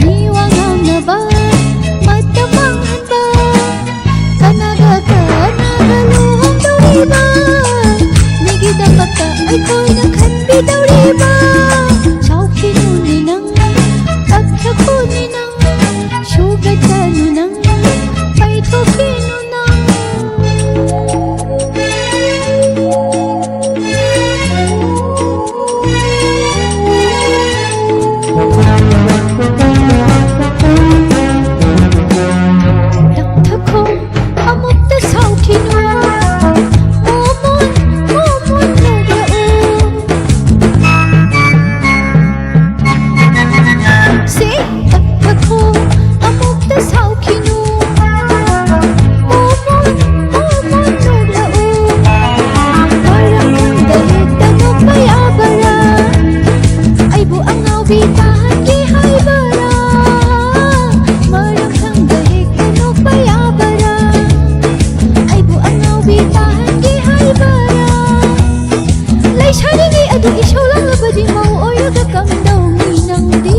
ꯃꯤ ꯋꯥ ꯉꯥꯡꯅꯕ ꯃꯇꯝ ꯃꯥꯡꯍꯟꯕ꯫ ꯀꯅꯥꯒ ꯀꯅꯥꯒ ꯂꯨꯍꯣꯡꯗꯧꯔꯤꯕ? ꯃꯤꯒꯤꯗꯃꯛꯇ ꯑꯩꯈꯣꯏꯅ ꯈꯟꯕꯤꯗꯧꯔꯤꯕ? ꯁꯥꯎꯈꯤꯅꯨꯅꯦ ꯅꯪ, ꯀꯞꯊꯈꯣꯅꯦ ꯅꯪ, ꯁꯨꯒꯠꯀꯅꯨ ꯅꯪ, ꯄꯩꯊꯣꯛꯈꯤꯅꯨ ꯅꯪ꯫ ꯇꯞꯊꯈꯣ, ꯑꯃꯨꯛꯇ ꯁꯥꯎꯈꯤꯅꯨ꯫ ꯃꯣꯃꯣꯟ, ꯃꯣꯃꯣꯟ ꯅꯣꯛꯂꯛꯎ꯫ ꯁꯦ, ꯇꯞꯊꯈꯣ, ꯑꯃꯨꯛꯇ ꯁꯥꯎꯈꯤꯅꯨ꯫ ꯃꯣꯃꯣꯟ, ꯃꯣꯃꯣꯟ ꯅꯣꯛꯂꯛꯎ꯫ ꯃꯔꯝ ꯈꯪꯗ ꯍꯦꯛꯇ ꯅꯣꯛꯄ ꯌꯥꯕꯔꯥ? ꯑꯩꯕꯨ ꯑꯉꯥꯎꯕꯤ ꯇꯥꯍꯟꯒꯦ ꯍꯥꯏꯕꯔꯥ? ꯃꯔꯝ ꯈꯪꯗ ꯍꯦꯛꯇ ꯅꯣꯛꯄ ꯌꯥꯕꯔꯥ? ꯑꯩꯕꯨ ꯑꯉꯥꯎꯕꯤ ꯇꯥꯍꯟꯒꯦ ꯍꯥꯏꯕꯔꯥ? ꯂꯩꯁꯥꯔꯤꯉꯩ ꯑꯗꯨ ꯏꯁꯧ ꯂꯥꯡꯂꯕꯗꯤ ꯃꯧ ꯑꯣꯏꯔꯒ ꯀꯝꯗꯧꯅꯤ ꯅꯪꯗꯤ?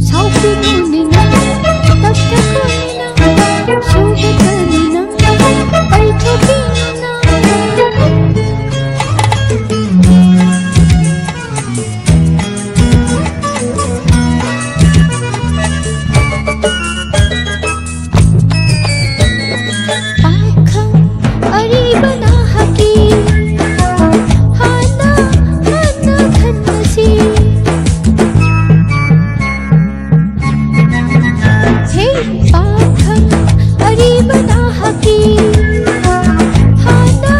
ꯁꯥꯎꯈꯤꯅꯨꯅꯦ ꯅꯪ, ꯇꯞꯊꯈꯣꯅꯦ ꯅꯪ, ꯁꯨꯒꯠꯀꯅꯨ ꯅꯪ, ꯄꯩꯊꯣꯛꯈꯤꯅꯨ ꯅꯪ꯫ ꯄꯥꯈꯪ ꯑꯔꯤꯕ ꯅꯍꯥꯛꯀꯤ ꯍꯥꯟꯅ, ꯍꯥꯟꯅ ꯈꯟꯅꯁꯤ꯫ ꯍꯦ ꯄꯥꯈꯪ ꯑꯔꯤꯕ ꯅꯍꯥꯛꯀꯤ ꯍꯥꯟꯅ,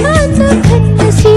ꯍꯥꯟꯅ ꯈꯟꯅꯁꯤ꯫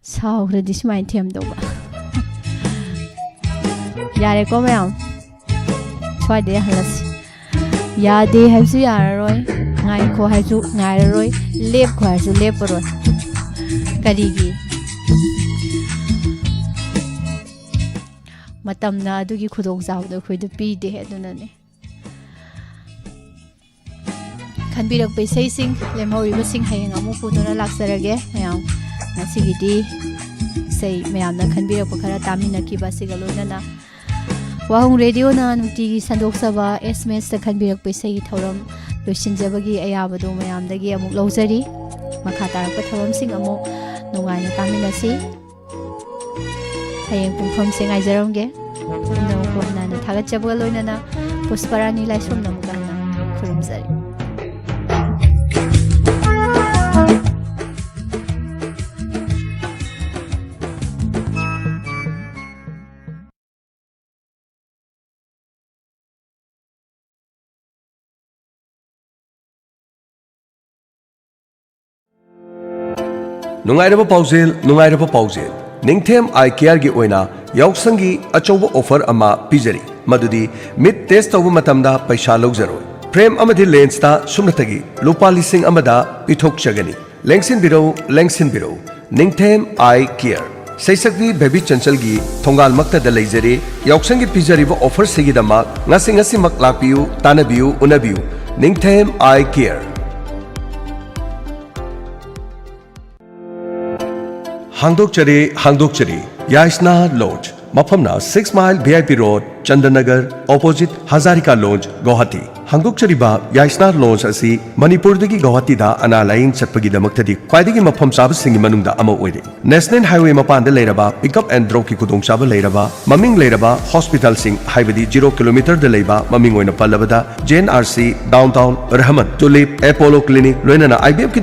ꯁꯥꯎꯈ꯭ꯔꯗꯤ ꯁꯨꯃꯥꯏꯅ ꯊꯦꯝꯗꯧꯕ꯫ ꯌꯥꯔꯦꯀꯣ ꯃꯌꯥꯝ, ꯁ꯭ꯋꯥꯏꯗ ꯌꯥꯍꯜꯂꯁꯤ꯫ ꯌꯥꯗꯦ ꯍꯥꯏꯕꯁꯨ ꯌꯥꯔꯔꯣꯏ, ꯉꯥꯏꯈꯣ ꯍꯥꯏꯔꯁꯨ ꯉꯥꯏꯔꯔꯣꯏ, ꯂꯦꯞꯈꯣ ꯍꯥꯏꯔꯁꯨ ꯂꯦꯞꯄꯔꯣꯏ꯫ ꯀꯔꯤꯒꯤ? ꯃꯇꯝꯅ ꯑꯗꯨꯒꯤ ꯈꯨꯗꯣꯡꯆꯥꯕꯗꯣ ꯑꯩꯈꯣꯏꯗ ꯄꯤꯗꯦ, ꯑꯗꯨꯅꯅꯦ꯫ ꯈꯟꯕꯤꯔꯛꯄ ꯏꯁꯩꯁꯤꯡ ꯂꯦꯝꯍꯧꯔꯤꯕꯁꯤꯡ ꯍꯌꯦꯡ ꯑꯃꯨꯛ ꯄꯨꯗꯨꯅ ꯂꯥꯛꯆꯔꯒꯦ ꯃꯌꯥꯝ꯫ ꯉꯁꯤꯒꯤꯗꯤ ꯏꯁꯩ ꯃꯌꯥꯝꯅ ꯈꯟꯕꯤꯔꯛꯄ ꯈꯔ ꯇꯥꯃꯤꯟꯅꯈꯤꯕ ꯑꯁꯤꯒ ꯂꯣꯏꯅꯅ ꯋꯥꯍꯣꯡ ꯔꯦꯗꯤꯑꯣꯅ ꯅꯨꯡꯇꯤꯒꯤ ꯁꯟꯗꯣꯛꯆꯕ ꯑꯦꯁ ꯑꯦꯝ ꯑꯦꯁꯇ ꯈꯟꯕꯤꯔꯛꯄ ꯏꯁꯩꯒꯤ ꯊꯧꯔꯝ ꯂꯣꯏꯁꯤꯟꯖꯕꯒꯤ ꯑꯌꯥꯕꯗꯨ ꯃꯌꯥꯝꯗꯒꯤ ꯑꯃꯨꯛ ꯂꯧꯖꯔꯤ꯫ ꯃꯈꯥ ꯇꯥꯔꯛꯄ ꯊꯧꯔꯝꯁꯤꯡ ꯑꯃꯨꯛ ꯅꯨꯡꯉꯥꯏꯅ ꯇꯥꯃꯤꯟꯅꯁꯤ꯫ ꯍꯌꯦꯡ ꯄꯨꯡꯐꯝꯁꯦ ꯉꯥꯏꯖꯔꯝꯒꯦ꯫ ꯄꯨꯝꯅꯃꯛ ꯄꯨꯝꯅꯅ ꯊꯥꯒꯠꯆꯕꯒ ꯂꯣꯏꯅꯅ ꯄꯨꯁꯄꯔꯥꯅꯤ ꯂꯥꯏꯁ꯭ꯔꯝꯅ ꯑꯃꯨꯛꯀ ꯍꯟꯅ ꯈꯨꯔꯨꯝꯖꯔꯤ꯫ ꯅꯨꯡꯉꯥꯏꯔꯕ ꯄꯥꯎꯖꯦꯜ, ꯅꯨꯡꯉꯥꯏꯔꯕ ꯄꯥꯎꯖꯦꯜ꯫ ꯅꯤꯡꯊꯦꯝ ꯑꯥꯏ ꯀꯤꯌꯔꯒꯤ ꯑꯣꯏꯅ ꯌꯥꯎꯁꯪꯒꯤ ꯑꯆꯧꯕ ꯑꯣꯐꯔ ꯑꯃ ꯄꯤꯖꯔꯤ, ꯃꯗꯨꯗꯤ ꯃꯤꯠ ꯇꯦꯁ ꯇꯧꯕ ꯃꯇꯝꯗ ꯄꯩꯁꯥ ꯂꯧꯖꯔꯣꯏ꯫ ꯐ꯭ꯔꯦꯝ ꯑꯃꯗꯤ ꯂꯦꯟꯁꯇ ꯁꯨꯞꯅꯇꯒꯤ ꯂꯨꯄꯥ ꯂꯤꯁꯤꯡ ꯑꯃꯗ ꯄꯤꯊꯣꯛꯆꯒꯅꯤ꯫ ꯂꯦꯡꯁꯤꯟꯕꯤꯔꯧ, ꯂꯦꯡꯁꯤꯟꯕꯤꯔꯧ꯫ ꯅꯤꯡꯊꯦꯝ ꯑꯥꯏ ꯀꯤꯌꯔ, ꯁꯩꯁꯛꯄꯤ ꯕꯦꯕꯤ ꯆꯟꯆꯜꯒꯤ ꯊꯣꯡꯒꯥꯜꯃꯛꯇꯗ ꯂꯩꯖꯔꯤ꯫ ꯌꯥꯎꯁꯪꯒꯤ ꯄꯤꯖꯔꯤꯕ ꯑꯣꯐꯔꯁꯤꯒꯤꯗꯃꯛ ꯉꯁꯤ ꯉꯁꯤꯃꯛ ꯂꯥꯛꯄꯤꯌꯨ, ꯇꯥꯟꯅꯕꯤꯌꯨ, ꯎꯅꯕꯤꯌꯨ꯫ ꯅꯤꯡꯊꯦꯝ ꯑꯥꯏ ꯀꯤꯌꯔ꯫ ꯍꯥꯡꯗꯣꯛꯆꯔꯦ, ꯍꯥꯡꯗꯣꯛꯆꯔꯦ꯫ ꯌꯥꯏꯁꯅꯥ ꯂꯣꯟꯁ, ꯃꯐꯝꯅ six mile V I P road, Chandanagar, opposite Hazarika lawns, Guwahati. ꯍꯥꯡꯗꯣꯛꯆꯔꯤꯕ ꯌꯥꯏꯁꯅꯥ ꯂꯣꯟꯁ ꯑꯁꯤ ꯃꯅꯤꯄꯨꯔꯗꯒꯤ ꯒꯧꯍꯥꯇꯤꯗ ꯑꯅꯥ ꯂꯥꯌꯦꯡ ꯆꯠꯄꯒꯤꯗꯃꯛꯇꯗꯤ ꯈ꯭ꯋꯥꯏꯗꯒꯤ ꯃꯐꯝ ꯆꯥꯕꯁꯤꯡꯒꯤ ꯃꯅꯨꯡꯗ ꯑꯃ ꯑꯣꯏꯔꯦ꯫ ꯅꯦꯁꯅꯦꯜ ꯍꯥꯏꯋꯦ ꯃꯄꯥꯟꯗ ꯂꯩꯔꯕ, ꯄꯤꯛ ꯑꯞ ꯑꯦꯟ ꯗ꯭ꯔꯣꯞꯀꯤ ꯈꯨꯗꯣꯡꯆꯥꯕ ꯂꯩꯔꯕ, ꯃꯃꯤꯡ ꯂꯩꯔꯕ ꯍꯣꯁꯄꯤꯇꯥꯜꯁꯤꯡ, ꯍꯥꯏꯕꯗꯤ ꯖꯤꯔꯣ ꯀꯤꯂꯣꯃꯤꯇꯔꯗ ꯂꯩꯕ, ꯃꯃꯤꯡ ꯑꯣꯏꯅ ꯄꯜꯂꯕꯗ, J and R C, down town, Rahman, tulip, Apollo clinic, ꯂꯣꯏꯅꯅ ꯑꯥꯏ ꯕꯤ ꯑꯦꯐꯀꯤ